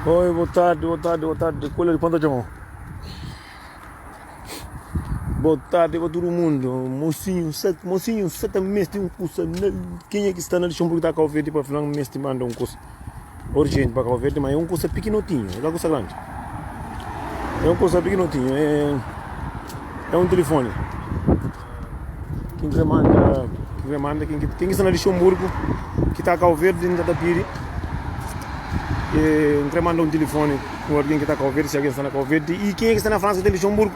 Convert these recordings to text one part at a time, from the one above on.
Oi, boa tarde, boa tarde, boa tarde. Kual é quanto chamou? Boa tarde para todo mundo. Mocinho, sete, mocinho, sete meses tem um curso. Quem é que está na Luxemburgo está Cabo Verde para falar um mês te manda um curso urgente para Cabo Verde, mas é um curso pequenotinho, não é curso grande. É um curso pequenotinho, é, é um telefone. Quem que manda, quem que manda, quem que, quem que está na Luxemburgo, que está a Cabo Verde, ainda está pedindo. E, quem manda um telefone com alguém que está a Cabo Verde, se alguém está na Cabo Verde, e quem é que está na França, que está em Luxemburgo,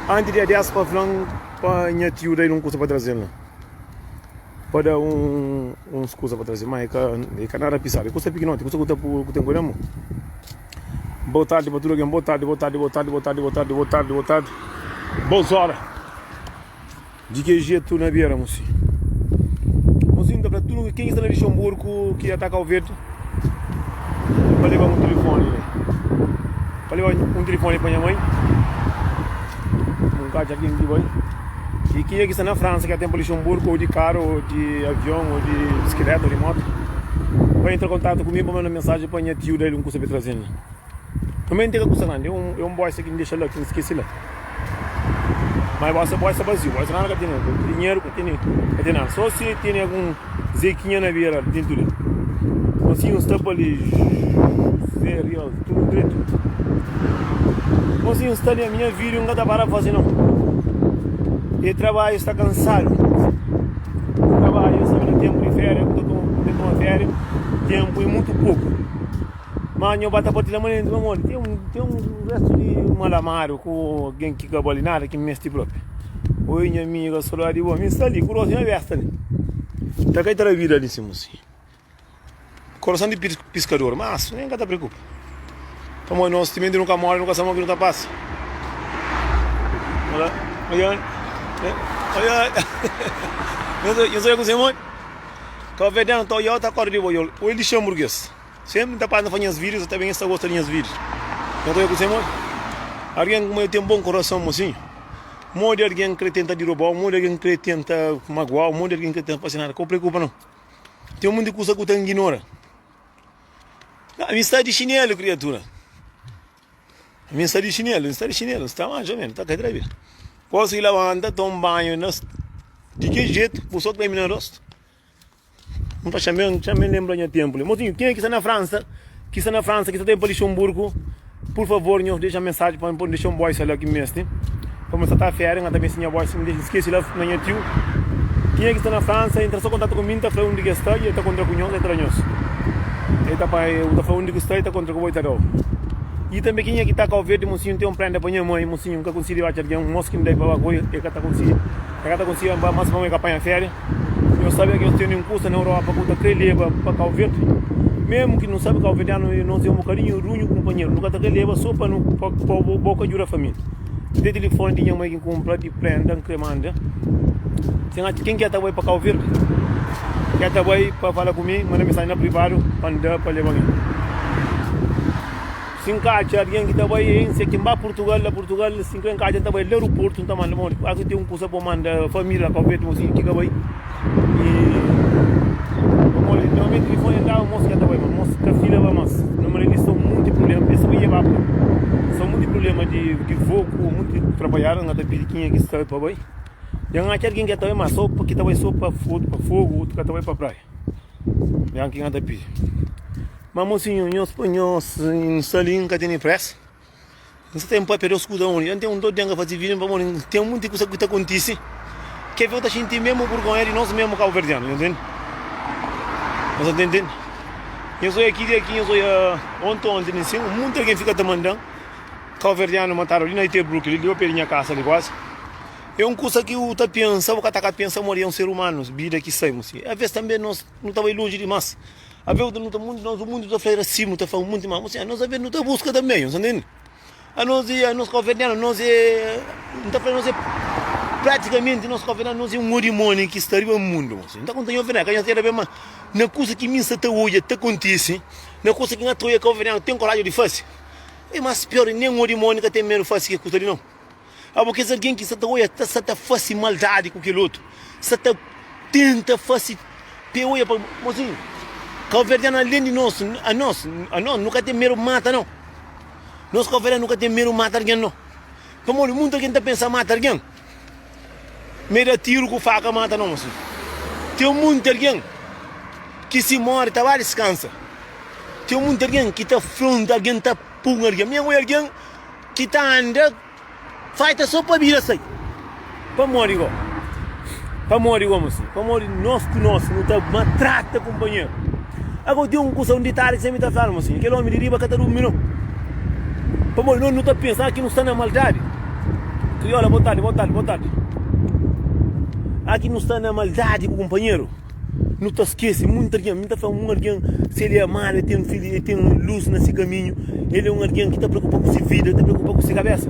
antes de 10 para falar para minha tio daí não custa para trazer lá. Pa da un uns kuza pa traze, ma e ka e ka nada pisadu, e kusa pikinoti, kusa ku ta ku ten ku da mo. Boa tardi pa tudu algen, boa tardi, boa tardi, boa tardi, boa tardi, boa tardi, boa tardi, boa tardi, boas ora. Di ki jetu na bera, mosinhu? Mosinhu ta fla tudu ken ki sta na Lixemburgu ki ya ta Kau Verdi pa leba un tilifoni li, pa leba un tilifoni pa nha mai, un ka atxa algen ki bai. I kenha ki sta na Fransa ki ya ten pa Lixemburgu ou di karu ou di avion ou di bisikleta ou di moto pa entra kontatu ku mi pa manda mensajen pa nha tiu da el un kusa pa el traze-m li. Também tem kusa grande, é um, é um bolsa que me deixa lá, que me esqueci lá. Mas bolsa, bolsa vazio, bolsa nada que tem, dinheiro que tem, que tem nada. Só se tem algum zequinha na beira dentro dele. Assim, um stop ali, José Real, tudo direito. Assim, um está ali, a minha vida, não está para fazer não. E trabalho está cansado. Trabalho, sabe, no tempo de férias, eu estou com férias, tempo é muito pouco. Ma nho ba ta partilha manenti pamodi ten un ten un restu di malamadu ku algen ki ka bali nada ki mesti propi. Oi nha amiga sodadi di bo mi sta li ku rostu nha besta li ta kai ta da vida li sin musi. Korason di piskador mas nen ka ta preokupa pamodi nos timenti nu ka mori nu ka sabe mo ki nu ta pasa. Ola oia oia nho sa kuzê modi Kabuverdianu ta oiau ta korda di bo oi lixanburguês. Sempri N ta pasa na faz nhas vídeos, até ben es ta gosta di nhas vídeos. Nhos ta oja kuzê modi? Algen kuma el ten bon korason, mosinhu. Modi algen kre tenta dirobau, modi algen kre tenta maguau, modi algen kre tenta fase nada, ka bu preokupa nau. Ten munti kusa ku ta nginora. Ami sta di xinelu, kriatura. Ami sta di xinelu, N sta di xinelu, N sta manxa mesmu, ta kai tra vida. Gosi labanta, toma banhu, di ki jetu, bu so treme na rostu. N ta txame-m, txame-m lenbra nha tenpu li. Mosinhu, kenha ki sta na Fransa, ki sta na Fransa, ki sta ta ben pa Lixonburgu, pur favor nhos dexa mensaji pa mi, pa N dexa un boisa la ki N meste. Pamodi N sta ta féria, N ka ta meste nha boisa, N dexa, N skese la na nha tiu. Kenha ki sta na Fransa, entra so kontatu ku mi, N ta fla undi ki el sta i el ta kontra ku nhos, el ta da nhos. El ta pa, bu ta fla undi ki sta, el ta kontra ku bo, el ta da-u. I tanbe kenha ki ta Kau Verdi, mosinhu, N ten un prenda pa nha mai, mosinhu, N ka konsigi atxa algen, un mos ki N da-i pa ba ku el, el ka ta konsigi, el ka ta konsigi ba mas pamodi el ka panha féria. Nhos sabe ki nhos tene un kusa na Europa ku ta kre leba pa Kau Verdi? Mesmu ki nu sabe kauverdianu nos é un bokadinhu runhu kunpanheru, nu ka ta kre leba so pa nu pa bo ka djuda familia. N ten tilifoni di nha mai ki N kunpra di prenda N kre manda. Sen atxa ken ki ta bai pa Kau Verdi ki ta bai pa fala ku mi, manda mensaji na privadu pa N da pa leba-m el. Si N ka atxa algen ki ta bai, N se ki N ba Purtugal, la Purtugal, si N kre N ka atxa, N ta bai la aeroportu, N ta manda pamodi kuazi ten un kusa pa N manda família la Kau Verdi, mosinhu ki ka bai i pamodi normalmenti telefoni N daba mos ki ka ta bai, ma mos ka fila ba mas, normalmenti son munti prublema, es ta bai leba pa son munti prublema di di voo ku munti trabadjada, N ka ta pidi kenha ki sta pa bai, dja N atxa algen ki ka ta bai, ma so ki ta bai so pa fogu, otu ka ta bai pa praia. Nha ki ta pidi. Ma mosinhu, nhos pa nhos N sta li, N ka tene presa. N sta ten papia dos kuza undi. N ten un dor di N ka fasi vida pamodi N ten munti kusa ki ta kontisi ke fe ta xinti mesmu burgonha di nos mesmu kabuverdianu, nhos ntende? Nhos ta ntende? Nhos oia ki dia ki nhos oia onti onti li nsin, munti algen fika ta mandan kabuverdianu matadu li na Itebruk li, li pa pé di nha kasa li kuazi. É un kusa ki u ta pensa, bu ka ta ka pensa modi é un ser umanu, bida ki sai si. Aves tanbe nos nu ta bai lonji dimas. Aves nu ta munti nos mundu ta fla rasismu ta fla munti mas, si anos aves nu ta buska tanbe, nhos ta ntende? Anos e anos kauverdianu nos e N ta fla nos e pratikamenti nos kauverdianu nos e un odimoni ki sta riba mundu si. N ta konta nhos verdadi ka nhos tera ben ma na kusa ki mi N sta ta odja ta kontisi, na kusa ki N ta odja kauverdianu ten koraji di fasi, e mas pior nen odimoni ka ten medu fasi ke kusa li nau. Abo kes algen ki sta ta oia ta sta ta fase maldadi ku kel otu, sta ta tenta fase pe oia pa mozinhu. Kauverdianu alén di nos, anos, anos nu ka ten medu mata nau. Nos kauverdianu nu ka ten medu mata algen nau. Pamodi muntu algen ta pensa mata algen, ma e da tiru ku faka mata nau. Mosinhu, ten muntu algen ki si mori ta ba diskansa. Ten muntu algen ki ta fronta algen, ta punga algen. Mi e algen ki ta anda. Faita so pa bira sai. Pamodi go? Pamodi go, mosi? Pamodi nos ku nos nu ta matrata kunpanheru. Ago ten un kusa, un ditadu ki sempri ta fladu, mosi, kel omi di riba ka ta durmi no. Pamodi nos nu ta pensa ki nu sta na maldadi. Kriola, bo tardi, bo tardi, bo tardi. Aki nu sta na maldadi ku kunpanheru. Nu ta skese munti algen. Mi ta fla un algen si el é amadu, el ten fili, el ten lus na se kaminhu, el é un algen ki ta preokupa ku se vida, el ta preokupa ku se kabésa.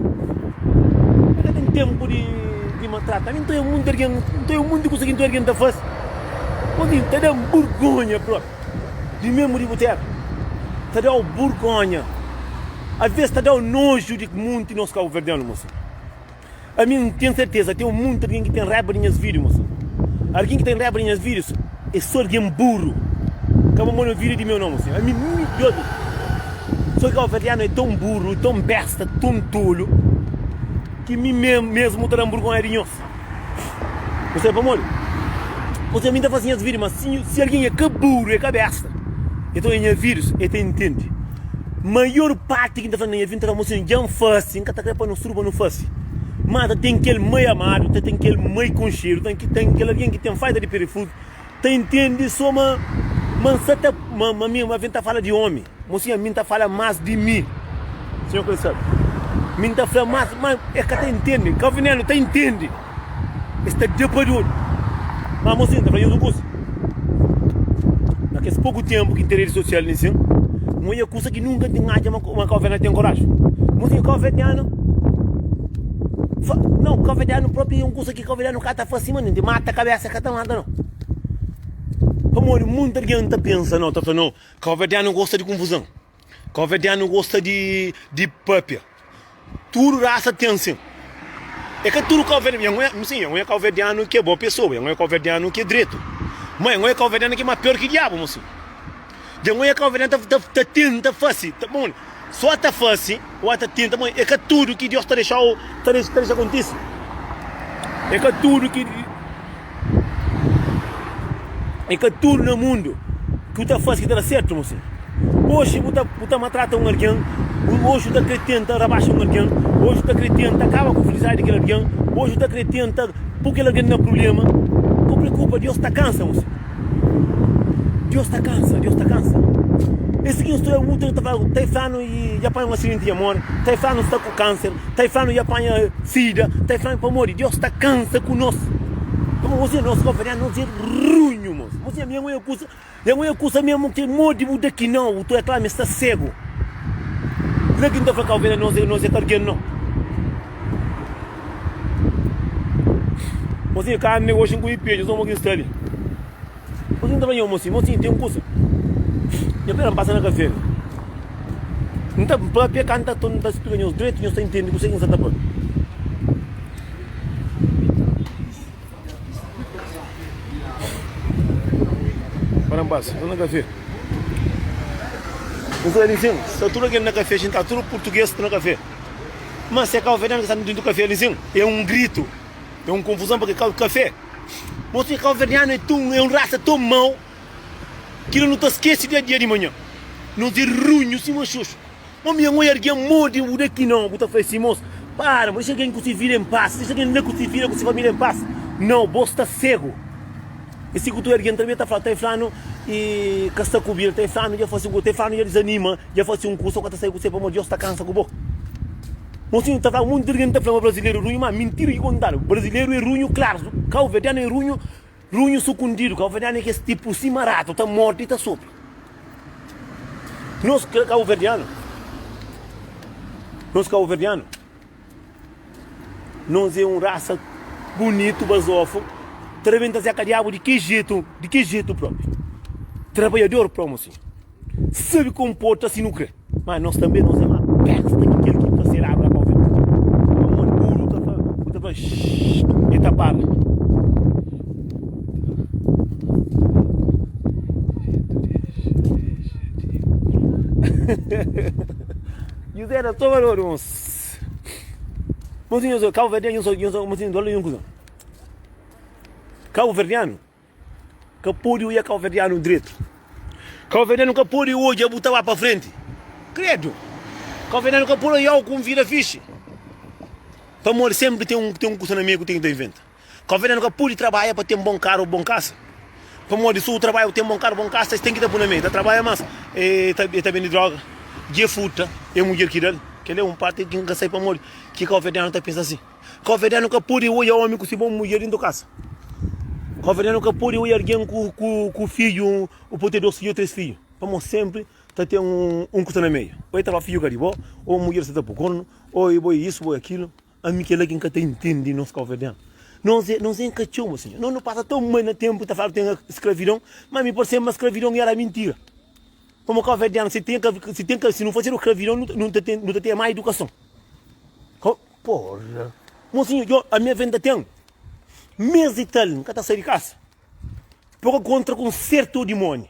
El ka ten ténpu di di maltrata. Ami N ta oia munti algen, N ta oia munti kusa ki nton algen ta fase. Obi, ta da-m burgónha própi, di mésmu di bu téra. Ta da-u burgónha. Alvês ta da-u noju di munti nos kabuverdianu, mosi. Ami N ten serteza ten munti algen ki ten raiba di nhas vídiu mosa. Algen ki ten raiba di nhas vídius é so algen buru. Ka bo manda vídiu di meu não mosa. Ami mi obi so kauverdianu é ton buru, ton besta, ton tolu ki mi mesmu ta dan burgonha di nhos. Bu sabe pamodi? Mosa ami N ta fasi nhas vídiu ma si algen é ka buru, é ka besta, el ta oja nha vídius el ta intende. Maior parti ki N ta fla na nha vida, N ta fla, Mosinhu, dja N fase, N ka ta kre pa nu studu pa nu fase. Má ta ten kel mai amadu, ta ten kel mai konxedu, ta ten kel algen ki ten falta di perifuzu, ta intende so ma ma N sa ta ma ma mi ma mi N ta fala di omi. Mosinhu, ami N ta fala más di mi. Sinhor ka sabe. Mi N ta fla más, má es ka ta intende. Kavinelu ta intende. Es ta da pa dodu. Má mosinhu, N ta fla nhos un kuza. Na kes poku ténpu ki N ten redi sosial li nsin, N odja kusa ki nunka N ten atxa ma kauverdianu ten koraji. Mosinhu, kauverdianu fa, nau, kauverdianu propi é un kusa ki kauverdianu ka ta fase manenti, mata kabésa ka ta mata nau. Pamodi monti algen ta pensa nau, ta fla nau, kauverdianu gosta di konfuzon, kauverdianu gosta di di pâpia. Tudu rasa ten sin. É ka tudu kauverdianu, sin, é un kauverdianu ki é bo pesoa, é un kauverdianu ki é dretu, ma é un kauverdianu ki é ma pior ki diabu, mosinhu. Dja un kauverdianu ta, ta, ta tenta fasi, ta, bon, so ta fasi, o ta tenta, bon, é ka tudu ki Deus ta dexau, ta dexa, ta dexa kontisi. É ka tudu ki, é ka tudu na mundu ki bu ta fasi ki ta da sertu, mosinhu. Oxi bu ta bu ta maltrata un algen, oxi bu ta kre tenta rabaxa un algen, oxi bu ta kre tenta kaba ku felisidadi di kel algen, oxi bu ta kre tenta pui kel algen na prubléma. Ka preokupa, Deus ta kansa mosi. Deus ta kansa, Deus ta kansa. Es ki nhos ta bu ta fla, ta fla-nu dja panha un asidenti dja móre, ta fla-nu sta ku kánser, ta fla-nu dja panha sida, ta fla-nu pamodi Deus ta kansa ku nos. Pamodi mosi nos nos é runhu mosi. Mosi ami é un kusa. Nha mãe kusa mesmo ki modi bu da ki não bu ta kla mi sta cego la ki nta fla cabo verde nos nos é ka alguém não mocinho carne hoje nku pejo só mo ki sta li mocinho nta fla nho mocinho mocinho tem kusa nha pera npassa na café nta papia ka nta nta splika nhos dreto nhos ta intende kuse ki nsa ta papia. Para passa, tô na café. Não sei assim, está tudo aqui na café, está tudo português na café. Mas se é cabo-verdiano que está dentro do café ali assim, é um grito, é uma confusão porque café. Você cabo-verdiano é tão, é um raça tão mau que não tá esquece dia a dia de manhã. Não se runho, se machucho. Ô mi oi argen modi bu da ki nau bu ta fla si mos para mo dexa algen ku si vida en pas dexa algen la ku si vida ku si familia en pas nau bo sta segu e si ku tu argen tanbe ta fla ta flanu e ka sta ku bida ta flanu dja fasi un kusa ta flanu dja desanima dja fasi un kusa o ka ta sai ku se pamodi Deus ta kansa ku bo mosinhu ta fla monti algen ta fla ma brasileru é runhu ma mintira ki kontadu brasileru é runhu klaru kauverdianu é runhu runhu sukundidu kauverdianu é kes tipu sima ratu ta morde ta sopra. Nos kabuverdianu, nos kabuverdianu, nos é un rasa bunitu, bazofu, ta rebenta zeka diabu di ki jetu, di ki jetu propi. Trabadjador promu si, sabe konporta si nu kre. Ma nos tanbe nos é ma besta ki kel ki ta seradu na Cabo Verde. Pamodi buru ta fla, bu ta fla shhh, e ta para. José da só valor, irmãos. Mozinho, eu sou Cabo Verdeano, eu sou, eu sou, mozinho, olha um coisa. Cabo Verdeano, ka pode oia Cabo Verdeano direito. Cabo Verdeano ka pode oia botar lá para frente. Credo. Cabo Verdeano ka pode oia com vida fixe. Pamodi sempre tem um tem um custa na meio que tem que inventa. Cabo-verdiano ka pudi trabadja pa ten bon karu o bon kasa. Pamodi su trabadja bu ten bon karu bon kasa es ten ki ta pui na meiu. Ta trabadja mas e ta e ta bendi droga, dje fruta e mudjer ki dal. Kel é un parti ki N ka sai pamodi ki cabo-verdiano ta pensa si. Cabo-verdiano ka pudi odja omi ku si bon mudjer dintu kasa. Cabo-verdiano ka pudi odja algin ku ku ku fidju o pudi ten dos fidju o tres fidju. Pamodi senpri ta ten un un kusa na meiu. O e ta fla fidju ka di bo, o mudjer sa ta pui kornu, o e bo e isu bo e akilu. Ami kela ki N ka ta intende nos kauverdianu. Nos é nos é nkatxeu mo sinhor. Nos nu pasa tão mal na tempu ta fladu ten skravidon, ma mi parse ma skravidon era mintira. Pamo kauverdianu si ten si ten si nu fazedu skravidon nu nu ta ten nu ta ten má idukason. Ho porra! Mo sinhor yo ami aven ta ten mes i tal N ka ta sai di kasa. Poko kontra ku un sertu dimoni.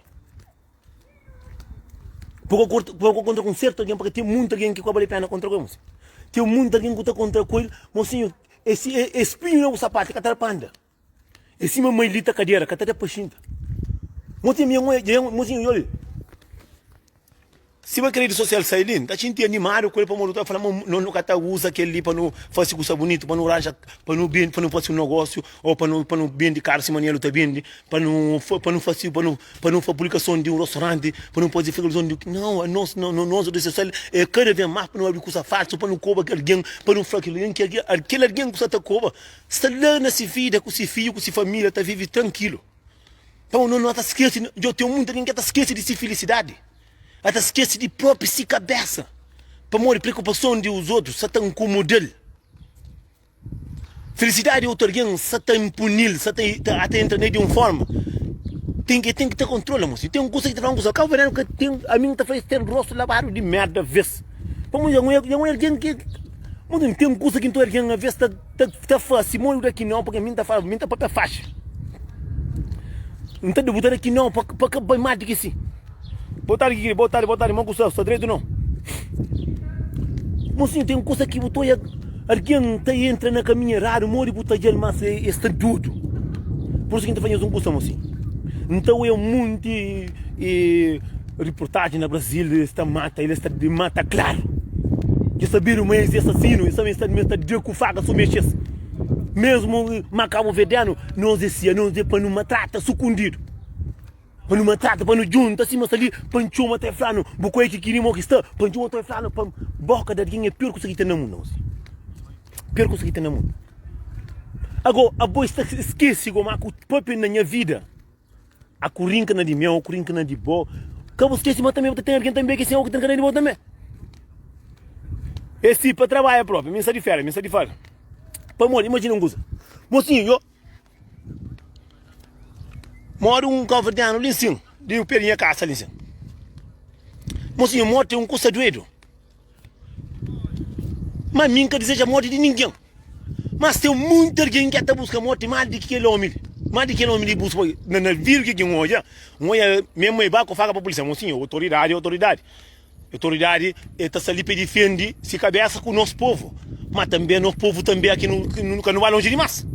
Poko korta, poko kontra ku sertu algen, porque ten muntu algen ki ka bali pena kontra ku el, mosinhu. Ten muntu algen ku ta kontra ku el, mosinhu, esi e, e spinhu na bu sapatu ka ta da pa anda. E sima mai li ta kadera, ka ta da pa xinta. Mosinhu, mi é un, mosinhu, olha. Sima kel redi sosial sai li, N ta xinti animadu ku el pamodi nu ta fla ma nos nu ka ta uza kel-li pa nu fase kusa bunitu, pa nu ranja, pa nu bende, pa nu fase un nogósiu ô pa nu pa nu bende karu sima Nelu ta bende, pa nu pa nu fase pa nu pa nu fase publikason di un rostoranti, pa nu fase publikason di. Nau, anos nos redi sosial é kada vez más pa nu abri kusa falsu, pa nu koba kel algen, pa nu fla kel algen ki kel algen ku sta ta koba sta la na se vida ku se fidju ku se família ta vive trankilu. Pamodi no ta skese, djo ten munta algen ki ta skese di se filisidadi, el ta skese di propi se kabesa, pamodi preokupason di os otus sa ta nkomoda-l. Filisidadi di otu algen sa ta inpuni-l, sa ta ta entra nel di un forma, ten ki ten ki ta kontrola mosi. Ten kusa ki ta fla un kusa, kabuverdianu ka ten, ami N ta fla es ten rostu labadu di merda ves, pamodi dja N oja algen ki, mosi ten kusa ki N ta oja algen aves ta. Ta ta fase mo da ki nau, pake mi N ta fala, mi N ta papia faxi. N ta bu ta da ki nau pa pa ka bai más di ki si. Boa tardi kikiri, boa tardi, boa tardi, mo ku sta, sta dretu nau? Mosinhu ten kusa ki bu ta oia algen ta entra na kaminhu eradu, modi bu ta dja-l mas e sta dudu. Pur isu ki N ta fla nhos un kusa mosinhu, N ta oia munti e Riportaji na Brasil es ta mata el es ta mata klaru dja sabedu ma es é asasinu es ta es ta da ku faka so mexes mesmu ma kabuverdianu nos é sia nos é pa nu matrata sukundidu pa nu matrata pa nu djunta sima sta li pa N txoma ta e flanu bu koi ki kiri mo ki sta pa N txoma ta e flanu pa boka di algin é pior kusa ki ten na mundu pior kusa ki ten na mundu ago abo sta skesi go ma ku papia na nha vida. A ku rinka na di meu, ku rinka na di bo. Ka bu skese ma tanbe bu ta ten algen tanbe ki sen o ki ta rinka na di bo tanbe. E si pa trabadja propi, mi sta di feria, mi sta di fala. Pamodi, imajina un kuza. Mosinhu, yo modi un kauverdianu li nsin, di pe di nha kasa li nsin. Mosinhu, morti é un kusa duedu. Ma mi N ka dizeja morti di ningen. Mas ten munti algen ki ta buska morti más di ki kel ómi li. Más di kel ómi li buska na na vídiu ki N odja, N odja mésmu el ba ku faka pa pulísia. Mon sinhor, otoridadi é otoridadi. Otoridadi el ta sta li pa difende si kabésa ku nos povu. Má tanbê nos povu tanbê aki nu ka nu ba lonji dimás.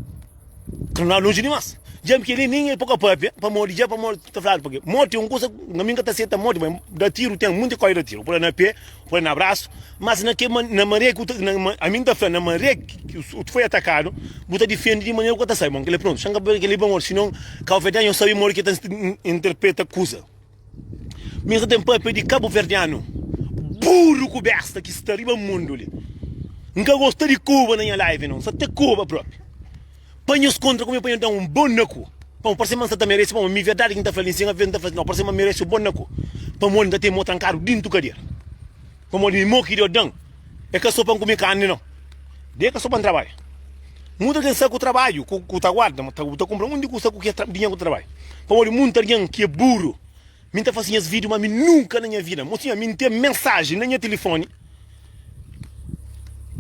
Ka nu ba lonji dimás. Dja kel-li nen el pa ka pâpia, pamodi dja pamodi ta fladu pa ke. Morti é un kusa, ami N ka ta seta morti, ma da tiru ten munti kódi da tiru, pô-l na pé, pô-l na brasu, mas na ke na maré ki bu ta, ami N ta fla na maré ki bu foi atakadu, bu ta difende di manera ku ka ta sai. Bon, kel-li prontu, xa N ka pâpia kel-li pamodi sinon kauverdianu nhos sabe modi ki ta interpreta kusa. Mi N sa ten pâpia di kabuverdianu buru ku besta ki sta riba mundu li. N ka gosta di koba na nha live nau, N sa ta koba propi. Pa nhos kontra ku mi pa nhos da un bon na ku. Pamodi parse ma N sta ta merese, pamodi mi verdadi ki N ta fla li nsin, aves N ta fla si, nau, parse ma N merese un bon na ku. Pamodi N ta ten mo trankadu dintu kadera. Pamodi mi mo ki Deus da-m é ka so pa N kume karni nau, é ka so pa N trabadja. Mutu algen sta ku trabadju ku ku ta guarda, ma ta kunpra monti kusa ku ke dinheru ku ta trabadja. Pamodi mutu algen ki é buru, mi N ta fase nhas vídiu, ma mi nunka na nha vida, mosinha, mi N ten mensaji na nha tilifoni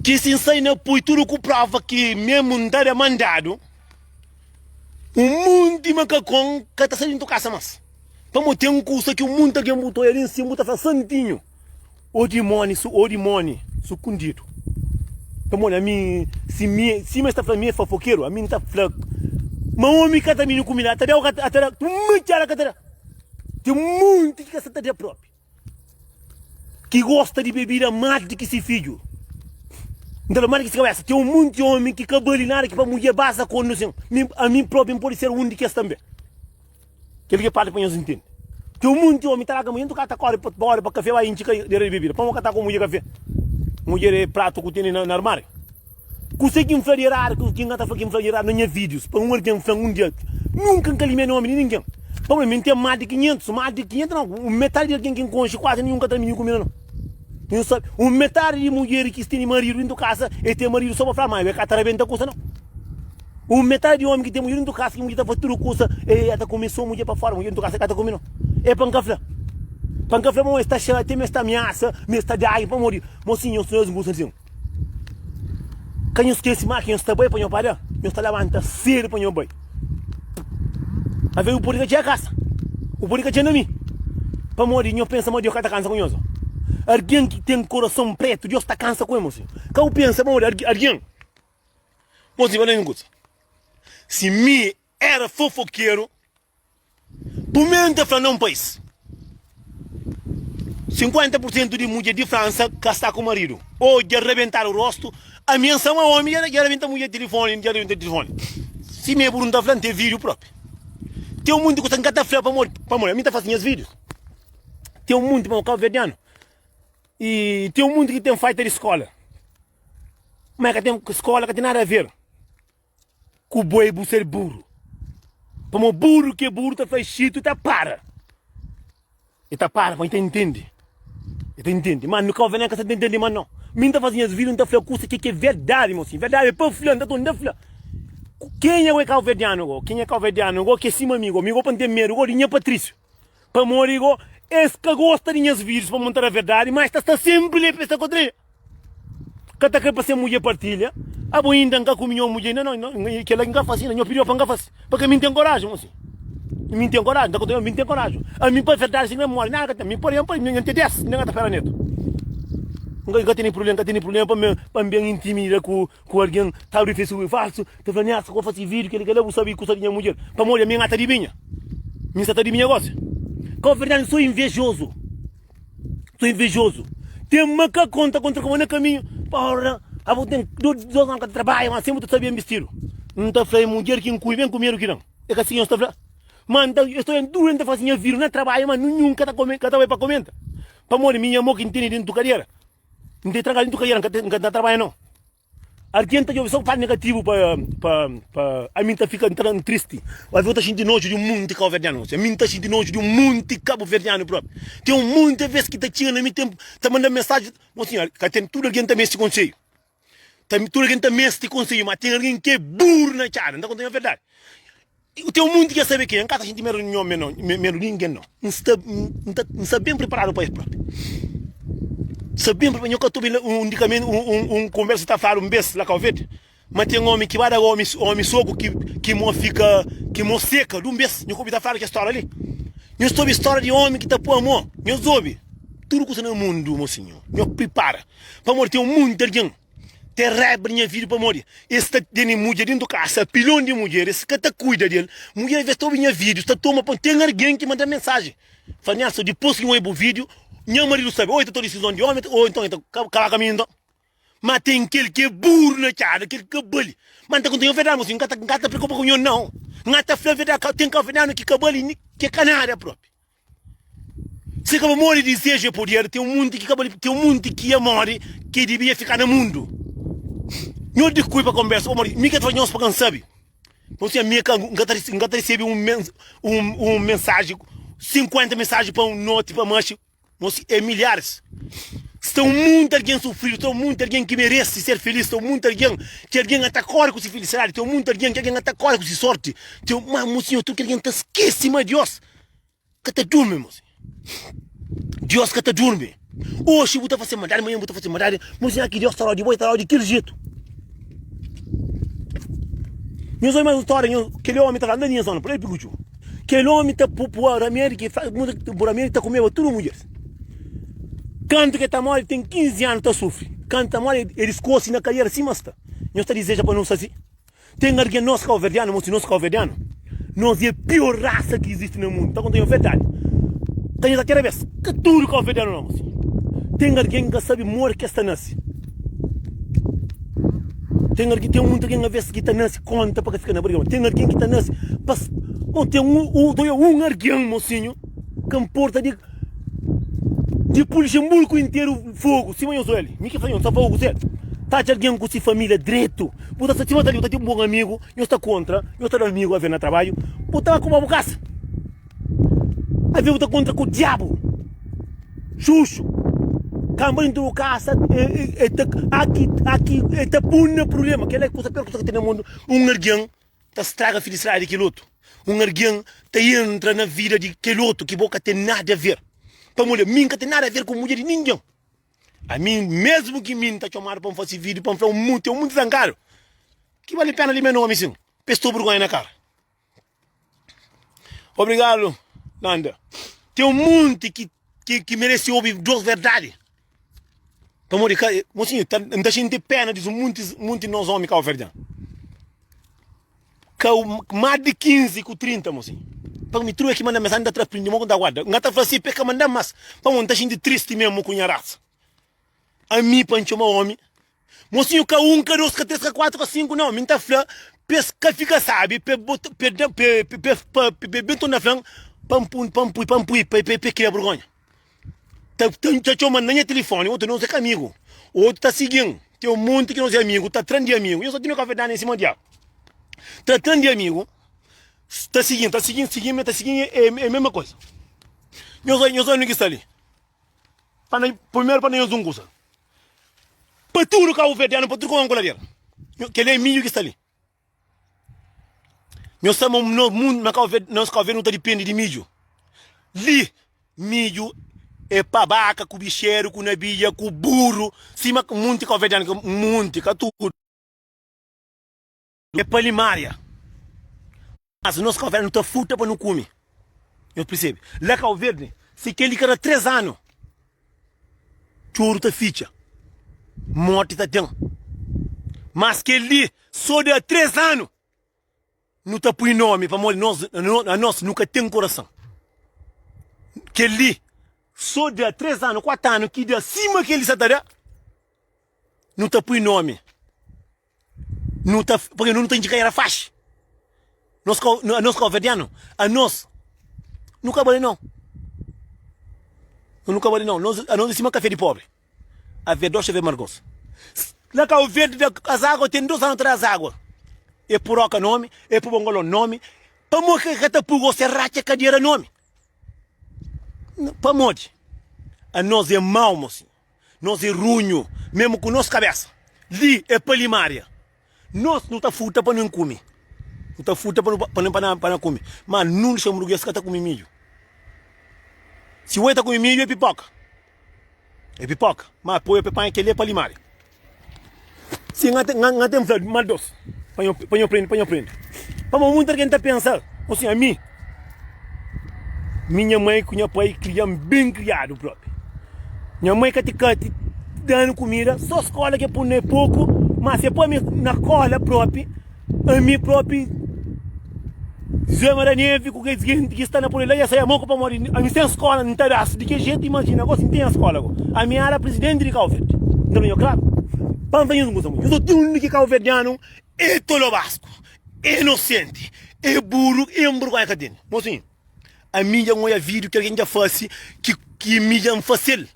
ki si N sai na pui tudu ku prova ki memu N ta da mandadu, un monti makakon ka ta sai dintu kasa mas. Pamodi ten kusa ki un monti algen bu ta oja li nsin bu ta fla, Santinhu! Ô dimóni, ô dimóni sukundidu. Pamodi ami, si mi, sima es ta fla mi é fofokeru, ami N ta fla ma omi ka ta bini ku mi la, ta da ô ka ta da, tudu ka ta da. Ten monti ki ka sa ta da propi. Ki gosta di bebida más di ki si fidju. N ta fla más di ki si kabésa. Ten un monti omi ki ka bali nada ki pa mudjer basa kondusin. Mi, ami propi N pode ser un di kes tanbe. Kel ki é parti pa nhos ntende. Ten un monti omi ta larga mudjer, ntu ka ta kore pa ora pa kafé ba intxi kadera di bebida. Pamodi ka ta ku mudjer kafé? Mudjer é pratu ku tene na armáriu. Kuse ki N fla di eradu ki N ka ta fla ki N fla di eradu na nha vídius pa un algen fla-m un dia. Nunka N ka limia nomi di ningen. Pamodi mi N ten más di 500, más di 500 nau, un metadi di algen ki N konxe kuazi ninhun ka ta minti ku mi nau. Nhos sabe, un metadi di mudjer ki tene maridu dentu kasa, e ten maridu so pa fla ma e ka ta rabenta kusa nau. Un metadi di omi ki ten mudjer dentu kasa, ki mudjer ta fasi tudu kusa, e ta kume so mudjer pa fora, mudjer dentu kasa e ka ta kume nau. E pa N ka fla, pa N ka fla ma es ta xatia, ma es ta amiasa, ma es ta dagi pamodi, mosinhu, nhos nhos gosta di. Ka nhos skese ma ki nhos ta bai pa nho pada, nhos ta labanta sedu pa nho bai. Aves bu pode ka txega kasa, bu pode ka txega na mi, pamodi nho pensa ma Deus ka ta kansa ku nhos. Algen ki ten korason pretu, Deus ta kansa ku el, mosinhu. Ka bu pensa pamodi algen, mosinhu, fala un kusa, si mi éra fofokeru, Pumeu N ta fla na un pais. 50 pur sentu di mudjer di Fransa ka sta ku maridu ô dja rabentadu rostu. Ami N sta ma omi dja rabenta mudjer tilifoni, dja rabenta tilifoni. Si mi é buru N ta fla N ten vídiu propi. Ten un monti kusa N ka ta fla pamodi pamodi ami N ta fasi nhas vídius. Ten un monti pamodi kabuverdianu i ten un monti ki ten faita di skola ma ka ten skola ka ten nada a ver. Ku bo e bu ser buru. Pamo buru ki é buru ta fla xitu ta para. E ta para pa e ta intende. E ta intende. Ma no kau veneka sa ta intende ma no. Mi nta fazi nhas video nta fla kusa ki ki é verdadi mosinhu. Verdadi é pa fla nta torna fla. Kenha go é kauverdianu go? Kenha é kauverdianu go ki é sima mi go? Mi go pa nten medu go di nha Patrício. Pamodi go es ka gosta di nhas vídius pa monta na verdadi, mas ta sta senpri li pa es ta kontra. Ka ta kre pa se mudjer partilha. Abo inda N ka kumi nho mudjer inda no, kela ki N ka fasi inda, nho pidiu pa N ka fasi. Pake mi N ten koraji, mosi. Mi N ten koraji, N ta konta nho, mi N ten koraji. Ami pa verdadi si N mori, nada ka ten. Mi pode, N pode, N ten 10, N ka ta pera netu. N ka tene prublema, N ka tene prublema pa N ben intimida ku ku algen, ta abri facebook falsu, ta fla nha, sa fasi video, kela kela, bu sabi kusa di nha mudjer. Pamodi ami N ata dibinha. Mi sa ta dibinha gosi. Kau verdadi, N sou invejozu. Sou invejozu. Ten ma ka konta kontra ku bo na kaminhu. Porra, abo ten dos anu ka ta trabadja, ma senpri bu ta sta ben bistidu. N ta fla, e mudjer ki N kui ben ku medu ki dan. E ka si ki nhos ta fla? Ma N ta, es ta oja-m duru, N ta fasi nha vida na trabadja, ma ninhun ka ta kome, ka ta bai pa komenta. Pamodi mi nha mo ki N tene dentu kadera. N ta trankadu dentu kadera, N ka ta trabadja nau. Algen ta djobe so parti negativu pa pa pa ami ta fika ntra tristi. Alvês ta xinti noju di un munti kabuverdianu. Ami ta xinti noju di un munti kabuverdianu propi. Ten un munti ves ki ta txiga na mi tenpu ta manda mensaji, Mon sinhor, ka ten tudu algen ta mesti konsedju. Ta tudu algen ta mesti konsedju, ma ten algen ki é buru na txada. N ta konta nha verdadi. Ten un munti ki sabe kenha. N ka ta xinti medu di nho, medu di ningen nau. N sta, N ta, N sta ben priparadu pa es propi. Sta ben priparadu. Nho ka ta obi un dikamentu, un, un konversa ta fladu un bes la Kau Verde, ma ten omi ki ba da omi, omi soku ki, ki mo fika, ki mo seka di un bes. Nho ka obi ta fladu kes stória li? Nho sta obi stória di omi ki ta pua mo? Nho obi tudu kusa na mundu, mosinhu. Nho pripara, pamodi ten munti algen. Ten raiba di nha vida pamodi es ta tene mudjer dentu kasa, pilon di mudjer, es ka ta kuida di el. Mudjer alves ta obi nha video, ta toma pa ten argen ki manda mensajen. Fla Nelson, dipos ki N obi bu video, nha maridu sabe, o el ta toma disizon di omi o nton el ta kaba ka mi nton. Ma ten kel ki é buru na txada, kel ki ka bali. Ma N ta konta nho verdadi, mosinhu, N ka ta, N ka ta preokupa ku nho nau. N ka ta fla verdadi, ten kabuverdianu ki ka bali, ki é ka nada propi. Si ka pa modi dizeju e poder, ten un munti ki ka bali, ten un munti ki e modi ki dibia fika na mundu. Nho di kui pa konbersa, pamodi mi ka ta fla nhos pa ka N sabi. Nton si ami ka, N ka ta, N ka ta resebe un un un mensaji, 50 mensaji pa un noti pa maxi, mos e milharis. Sta un munti algen sufridu, sta un munti algen ki meresi ser felis, sta un munti algen ki algen ata kore ku si felisidadi, ten un munti algen ki algen ata kore ku si sorti, ten un, ma mosinhu tudu ki algen ta skese ma Dios ka ta durmi mosi. Dios ka ta durmi. Oxi bu ta fase maldadi, manhan bu ta fase maldadi, mosi nha ki Dios ta dau di bo, el ta dau di kel jetu. Nhos obi mas un storia, nhos, kel omi ta fla, anda di nha zona, por el pikuchu. Kel omi ta pua ramedi ki fla, bu ramedi ta kumeba tudu mudjeris. Kantu ke ta mori ten 15 anu ta sufri. Kantu ta mori e diskosi na kadiera sima sta. Nhos ta dizeja pa nu sta si? Ten argen nos kauverdianu, mosi nos kauverdianu, nos e pior rasa ki izisti na mundu. Ta konta nhos verdadi. Ka nhos ta kera bes, ka tudu kauverdianu no, mosi. Ten argen ki ka sabi modi ki es ta nasi. Ten argen, ten munti argen aves ki ta nasi konta pa ka fika na bariga. Ten argen ki ta nasi pa, mo ten un, un argen mosinhu ka nporta di. Di pui Luxemburgo interu fogu sima nhos oja li. Mi ki fla nhos, ta fogu ku se. Ta atxa algen ku si familia dretu. Bu ta sta sima ta li, bu ta ten un bon amigu, nhos ta kontra, nhos ta da amigu aver na trabadju, bu ta ba kuma bu kasa. Aver bu ta kontra ku diabu. Xuxu. Kanba dintu bu kasa, e ta, aki, aki, e ta pun na prublema. Kela é kusa pior kusa ki ten na mundu, un algen ta straga filisidadi di kel otu. Un algen ta entra na vida di kel otu ki bo ka ten nada aver. Pamodi ami N ka ten nada aver ku mudjer di ningen. Ami, mesmu ki mi N ta txomadu pa N fase vídiu pa N fla un monti, un monti zankadu, ki bali pena di me nomi sin, pa es sta burgonha na kara. Obrigadu, Nanda. Ten un monti ki ki, ki merese obi dos verdadi. Pamodi ka, mosinhu, ta, N ta xinti pena di munti, munti nos omi kauverdianu. Ka más di 15 ku 30, mosinhu. Pa mi true ki manda mensagem, N ta tra prindi mo ku N ta guarda. N ka ta fla si pe ka manda mas, pamodi N ta xinti tristi mesmu ku nha rasa. Ami pa N txoma omi, Mosinhu ka 1 ka 2 ka 3 ka 4 ka 5 nau mi nta fla pes ka fika sabi pe bota pe da pe pe pa pe ben torna flan pa npun pa npui pa npui pe pe pe kria burgonha ta ta ta txoman na nha tilifoni otu nos é ka amigu otu ta sigin ten un monti ki nos é amigu ta tran di amigu nhos ta tene kafe dana em sima diabu ta tran di amigu ta sigin ta sigin sigin me ta sigin é é mesma koisa nhos nhos oja ki sta li pa na primeru pa na nhos un kusa. Pa tudu kabuverdianu, pa tudu koman ku ladera. Kel-li é midju ki sta li. Nhos sabe ma nos mundu, na Cabo Verde, nos Cabo Verde nu ta dipende di midju. Li, midju é pa baka ku bixeru, ku nabidja, ku buru, sima munti kabuverdianu, munti, ka tudu. É pa limária. Mas nos Cabo Verde nu ta furta pa nu kume. Nhos persebe? La Cabo Verde, si kel-li ka da 3 anu, txoru ta fitxa, morti ta ten. Mas kel-li so da 3 anu, nu ta pui nomi pamodi nos, anos nu ka ten korason. Kel-li so da 3 anu, 4 anu ki da sima kel-li sa ta da, nu ta pui nomi. Nu ta, porque nu ta intxi ka era faxi. Nos, nos cabo-verdiano, anos, nu ka bali não. Nu ka bali não. Nos, anos é sima café de pobre. Haver doce, haver margoso. Na Cabo Verde, as águas tem 2 anos atrás as águas. É puroca nome, é pu bongoló nome. Pamodi que ka ta pu gosi ratxa cadeira nome? Pamodi? Anos é mau, mocinho. Nos é runhu, mesmu ku nos kabesa. Li é pa limária. Nos nu ta furta pa nu kume. Nu ta furta pa nu pa nu pa nu kume. Ma nu luxemburguês ka ta kume midju. Si oi ta kume midju é pipoka. É pipoka. Ma poi pa panha kel-li é pa limária. Si nha nha ten fla mal dos pa nho pa nho prende pa nho prende. Pamodi munti algen ta pensa, ô sin ami mi nha mai ku nha pai kria-m ben kriadu propi. Nha mai ka ti ka ti da-nu kumida, so skola ke pun na e poku, ma se poi mi na kola propi, ami propi Zé Maria Neve ku kes genti ki sta na poi la ya sai amoku pamodi ami sen skola N ta das di ke jetu imajina gosi N ten skola go ami era presidenti di Cabo Verde N ta fla nho klaru pa N fla nhos un kusa nhos otu undi ki kabuverdianu é tolobasku é inosenti é buru é nburgonha ka tene mosinhu ami dja N oia video ki algen dja fase ki ki mi dja N fasel.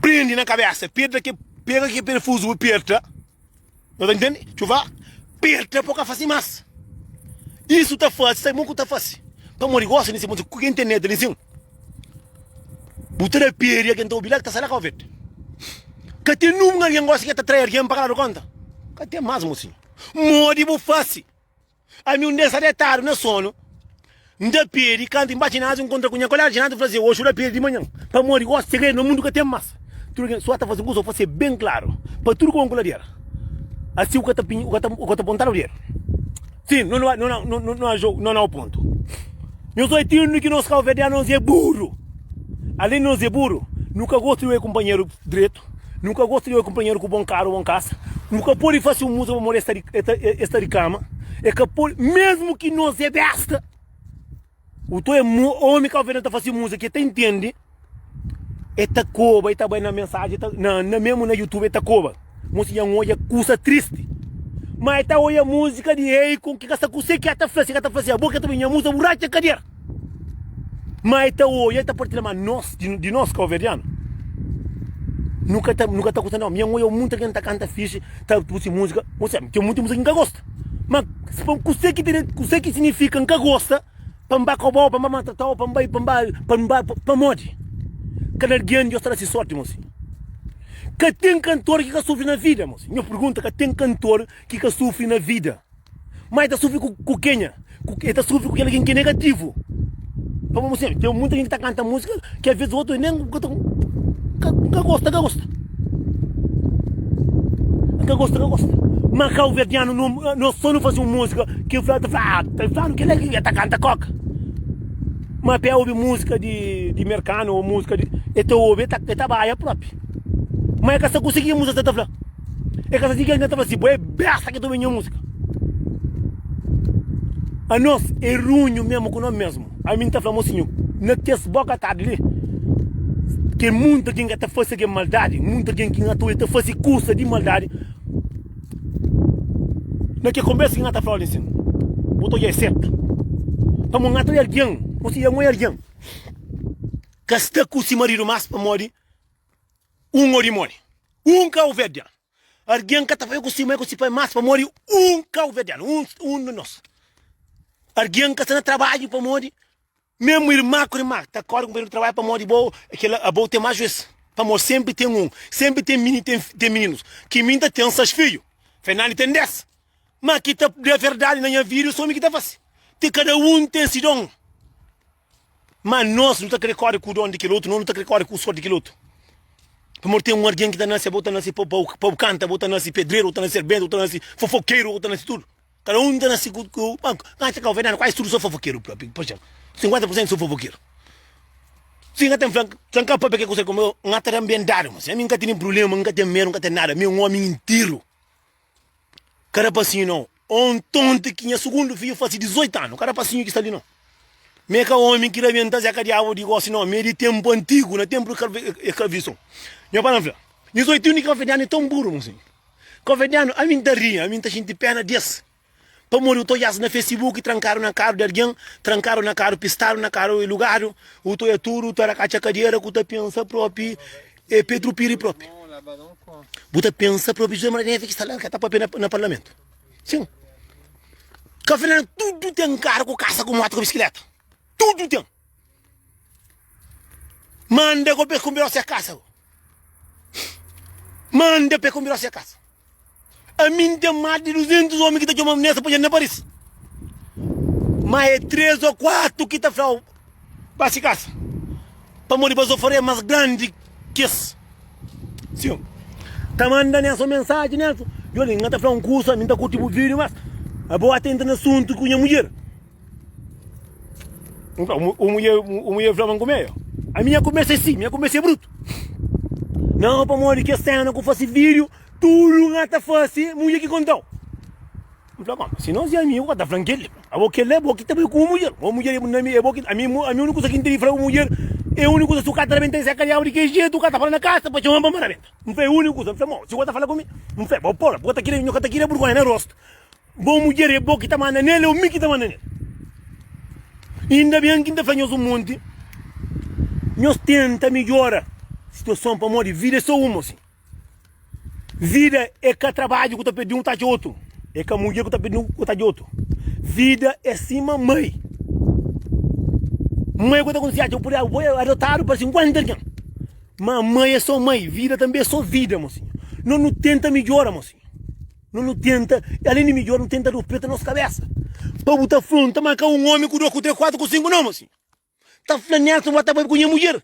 Prende na kabesa, perta ke pega ke perfuzu bu perta, bu ta intende? Txuva perta pa ka fasi mas. Isu ta fasi, sabe mo ku ta fasi? Pamodi gosi nisi ku ke internet li sin, bu ta da peri algen ta obi la ki ta sai la Kau Verde. Ka ten nunka algen gosi ke ta trai algen pa ka dadu konta. Ka ten mas mosinhu. Modi bu fasi? Ami un des detadu na sonu, N ta pedi kantu N ba jináziu N kontra ku nha kolega di jináziu N fla si, oxi bu ta pedi di manhan pamodi gosi segredu na mundu ka ten mas. Tudu algen sua ta fasi un kusa, fase ben klaru pa tudu ku ku ladera. Asi u ka ta u ka ta u ka ta pontadu dedu. Sin, no no no no no no no na pontu. Nhos oi tindu ki nos kauverdianu nos é buru. Alén di nos é buru, nu ka gosta di oi kunpanheru dretu, nu ka gosta di oi kunpanheru ku bon karu, bon kasa. Nu ka pode fase un múzika pamodi es ta es sta di kama. E ka pode, mesmu ki nos é besta. Uto é omi kauverdianu ta fase múzika ki e ta intende, e ta koba, e ta bai na mensaji, na na mesmu na youtube e ta koba. Mosi dja N odja kusa tristi. Ma e ta oia múzika di Akon ki ka sa kuse ki a ta fla, si ka ta fla si abo ki ta obi nha múzika bu ratxa kadera. Ma e ta oia e ta partilha ma nos di nos kauverdianu nu ka ta nu ka ta kusa nau. Mi N oia munta algen ta kanta fixi ta pusi múzika, osea ten munti múzika ki N ka gosta. Ma kuse ki ten kuse ki signifika N ka gosta pa N ba kobau, pa N ba maltratau, pa N bai pa N ba pa N ba pamodi? Kada algen Deus ta da si sorti mosi. Ka ten kantor ki ka sufri na vida, mosi. Nho pergunta, ka ten kantor ki ka sufri na vida. Ma e ta sufri ku, ku kenha? Ku, e ta sufri ku kel algen ki é negativu. Pamodi, mosi, ten muita algen ki ta kanta múzika ki aves otu nen ka ta, ka, ka gosta, ka gosta. Ka gosta, ka gosta. Ma kauverdianu, no, no so no fasi un múzika ki fla, ta fla, ah, ta flanu kel-la ki ta kanta koka. Ma pa e obi múzika di di merkanu o múzika di e ta obi e ta e ta baia propi. Ma e ka sta konsigi múzika sta ta fla. E ka sta sigi algen ta fla si bo é besta ki ta obi nha múzika. Anos é runhu mesmu ku nos mesmu. Ami N ta fla mosinhu na kes boka tardi li ten munta algen ka ta fase algen maldadi, munta algen ki N ta obi ta fase kusa di maldadi. Na ke konbersa ki N ta fla li sin, bu ta odja é sertu. Pamodi N ta odja algen, ô si N odja algen ka sta ku si maridu mas pamodi un ô dimoni, un kauverdianu. Algen ka ta bai ku si mai ku si pai mas pamodi un kauverdianu, un, un di nos. Algen ka sta na trabadju pamodi Mesmu irma ku irma ta kore kunpanheru di trabadju pamodi bo kila abo ten mas juis pamodi senpri ten un senpri ten mini ten ten mininus ki mi ta ten sais fidju Fernandi ten des ma ki ta da verdadi na nha vida so mi ki ta fasi ti kada un ten si don ma nos nu ta kre kore ku don di kel otu nos nu ta kre kore ku sorti di kel otu pamodi ten un algen ki ta nase abo ta nase pa bu kanta abo ta nase pedreru abo ta nase serbentu abo ta nase fofokeru abo ta nase tudu. Kada un ta nasi ku ku banku. Nta kauverdianu kuasi tudu so fofokeru propi. Por exemplu, 50 por sentu so fofokeru. Si N ka ten fla, si N ka papia ke kusa ku meu, N ta da ben dadu. Mas ami N ka tene prublema, N ka ten medu, N ka ten nada. Ami é un omi interu. Ka rapasinhu nau. Ontonti ki nha sugundu fidju fasi 18 anu, ka rapasinhu ki sta li nau. Mi é ka omi ki rabenta Zeka Diabu di gosi nau. Mi é di tenpu antigu, na tenpu di skravizason. Nha pai na fla, 18 anu di kauverdianu é ton buru, mosinhu. Kauverdianu, ami N ta ri, ami N ta xinti pena di es, pamodi u ta odja-s na Facebook trankadu na karu di algen, trankadu na karu pistadu, na karu lugadu, u ta odja tudu ta rakatxa kadera ku ta pensa propi é Pedro Piri propi. Bu ta pensa propi José Maria Neves ki sta la ka ta papia na parlamentu. Sin. Kauverdianu tudu ten karu ku kasa ku motu ku bisikileta. Tudu ten. Manda go pa kunbira se kasa go. Manda pa kunbira se kasa. Ami N ten más di 200 omi ki ta txoma-m nesa pa dja na Paris. Má é 3 ô 4 ki ta fla-u ba se kasa. Pamodi bazofaria é más grandi ki es. Sim. Ta manda Nelson mensaji, Nelson, djobe, N ka ta fla un kusa, mi N ta kurti bu vídiu, mas abo ata entra na asuntu ku nha mudjer. O mulher, o mulher fla, kume. A minha conversa é sim, minha conversa é bruto. Não, pamodi que cena ku fasi vídeo, tudo nga ta fasi, mulher que contou. Fla, bom, se nós é amigo, tá falando que ele, a boca ele é boca que também com mulher. O mulher é na minha boca, a minha, a minha única coisa que entendi fala mulher, é a única coisa se o cara tá rebentando, se é calhau de que jeito, o cara tá falando na casa, para chamar para rebenta. Não foi a única coisa, não foi, se o cara tá falando comigo, não foi, bom, porra, porque tá querendo, tá querendo vergonha no rosto. Bo mudjer é bo ki ta manda nel ou mi ki ta manda nel? Inda ben ki N ta fla nhos un monti, nhos tenta midjora situason pamodi vida é so un mosin. Vida é ka trabadju ku ta perde un ta atxa otu, é ka mudjer ku ta perde un ku ta atxa otu. Vida é sima mai. Mai ku ta konsigi atxa, bu pode bo é adotadu pa 50 algen, ma mai é so mai, vida tanbe é so vida mosinhu. Nos nu tenta midjora mosinhu. No nu tenta, alén di midjor, nu tenta ruspeta nos kabesa. Pa bu ta fronta ma ka un omi ku 2, ku 3, 4, ku 5 no, mosinhu. Ta fla Nelson bu ta bai ku nha mudjer.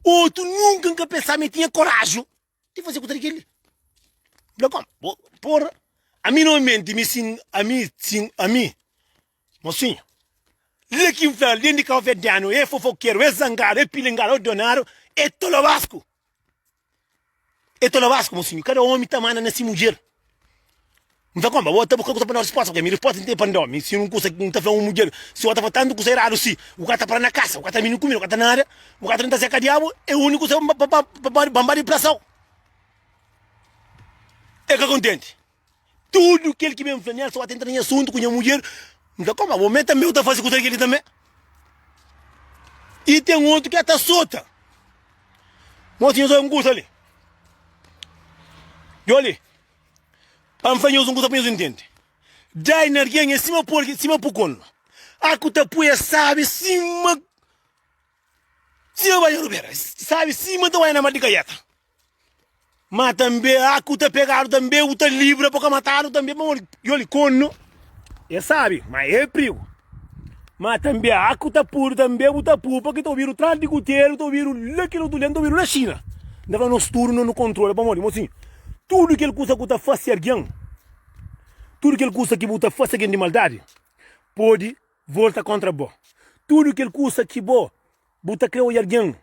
Otu nunka N ka pensa ma e tinha koraju di fase kusa di kel-li. N fla, Kom, porra, ami normalmenti mi sin, ami sin, ami, mosinhu. La ki N fla, algen di kauverdianu é fofokeru, é zangadu, é pilingadu, é donadu, é tolobasku. É tolobasku, mosinhu. Kada omi ta manda na si mudjer. N fla, Konpa, bo ta buska kusa pa da risposta, purki ami risposta N ten pa N da. Mi si un kusa ki N ta fla un mudjer, si o ta fla tantu kusa eradu si, bu ka ta para na kasa, bu ka ta mini kumida, bu ka ta nada, bu ka ta tenta seka diabu, é uniku kusa pa N ba di plasau. E ka kontenti. Tudu kel ki ben fla Nelson, ata entra na nha asuntu ku nha mudjer, N fla, koma, bo me tanbe bu ta fasi kusa di keli tanbe? I ten otu ki ata sota. Mosi, nhos obi un kusa li. Djo li, pa N fla nhos un kusa pa nhos intende. Dai na algen é sima poi, sima pukon. Aku ta pui é sabi sima, sima bai rubera, sabi sima ta bai na mar di kaieta. Ma tanbe a ku ta pegadu tanbe bu ta libra pa ka matadu tanbe pamodi yoli konu e sabi ma e prigu ma tanbe a ku ta pudu tanbe bu ta pudu pa ki ta obidu tras di kutelu ta obidu la kel otu ladu ta obidu la xina nta fla nos tudu no nu kontrola pamodi mosinhu tudu kel kusa ku ta fasi algen tudu kel kusa ki bu ta fasi algen di maldadi podi volta kontra bo tudu kel kusa ki bo Bu ta kre odja algen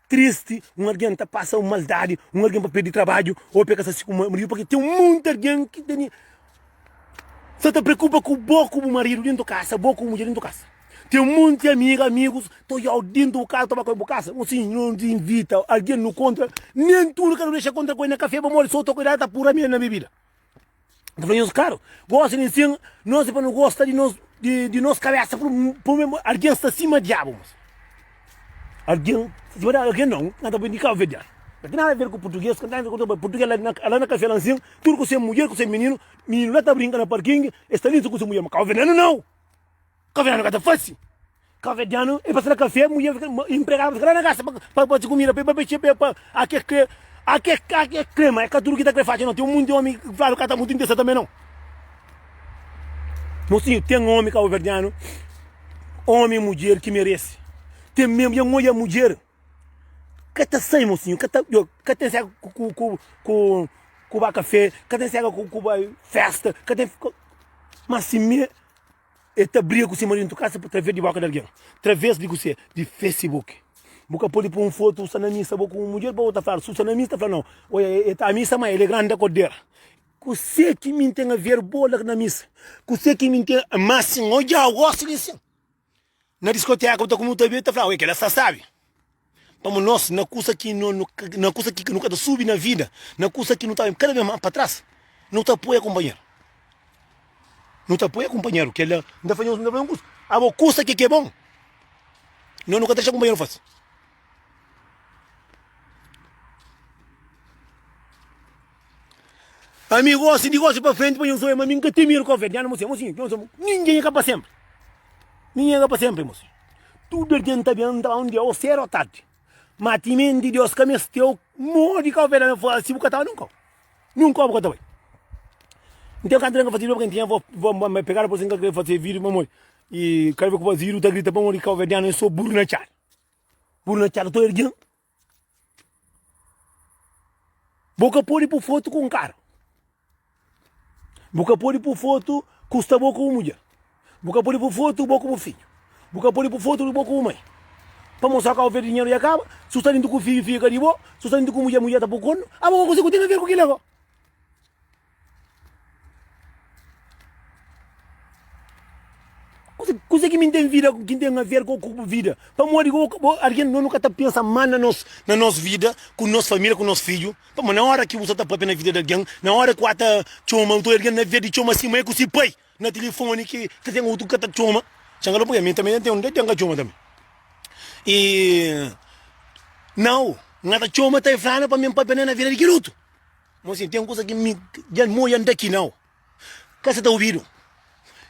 tristi, un algen ta pasa un maldadi, un algen pa perde trabadju ô pa el ka sta si ku maridu, purki ten monti algen ki tene sa ta preokupa ku bo ku bu maridu dentu kasa, bo ku bu mudjer dentu kasa. Ten monti amiga, amigus ta odjau dentu bu kasa, ta ba ku el bu kasa. Ô sin, no ta invita algen no kontra, nen tudu ka no dexa kontra ku el na kafe pamodi so ta kuidadu ta pura mel na bebida. N ta fla nhos klaru, gosi nin sin, nos é pa nu gosta di nos di, di nos kabesa, pur algen sta sima diabu, mos. Algen sima diabu, algen não, n ta di Cabo Verdeano. Ka ten nada a ver ku português, ka ten nada a ver ku português lá na, lá na kafé lá nsin, tudu ku se mulher, ku se mininu, mininu lá ta brinka na parkingi, es sta li ku se mulher, ma Cabo Verdeano não. Cabo-verdiano ka ta fasi. Cabo-verdiano e pasa na café, mulher fica, empregada fica lá na casa pa pa fasi comida, pa pa pa pa a ke kre, a ke a ke kre, ma é ka tudo ki ta kre faci não. Tem um monte de homem que fladu ka ta muito interessa também não. Mocinho, tem homem cabo-verdiano, homem e mulher que merece. Tem mesmo, e olha mulher ka ta sai mocinho, ka ta, ka tem cega ku ku ku ku ku ba café, ka tem cega ku ku ba festa, ka tem, mas si me El ta briga ku se maridu ntu kasa traves di boka di algen, traves di kuse? Di Facebook. Bu ka pode pui un fotu sta na misa bo ku un mudjer pa bo ta fla, su sta na misa ta fla nau, oia el ta misa ma el é grandi da kodera. Kuse ki mi ten a ver bo la na misa? Kuse ki mi ten? Ma sin odjau gosi di sin. Na diskoteka bu ta kume bu ta bebe ta fla, oia kela sta sabi. Pamo nos na kusa ki no na kusa ki nu ka ta subi na vida, na kusa ki nu ta kada bes mas pa tras, nu ta apoia kunpanheru. Nu ta apoia kunpanheru. Kela N ta fla nhos, N ta fla un kusa, abo kusa ki ke bon, no nu ka ta dexa kunpanheru fasi. Ami gosi di gosi pa frenti pa nhos oia ma mi N ka ten medu kau verdi. Mosinhu, mosinhu, ninguém é ka pa sempri. Ninguém é ka pa sempri, mosinhu. Tudu algen ta ben ta ba un dia ô sedu ô tardi. Ma timenti Deus ka mesteu, modi kau verdi na fla si bu ka ta ba nunka. Nunka bu ka ta bai. Nten kantu algen ka fasi video pa N tinha vo pegadu pa si N ka kre fasi video pamodi i kada vez ku fasi video ta grita pamodi kau verdianu é so buru na txada. Buru na txada tudu algen. Bu ka pode pô fotu ku un karu. Bu ka pode pô fotu ku sta bo ku bu mudjer. Bu ka pode pô fotu bo ku bu fidju. Bu ka pode pô fotu bo ku bu mai. Pa mostra kau verde dinheru ya kaba. Si bu sta dintu ku fidju, fidju ka di bo. Si bu sta dintu ku mudjer, mudjer ta pô kornu. Abo ka kuzê ku ten aver ku kila go? Kuzê ki mi ten vida ki ten aver ku bu vida? Pamodi algen no ka ta pensa mal na nos na nos vida ku nos familia ku nos fidju. Pamodi na ora ki bu sta ta papia na vida di algen, na ora ki bu ta txoma otu algen na vez di txoma si mai ku si pai na tilifoni ki ta ten otu ka ta txoma. Txangalo pabia mi tanbe ten un ten ka txoma tanbe. I nau, N ka ta txoma ta e flanu pa mi N papia na vida di kel otu. Mosinhu, ten kusa ki mi dja N odja N da ki nau ka sa ta obidu.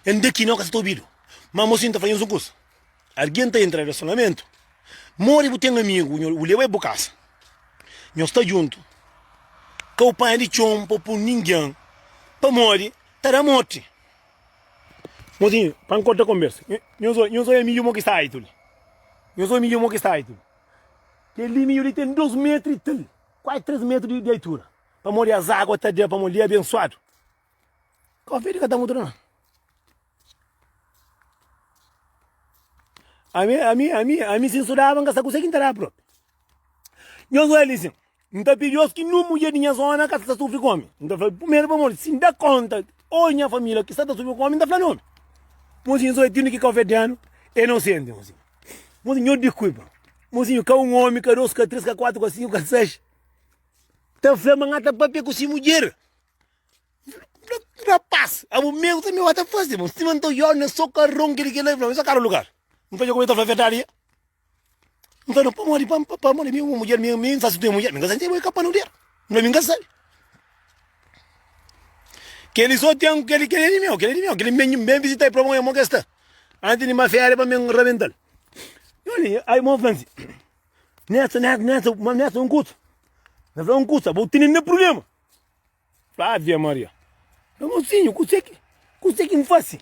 N da ki nau ka sa ta obidu. Ma mosinhu ta fla nhos un kusa, algen ta entra na relasionamentu, modi bu ten amigu, bu leba el bu kasa, nhos sta djuntu, ka bu panha di txon pa bu pui ningen, pamodi ta da morti. Mosinhu, pa N korta konbersa, nhos odja midju mo ki sta aitu li, nhos odja midju mo ki sta aitu li, kel li midju li ten dos metru i tal. Kuazi 3 metru di altura. Pamodi as água ta da, pamodi li é abensuadu. Kau verde ka ta muda não. Ami, ami, ami, ami si N sudaba N ka sa kuse ki N ta da propi. Nhos oja li sin, N ta pidi Deus ki nun mudjer di nha zona ka sta sufri ku omi. N ta fla primeru pamodi si N da konta o nha familia ki sta ta sufri ku omi N ta fla nomi. Mosinhu so é tinu ki kauverdianu é nosenti mosinhu. Mosinhu nho dikuipa. Mosinhu ka un omi, ka dos, ka tris, ka kuatru, ka sinku, ka seis ta fla ma N ta papia ku si mudjer. Rapaz, abo mesmo também vai ta fazer, mas se mantou yo na só carrão que ele que leva, mas só caro lugar. Não faz como eu tô falando verdade. Não faz não, pamodi, pam, pamodi, minha mulher, minha, minha, faço tua mulher, minha sabe, capa não der. Não minha sabe. Que ele só tem que ele que ele é meu, que ele é meu, que ele bem bem visitar para mim, que está. Antes de uma férias para mim rebentar. Olha, aí mo Francis. Nessa, nessa, nessa, nessa um custa. Nessa um custa, vou ter nem problema. Ave Maria! Fla, Mosinhu, kuse ki, kuse ki N fase?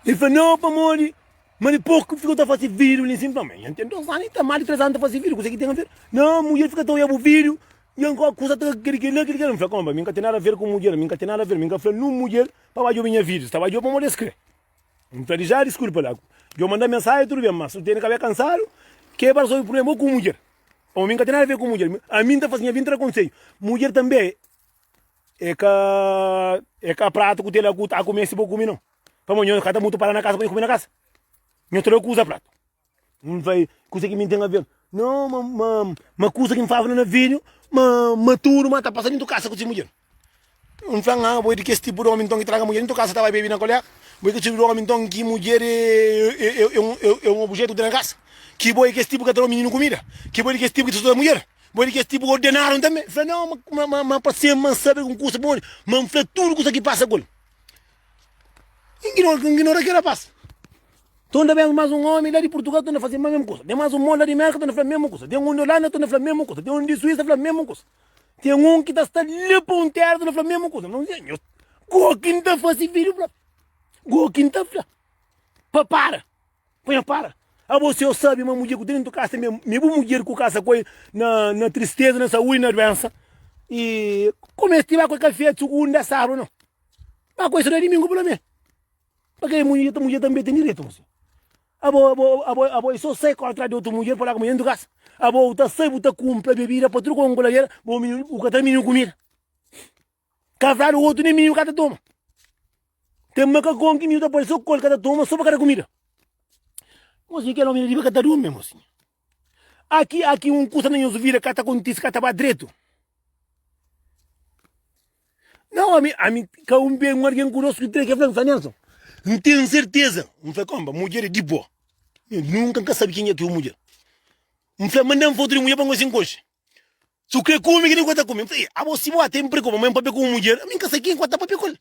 El fla, Nau, pamodi, ma dipôs ki fika ta fase vídiu li sin, fla, ma N ten dos anu i ta más di três anu ta fase vídiu, kuse ki ten aver? Nau, mudjer fika ta oia bu vídiu, i ankor kusa ta kili kila, kili kila. N fla, Konpa, mi N ka ten nada aver ku mudjer, mi N ka ten nada aver, mi N ka fla nun mudjer pa ba djobe nha vídiu, sta ba djobe pamodi es kre. N fla, Dja diskulpa la, djo manda mensaji tudu ben, ma si bu tene kabé kansadu, ke ba resolve prublema bo ku mudjer. Omi ka ten nada a ver ku mudjer. Ami N ta fasi nha vida, N ta da konsedju. Mudjer tanbe e ka e ka pratu ku tela ku ta kume si bo kume no. Pamodi nho ka ta mutu para na kasa pa nho kume na kasa. Nho ta da kuza pratu. N fai kusa ki mi ten a ver. No ma ma ma kusa ki N fala na video ma ma tudu ma ta pasa dintu kasa ku si mudjer. N fla-m, Ah, bo é di kes tipu di ómi nton ki traga mudjer ntu kasa ta bai bebe na koléga? Bo é kes tipu di ómi nton ki mudjer é un objetu di na kasa? Ki bo é kes tipu ki ka ta da mininu kumida? Ki bo é di kes tipu ki ta studa mudjer? Bo é di kes tipu ki ordenadu tanbê? N fla, Nau, ma pa sen ma N sabe algun kusa pamodi ma N fla tudu kusa ki pasa ku el. N ignora kel rapás. Torna ben mas un omi la di Purtugal torna fase mesmu kusa. Ten mas un mon la di Merka torna fla mesmu kusa. Ten un di Olanda torna fla mesmu kusa. Ten un di Suísa fla mesmu kusa. Ten un ki ta sta li pa un tera torna fla mesmu kusa. Nau nhos, go ki N ta fasi vídiu propi. Go ki N ta fla pa para, pa nha para. Abo si yo sabi ma mudjer ku ten dentu kasa mi, mi bu mudjer ku kasa ku el na na tristeza, na saúdi, na duensa. I kumesa ti ba ku el kafé sugunda, sábadu nau. Ba ku el só na dimingu pelo menos. Pa ke mudjer mudjer tanbe ten direitu mosi. Abo abo abo abo e so sai kore tras di otu mudjer pa larga mudjer dentu kasa. Abo bu ta sai bu ta kumpra bebida pa tudu konku ladera bo mininu bu ka tra mininu kumida. Ka fladu otu nen mininu ka ta toma. Ten makakon ki mininu ta poi so kol ka ta toma so pa ka da kumida. Mosi kel omi li riba ka ta durmi mosi. Aki aki un kusa na nhos vida ka ta kontisi ka ta ba dretu. Nau, ami, ami ka un be un algen ku dos ku tres ke fla, N fla, Nelson, N ten serteza. N fla, Konba, mudjer é di bo. Nunka N ka sabe kenha ki é un mudjer. N fla, Manda-m fotu di mudjer pa N konxe N konxe. Si bu kre kume, kila ku ta kume. N fla, Abo si bo ate N preokupa ma N papia ku un mudjer, ami N ka sabe kenha ku ta papia ku el.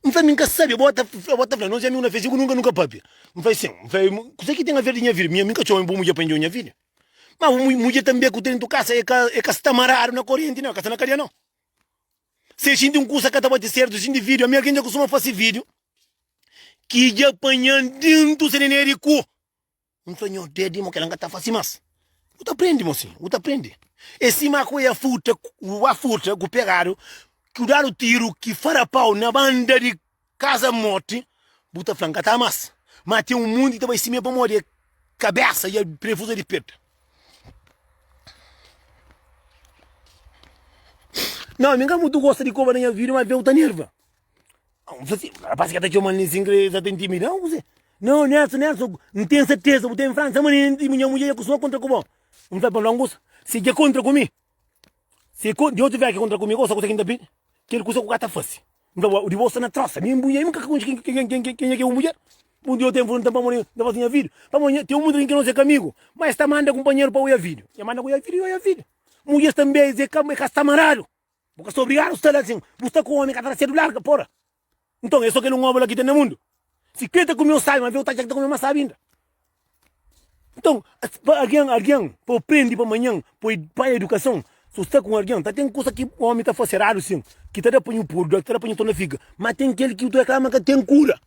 N fla, Mi N ka sabe. Bo ta bo ta fla, nos é amigu na Facebook, nunka nu ka papia. N fla, Sin. N fla, Kuzê ki ten aver di nha vida? Mi, ami N ka txoma bu mudjer pa N djobe nha vida. Ma bu mudjer tanbe ku ten dentu kasa, e ka e ka sta maradu na korenti, nau, e ka sta na kadia, nau. Si e xinti un kusa ka ta bati sertu, xinti video, ami algen dja kustuma fasi video ki dja panhan dentu se nene di ku. N fla nho dedi mo kela N ka ta fasi mas. Bu ta prendi mosinhu, bu ta prendi. E sima ku e furta, bu ba furta ku pegadu, ku dadu tiru ki farapau na banda di kasa morti, bu ta fla N ka ta mas. Ma ten un munti ki ta bai simia pamodi e kabesa dja prefuza di perta. Não, mi ka mutu gosta di koba na nha vida, ma veu ta nerva. Não, você, rapaz que ta txoman li sin kre ta intimida, não, você. Não, Nelson, Nelson, N ten certeza, bu ten França, manenti, minha mulher já costuma contra com bom. N fla pa longus, se dja contra ku mi, se di outro vez que contra comigo, gosta kusa ki N ta pidi, kel kusa ku ka ta fasi. N fla, di bo sta na trosa, mi mulher, mi ka konxe kenha kenha kenha kenha ki é bu mulher. Un dia eu tenho pergunta pamodi N ta fasi nha vida. Pamodi tem muita gente que não se amigo, mas ta manda kumpanheiro pa oia vídeo. E manda oia vídeo, oia vídeo. Mulheres também é ka, é ka sta amarrado. Bu ka sta obrigado sta lá assim. Bu sta com homem ka ta cedo larga, porra. Então é só aquele um homem lá que tem no mundo. Se crê ta comeu sabe, mas vê o tá que ta comeu mais sabe ainda. Então, alguém, alguém, para aprender para amanhã, para a educação, se está com alguém, tá tem coisa que o homem tá fazendo errado sim, que tá dando para o puro, tá dando para o torna fica, mas tem aquele que tu reclama que tem cura.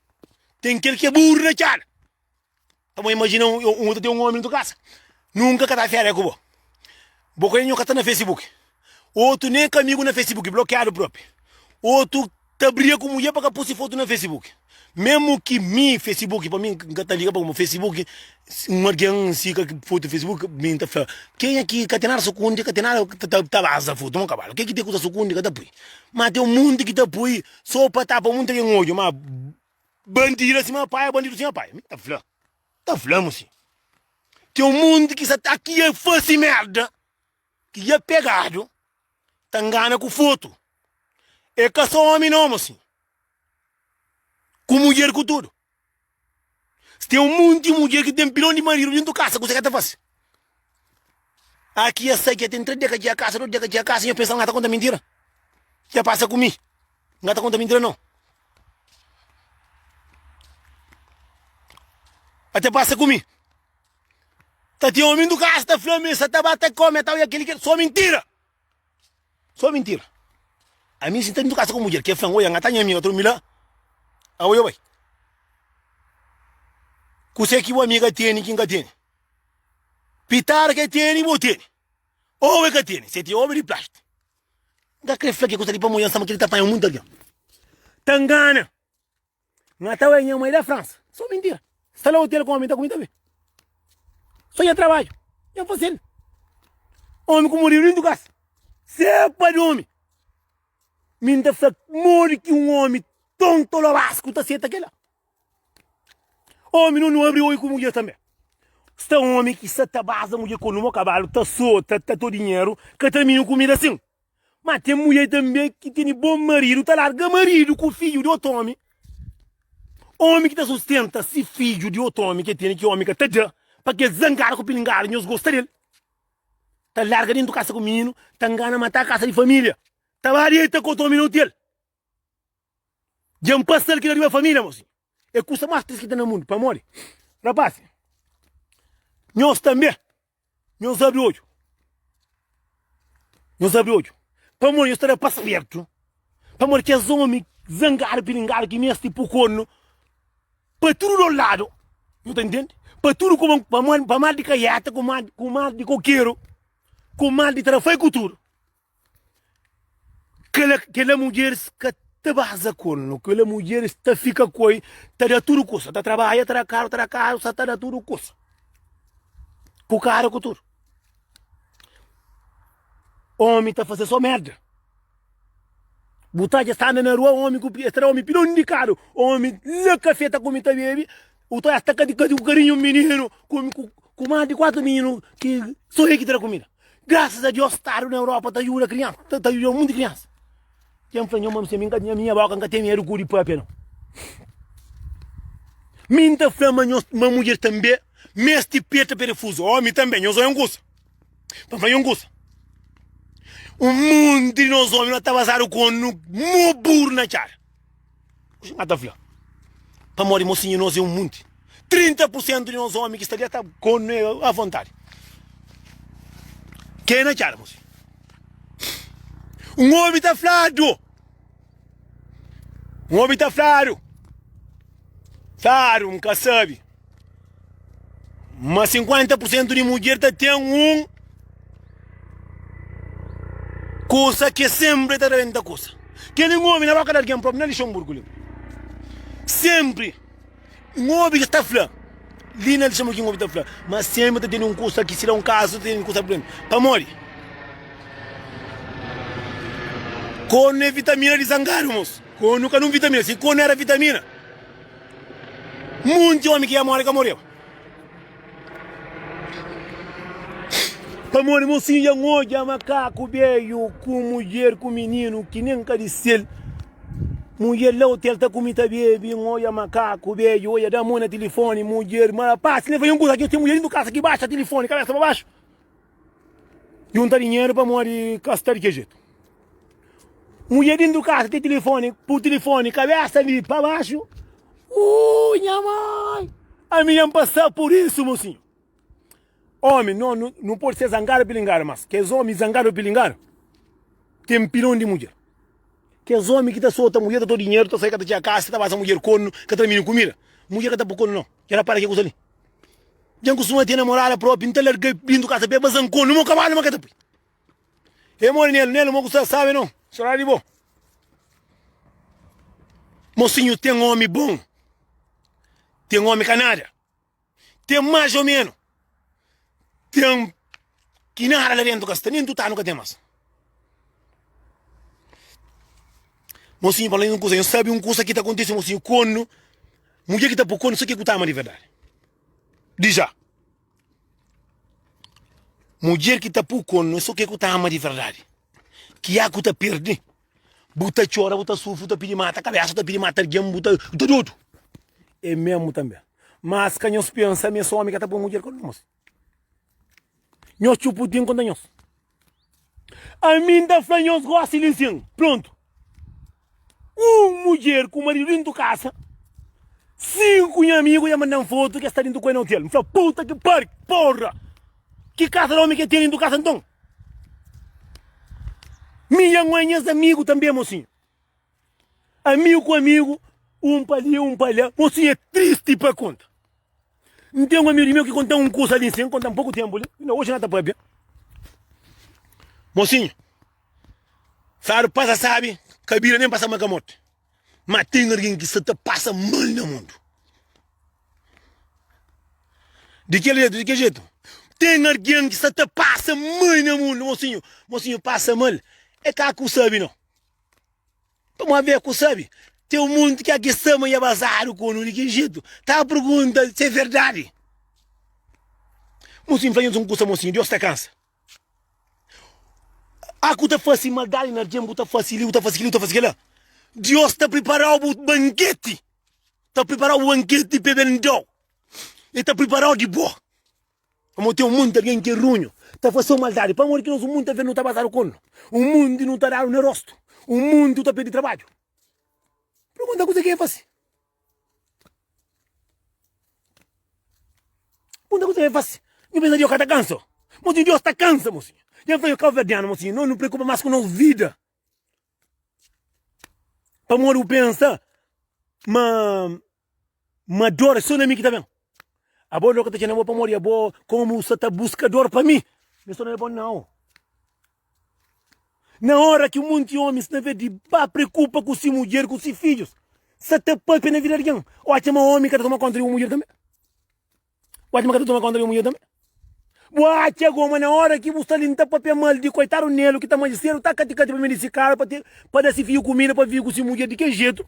Tem aquele que é burro na tchada. Então, imagina um, um, um, tem um homem na tua casa, nunca que tá férias com bo. Bo que tá na Facebook. Outro nem com amigo na Facebook, bloqueado próprio. Outro tá briga com mulher para que pôr foto na Facebook. Memu ki mi Facebook pa mi N ka ta liga pa Facebook un algen si ka fotu Facebook mi N ta fla kenha ki ka ten nada sukundi ka ten nada ta baza fotu mo kabalu ke ki ten kusa sukundi ka ta pui ma ten un munti ki ta pui so pa tapa munti algen odju ma bandida sima paia bandidu sima paia mi ta fla ta fla mo si ten un munti ki sa ta ki fasi merda ki dja pegadu ta ngana ku fotu e ka so omi no mo si ku mudjer ku tudu si ten un monti mudjer ki ten pilon di maridu dintu kasa kuse ke ta fasi aki ya sai ki ya ten 3 dia ka txiga kasa 2 dia ka txiga kasa nho pensa nga ta konta mintira ya pasa ku mi nga ta konta mintira no ate pasa ku mi Ta ten omi ndu kasa ta fla mi sa ta ba ta kome tau ya keli keli so mintira so mintira ami si ta ndu kasa ku mudjer ke flan oia nga ta nha amiga ta durmi la awo yo bai kuse ki bu amiga teni ki nka teni pitada ke teni bo teni owe ka teni se ti obi di plasti nka kre fla ke kusa li pamo nha sama keli ta panha muntu algen ta ngana. Nha ta bai nha mai da França. Só mentira. Sta la hotel com homem ta comi também. Só nha trabalho. Nha fazer. Homem com marido dentro casa. Cepa de homem. Min ta fla modi ki um homem tonto lobasco ta seta kela. Homem não não abre oi com mulher também. Sta homem ki sa ta baza mulher com numa cavalo, ta sota, ta to dinheiro, ka ta minu comida assim. Má ten mulher tanbê ki tene bon maridu ta larga maridu ku fidju di otu ómi. Ómi ki ta sustenta se fidju di otu ómi ki el tene, ki ómi ka ta da, pa kes zangadu ku pilingadu nhos gosta del. Ta larga dentu kasa ku mininu, ta ngana mata kasa di família, ta ba deita ku otu ómi na otel. Dja N pasa-l kila riba família, mosinhu. É kusa más tristi ki ten na mundu. Pamodi? Rapasi, nhos tanbê. Nhos abri odju. Nhos abri odju. Pamodi nhos ta da pa spertu. Pamodi kes omi zangadu, pilingadu ki meste pu kornu pa tudu dos ladu. Nhu ta ntende? Pa tudu kuma, pa mal, pa mal di kaieta, ku mal, ku mal di kokeru, ku mal di trafai ku tudu. Kela, kela mudjeris ka ta baza kornu, kela mudjeris ta fika koi, ta da tudu kusa, ta trabadja, ta da karu, ta da karu, sa ta da tudu kusa. Ku karu ku tudu. Omi ta fase so merda. Bu ta dja sta anda na rua, omi ku es ta da omi pilon di karu, omi la kafe ta kume ta bebe, u ta sta kadi kadi ku karinhu mininu, ku ku mas di 4 mininu ki so e ki ta da kumida. Graças a Deus stadu na Europa ta ajuda criança, ta, ta ajuda munti criança. Quem fla nho ma mi nka nha minha boca nka tem medo ku di papia não. Mi nta fla ma nho ma mulher também meste peta perefuso, homem também, nho é um kusa. Pa fla nho um kusa. Um monte de nós homens tá basado com no mo burro na tchara. Nka ta fla. Pamodi mosinhu nos é um monte. 30% di nos omi ki sta li ta kone a vontadi. Ke na txada mosinhu. Un omi ta fladu. Un omi ta fladu. Fladu, N ka sabi. Ma 50% di mudjer ta ten un kusa ki senpri ta rebenta kusa. Kel un omi na boka di algen propi na Lixonburgu li. Senpri. N obi ki sta fla li na Luxemburgo ki N obi ta fla ma sempri ta tene un kusa ki si da un kazu ta tene un kusa problema pamodi kornu é vitamina di zangadu mos kornu ka nun vitamina si kornu era vitamina munti omi ki ia more ka moreba pamodi mosinhu dja N odja makaku beju ku mudjer ku mininu ki nen ka di sel. Mudjer la otel ta kumi ta bebi, N oja makaku bedju, oja da mon na tilifoni, mudjer ma rapaz ne fai un kusa ki ten mudjer dintu kasa ki baxa tilifoni kabesa pa baxu, junta dinheru pamodi ka sta di kel jetu. Mudjer dintu kasa ten tilifoni, pu tilifoni kabesa li pa baxu, ui nha mai, ami dja N pasa pur isu mosinhu. Omi no no pode ser zangadu pilingadu mas kes omi zangadu pilingadu ten pilon di mudjer. Kes omi ki ta sota mudjer ta to dinheru ta sai ka ta txega kasa ta pasa mudjer kornu ka ta da mininu kumida mudjer ka ta po kornu no dja rapara ke kusa li dja N kustuma ten namorada propi N ta larga bintu kasa pa e bazan kornu mo kabalu ma ka ta pui e mori nelu nelu mo ku sta sabe no sodadi di bo mosinhu ten omi bon. Ten omi ka nada. Ten mais ou menos. Ten ki nada la dentu ka sta, nen tutanu ka ten mas. Mosinhu fala un kusa, nhos sabe un kusa ki ta kontise mosinhu konu, mudjer ki ta pô konu, so ke ku ta ama di verdadi. Dija. Mudjer ki ta pô konu, so ke ku ta ama di verdadi. Ki ya ku ta perde. Bu ta txora, bu ta sufri, bu ta pidi mata kabesa, bu ta pidi mata algen, bu ta bu ta dodu. É mesmu tanbe. Mas ka nhos pensa ma es omi ka ta poi mudjer konu mos. Nhos txuputin konta nhos. Ami N ta fla nhos gosi li sin, prontu. Un mudjer ku maridu dintu kasa, 5 nha amigu dja manda-m fotu ki es sta dintu ku el na otel. N fla, puta ki pari, porra! Ki kasa di omi ki el ten dintu kasa nton? Mi dja N oia nhas amigu tanbe, mosinhu. Amigu ku amigu, un pa li, un pa la. Mosinhu é tristi pa konta. N ten un amigu di meu ki konta-m un kusa li nsin, konta-m poku tenpu li, inda oji N ta papia. Mosinhu, fladu pasa sabi, ka bira nen pasa mal ka morti. Ma ten algen ki sta ta pasa mal na mundu. Di kel jetu, di kel jetu. Ten algen ki sta ta pasa mal na mundu, mosinhu. Mosinhu, pasa mal é ka ku sabi no. Pamodi é ku sabi. Ten un monti ki aki sta ma ya bazadu ku nu di ki jetu. Ta pergunta si é verdadi. Mosinhu, fla nhos un kusa, mosinhu, Deus ta kansa. A ku ta fasi maldadi na algen, bu ta fasi li, bu ta fasi kili, bu ta fasi kila. Dios ta priparau bu banketi, ta priparau bu banketi pa e ben dau. E ta priparau di bo. Pamodi ten un monti algen ki é runhu, ta fasi maldadi. Pamodi ki nos un monti alves nu ta bazadu ku nu, un monti nu ta dadu na rostu, un monti nu ta perde trabadju. Pergunta kuze ki e fasi. Punta kuze ki e fasi. Nhu pensa Deus ka ta kansa? Mosinhu, Deus ta kansa, mosinhu. Dja N fla nhu kauverdianu, mosinhu, no nu preokupa mas ku nos vida. Pamodi bu pensa ma ma dor é so na mi ki ta ben. Abo dor ka ta txena bo pamodi abo komu bu sta ta buska dor pa mi. Mi sta na bo nau. Na ora ki un monti omis na vez di ba preokupa ku si mudjer ku si fidjus, sta ta papia na vida di algen. O atxa ma omi ka ta toma konta di un mudjer tanbe? Bu atxa ma ka ta toma konta di un mudjer tanbe? Bu atxa goma na ora ki bu sta li nta papia mal di koitadu nelu ki ta manxa sedu ta kati kati pa medi si kara pa pa da si fidju kumida pa vivi ku si mudjer di kel jetu?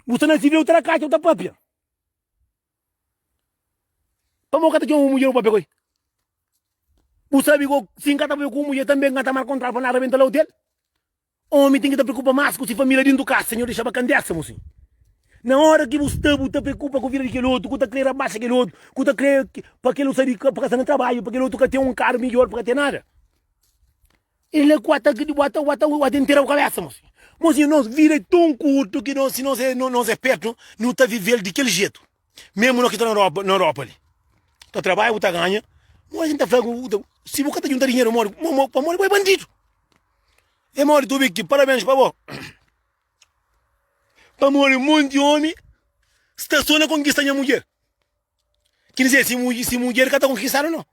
Bu sta na si vida bu ta da katxa bu ta papia. Pamodi ka ta txoma un mudjer bu papia ku el? Bu sabi go si N ka ta papia ku un mudjer tanbe N ka ta marka kontratu pa N rabenta la otel? Omi ten ki ta preokupa mas ku si familia dintu kasa, nho dexa ba kandesa, mosinhu. Na ora ki bu sta bu ta preokupa ku vida di kel otu, ku ta kre rabaxa kel otu, ku ta kre pa kel otu sai di pa ka sta na trabadju, pa kel otu ka ten un karu midjor, pa ka ten nada. El la ku ata bu ata bu ata intera bu kabesa, mosinhu. Mosinhu, nos vida é ton kurtu ki nos si nos é nos é pertu, nu ta vivel di kel jetu. Mesmu no ki ta na Europa, na Europa li. Ta trabadja bu ta ganha, modi ki N ta fla ku si bu ka ta junta dinheru modi pamodi bu é bandidu. É modi tu ki parabéns pa bo. Pamodi monti omi sta so na konkista nha mudjer. Ki dizer, si si mudjer ka ta konkistadu no.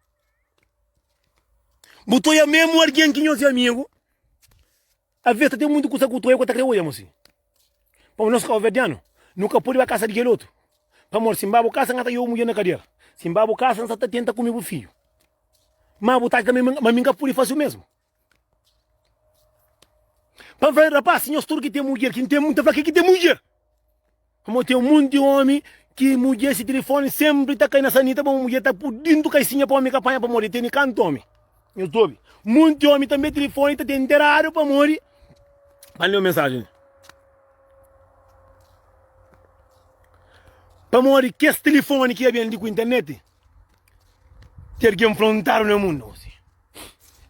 Bu ta oia mesmu algen ki nhos é amigu, aves ta ten muntu kusa ku ta oia ku ta kre oia mosi. Pamodi nos kabuverdianu nu ka pode ba kasa di kel otu. Pamodi si N ba bu kasa N ka ta oia bu mudjer na kadera. Si N ba bu kasa N sa ta tenta kume bu fidju. Ma bu ta atxa tanbe ma mi N ka pode fase o mesmu. Pa N fla, rapaz, nhos tudu ki ten mudjer, ki N ten, N ta fla ke ki ten mudjer. Pamodi ten munti omi ki mudjer si tilifoni senpri ta kai na sanita, pamodi mudjer ta pui dintu kaisinha pa omi ka panha, pamodi tene kantu omi. Nhos ta obi? Munti omi tanbe tilifoni ta ten nteradu pamodi. Pa N leu mensajen li. Pamodi kes tilifoni ki ya ben li ku internet, ten algen frontadu na mundu.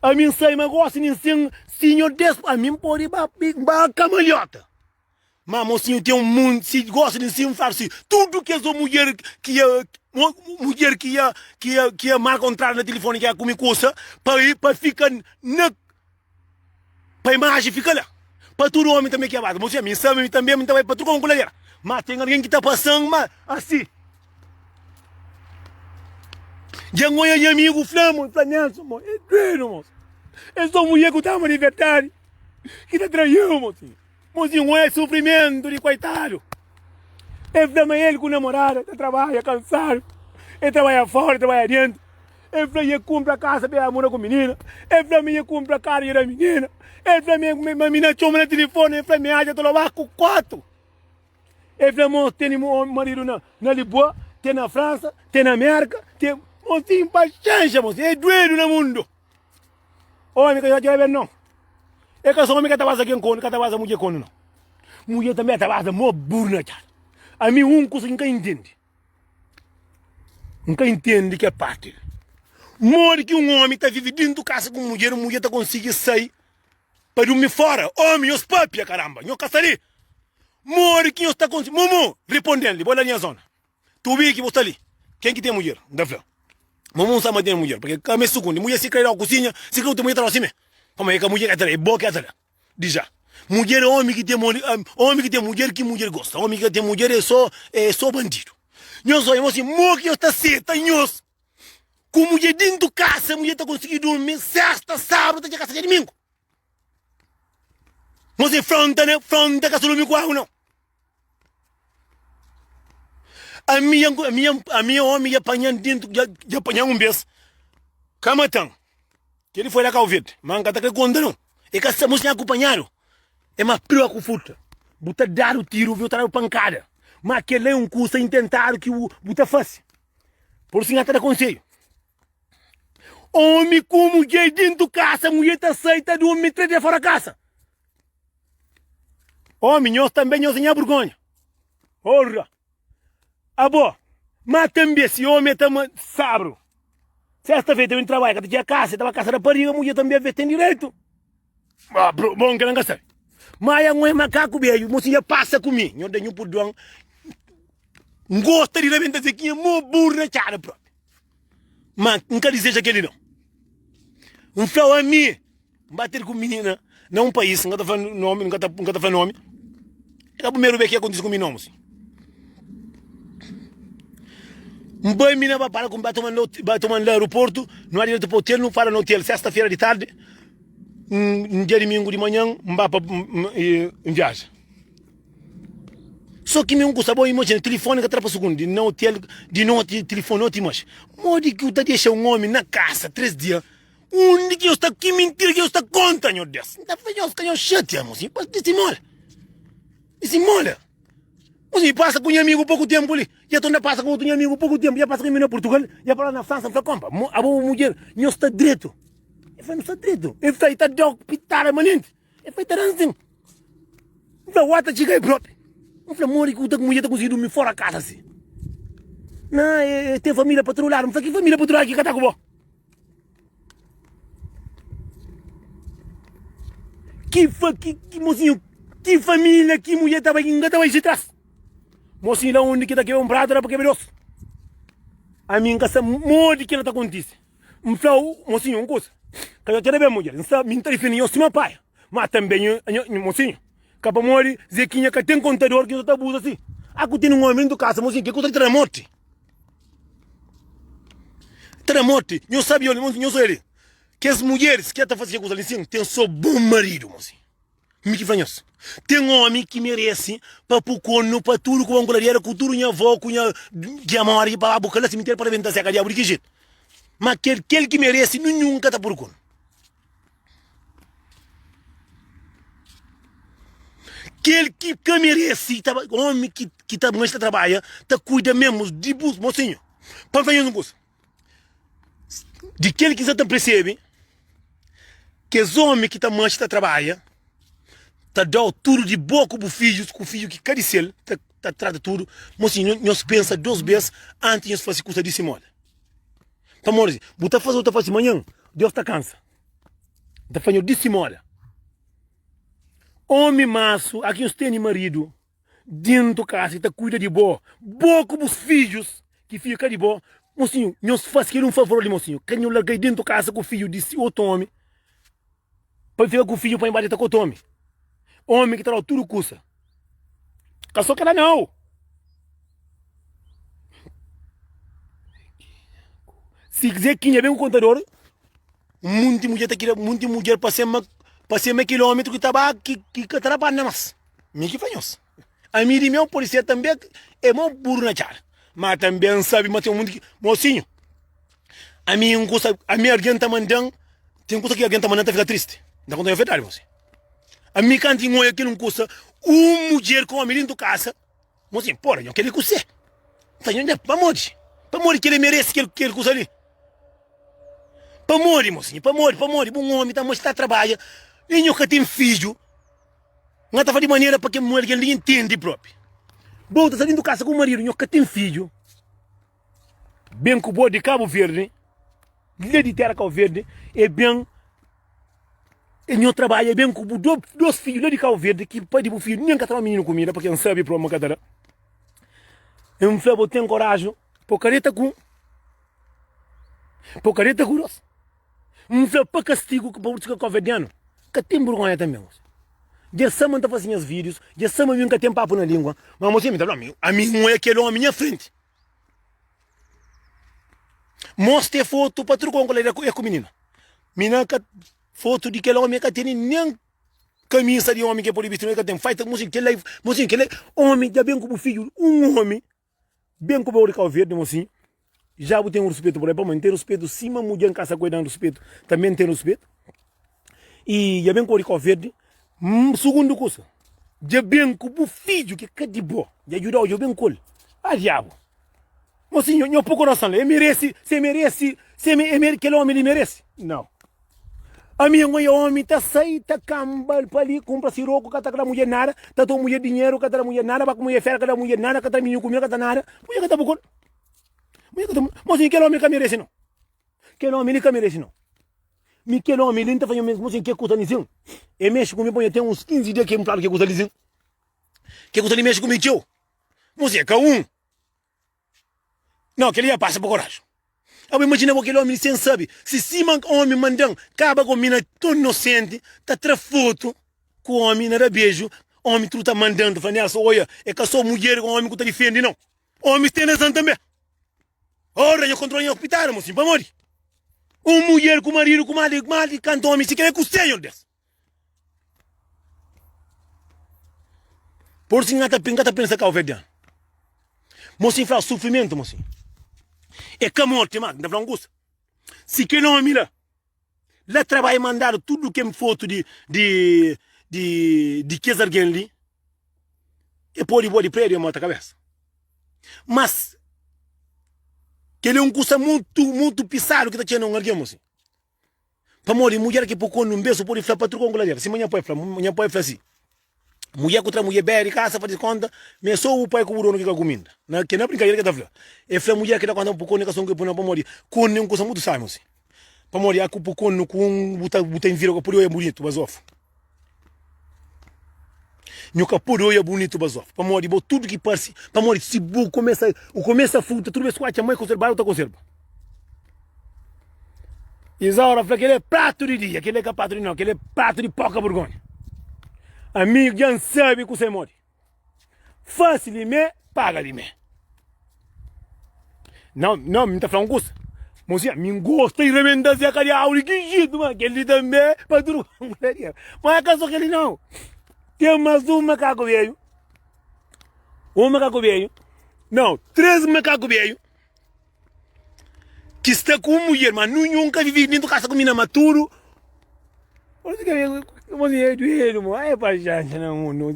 Ami N sai ma gosi nin sen sinhor des ami N pode ba ba kamaliota. Ma mosinhu ten un munti si gosi nin sin fala si tudu kes o mudjer ki ia mudjer ki ia ki ia ki ia marka un tradu na tilifoni ki ia kume kusa pa pa fika na pa imaji fika la pa tudu omi tanbe ki ia bata. Mosinhu ami N sabe mi tanbe mi ta bai pa tudu ku ladera ma ten algen ki ta pasan ma asi. Dja N oia nha amigu fla-m, el fla, Nelson, mo, é duedu, mosi. É sô mulher ku ta ama di verdadi ki ta trai-u, mosinhu. Mosinhu, N oia sufrimentu di koitadu. El fla ma el ku namorada ta trabadja kansadu, el trabadja fora, el trabadja dentu. El fla i el kunpra kasa pa el mora ku minina. El fla ma i el kunpra karu i el da minina. El fla ma minina txoma na tilifoni, el fla ma el atxa ta loba ku 4. El fla ma tene maridu na na Lisboa, ten na Fransa, ten na Amérika, ten. Mosinhu, paxénxa, mosinhu, é duedu na mundu. Omi ka ta tira ben no. É ka so omi ka ta baza ken konu, ka ta baza mudjer konu no. Mudjer tanbe ta baza mo buru na txada. Ami un kusa ki N ka intende, N ka intende kel parti li. Modi ki un omi ta vive dintu kasa ku un mudjer, un mudjer ta konsigi sai pa durmi fora? Omi, nhos papia karamba, nhos ka sta li. Modi ki nhos ta konsigi? Mumu, riponden li, bo la nha zona. Tubi ki bo sta li, ken ki ten mudjer? N ta fla, Momo N sa ma ten mudjer, pake ka me sukundi. Mudjer si kre dau kusinha, si kre otu mudjer ta dau sime. Pamodi e ka mudjer ki ta da, e bo ki ta da. Dija, mudjer e omi ki ten omi ki ten mudjer ki mudjer gosta. Omi ki ka ten mudjer e so e so bandidu. Nhos oja, mosi, mo ki nhos ta seta nhos ku mudjer dintu kasa, mudjer ta konsigi durmi sesta, sabru, ta txega kasa dia dimingu. Mosi, fronta ne, fronta ka sa durmi ku agu nau. Ami, ami, ami omi dja panhan dentu, dja, dja panhan un bes, ka matan. Keli foi la Kau Verde, ma N ka ta kre konta nau. E ka sa, mos nha kunpanhadu e mas pior ku furta. Bu ta dadu tiru, bu ta dadu pankada, ma kela e un kusa intentadu ki bu, bu ta fasi. Pur isu N ka ta da konselhu. Omi ku mudjer dentu kasa, mudjer ta sai ta durmi 3 dia fora kasa. Omi, nhos tanbe nhos é nha burgonha. Ora! Abo, ma tanbe si omi é ta ma sabru, sesta feita ben trabadja, ka ta txiga kasa, e ta ba kasa rapariga, mudjer tanbe aves ten direitu. Ah, bro, bon kela N ka sabe. Ma ya N é makaku bedju, mosi dja pasa ku mi. Nho da nhu purduan, N gosta di rabenta Zequinha mo buru na txada propi. Ma N ka dizeja keli nau. N flau ami. N ba ter ku minina na un país, N ka ta fla nomi, N ka ta, N ka ta fla nomi. É ka primeru bes ki akontise ku mi nomu si. N bai mina ba para ku ba toma no, ba toma na aeroportu, nu ba diretu pa hotel, nu para na hotel sesta-fera di tardi, N dia dimingu di manhan N ba pa N viaja. So ki mi un kusa bo imajina tilifoni ka ta da pa sugundi na hotel di noti tilifoni noti imaji. Modi ki u ta dexa un omi na kasa 3 dia? Undi ki nhos sta? Ki mintira ki nhos sta konta, Nhor Deus? N ta fla nhos ka nhos xatia, mosinhu. Pa disimola, disimola. Mosinhu, pasa ku nha amigu poku tempu li. Dja torna pasa ku otu nha amigu poku tempu. Dja pasa ku nha amigu na Purtugal, dja pa la na Fransa. N fla, konpa, abo bu mudjer, nhos sta dretu? El fla, nu sta dretu. El fla, i ta dau pitada manenti. El fla, i ta dan sin. N fla, wa ta txiga el propi. N fla, modi ki bu ta ku mudjer ta konsigi durmi fora kasa si? Na, e ten familia pa tudu ladu. N fla, ki familia pa tudu ladu ki ka ta ku bo? Ki fa ki, ki mosinhu, ki família, ki mulher ta bai, nka ta bai si tras. Mosinhu la undi ki ta kebra un pratu, da pa kebra dos. Ami nka sa modi ki la ta kontise. N fla-u, mosinhu, un kusa, ka ta txada ben mudjer, N sa, mi N ta difende nho sima pai, ma tanbe nho, nho, mosinhu, ka pamodi Zekinha ka ten kontador ki nho ta abuza si. A ku tene un omi dentu kasa, mosinhu, ke ku ta tra morti? Tra morti, nho sabi oli, nho sabi li. Kes mudjeris ki ta fasi ke kusa li sin, ten so bon maridu, mosinhu. Mi ki fla nhos, ten omi ki meresi pa pu kornu pa tudu ku banku ladera, ku tudu nha avó, ku nha gia mori, pa ba buka la simiteru pa rebenta seka diabu di ki jetu. Ma kel kel ki meresi ninhun ka ta puru kornu. Kel ki ka meresi, ta ba, omi ki ki ta ta trabadja, ta kuida mesmu di bu mosinhu. Pa N fla nhos un kusa. Di kel ki N sa ta persebe, kes ómi ki ta manxe ta trabadja, ta da-u tudu di bo ku bu fidjus, ku fidju ki ka di sel, ta ta trata tudu. Mosinhu, nhos pensa dos bês antis di nhos fase kusa di si moda. Pamodi bu ta fase, bu ta fase, manhan Deus ta kansa. N ta fla nhos di si moda. Ómi masu, aki nhos tene maridu. Dentu kasa i ta kuida di bo, bo ku bus fidjus ki fika ka di bo. Mosinhu, nhos fasi kel un favor li, mosinhu, ka nho larga-i dentu kasa ku fidju di si otu omi, pa el fika ku fidju pa inba dita ku otu omi. Omi ki ta dau tudu kusa. Ka so kela nau. Si Zekinha ben ku kontador, munti mudjer ta kria, munti mudjer pa sema, pa sema kilometru ki ta ba, ki, ki ka ta da pa anda mas. Mi ki fla nhos. Ami di meu pode ser tanbe é mo buru na txada. Ma tanbe N sabe ma ten munti ki. Mosinhu, ami N kusa, ami algen ta manda-m, ten kusa ki algen ta manda-m ta fika tristi. N ta konta nha verdadi mosinhu. Ami kantu N oia kel un kusa, un mudjer ku omi dentu kasa, mosinhu, pora nho kel-li kusé? N fla, nho, pamodi? Pamodi kel-li merese kel, kel kusa li? Pamodi, mosinhu, pamodi, pamodi? Bu un omi ta mostra ta trabadja i nho ka ten fidju. N ta fla di manera pa kel algen li intende propi. Bo ta sta dentu kasa ku maridu, nho ka ten fidju. Ben ku bo di Kabu Verdi, la di tera Kabu Verdi, e ben e nho trabadja ben ku bu dos fidju la di Kabu Verdi, ki pai di bu fidju nen ka ta da mininu kumida, pake N sabi propi ma ka ta da. N fla bo ten koraju po ka deta ku un, po ka deta ku dos. N fla pa kastigu ki pa bu fika kauverdianu ka ten burgonha tanbe mosi. Dja sama N ta fasi nhas videos, dja sama mi N ka ten papu na lingua, ma mosi mi ta fla ami, ami N oia kel omi nha frenti. Mostra e fotu pa tudu konku la e ku minina. Mina ka fotu di kel omi e ka tene nen kamisa di omi ke pudi bisti, e ka ten. Fai ta mosi kel la, mosi kel la omi dja ben ku bu fidju, un omi Ben ku bo di Kau Verdi mosinhu Já bu ten ruspetu por el pamodi N ten ruspetu sima mudjer N kasa ku el dan ruspetu tanbe N ten ruspetu i dja ben ku bo di Kau Verdi Sugundu kusa dja ben ku bu fidju ki ka di bo dja djudau dja ben ku el a diabu mosinhu nho pui korason la e meresi se meresi se e kel omi li meresi nau. Ami N oia omi ta sai ta kanba pa li kunpra siroku ka ta da mudjer nada, ta toma mudjer dinheru ka ta da mudjer nada, ba ku mudjer fera ka da mudjer nada, ka ta da mininu kumida ka ta nada, mudjer ka ta bukul. Mudjer ka ta Mosinhu kel omi ka meresi no. Kel omi li ka meresi no. Mi kel omi li N ta fla nho mes mosinhu ke kusa li sin e mexi ku mi pa nho ten uns 15 dia ke N fladu ke kusa li sin. Ke kusa li mexi ku mi txeu. Mosinhu e ka un. Nau, kel-li dja pasa pa koraji. Abo imajina bo kel omi li sen sabe si sima omi manda-m kaba ku mina ton inosenti ta tra fotu ku omi na da beju, omi tudu ta manda-m ta fla Nelson oia e ka so mudjer ku omi ku ta difende nau, omis ten razan tanbe. Ora nha kontrola nha hospital mosinhu pamodi un mudjer ku maridu ku mal mal di kantu omi si kel-la é ku senhor des. Por si N ka ta pensa kauverdianu. Mosin fla sufrimentu mosin é ka morti ma N ta fla un kusa si kel omi la la trabadja mandadu tudu kel fotu di di di di kes algen li e podi bua di prediu e mota kabesa mas kel é un kusa mutu mutu pisadu ki ta txena un algen mosin. Pamodi mudjer ki poko nun besu pode fla pa trukon ku ladera. Sima nha pai fla, nha pai fla si, Mudjer ku tra mudjer bedi kasa fa di konta ma e so bu pai ku bu donu ki ka kuminda. Na ke na brinkadera ke ta fla. E fla mudjer ki da konta ma poko ne ka son ki puna pamodi konu e un kusa mutu sabi mosi. Pamodi a ku pu konu ku un bu ta bu ta invira ka pode oia bunitu bazofu. Nhu ka pode oia bunitu bazofu pamodi bo tudu ki parsi pamodi si bu kumesa u kumesa furta tudu bes ku atxa mai konserbadu ta konserba. Izaura fla kel-li é pratu di dia, kel-li é ka pratu di nau, kel-li é pratu di poka burgonha. Ami dja N sabe kusé modi. Fase di mé, paga di mé. Nau, nau, mi ta fla un kusa. Mosinha, mi N gosta di rebenta Zé Kadiau di ki jitu, ma kel-li tanbe pa tudu kongredia. Ma é ka so kel-li nau. Ten mas un makaku bedju, un makaku bedju, nau, 3 makaku bedju. Ki sta ku un mudjer, ma ninhun ka vivi dentu kasa ku mi na, ma tudu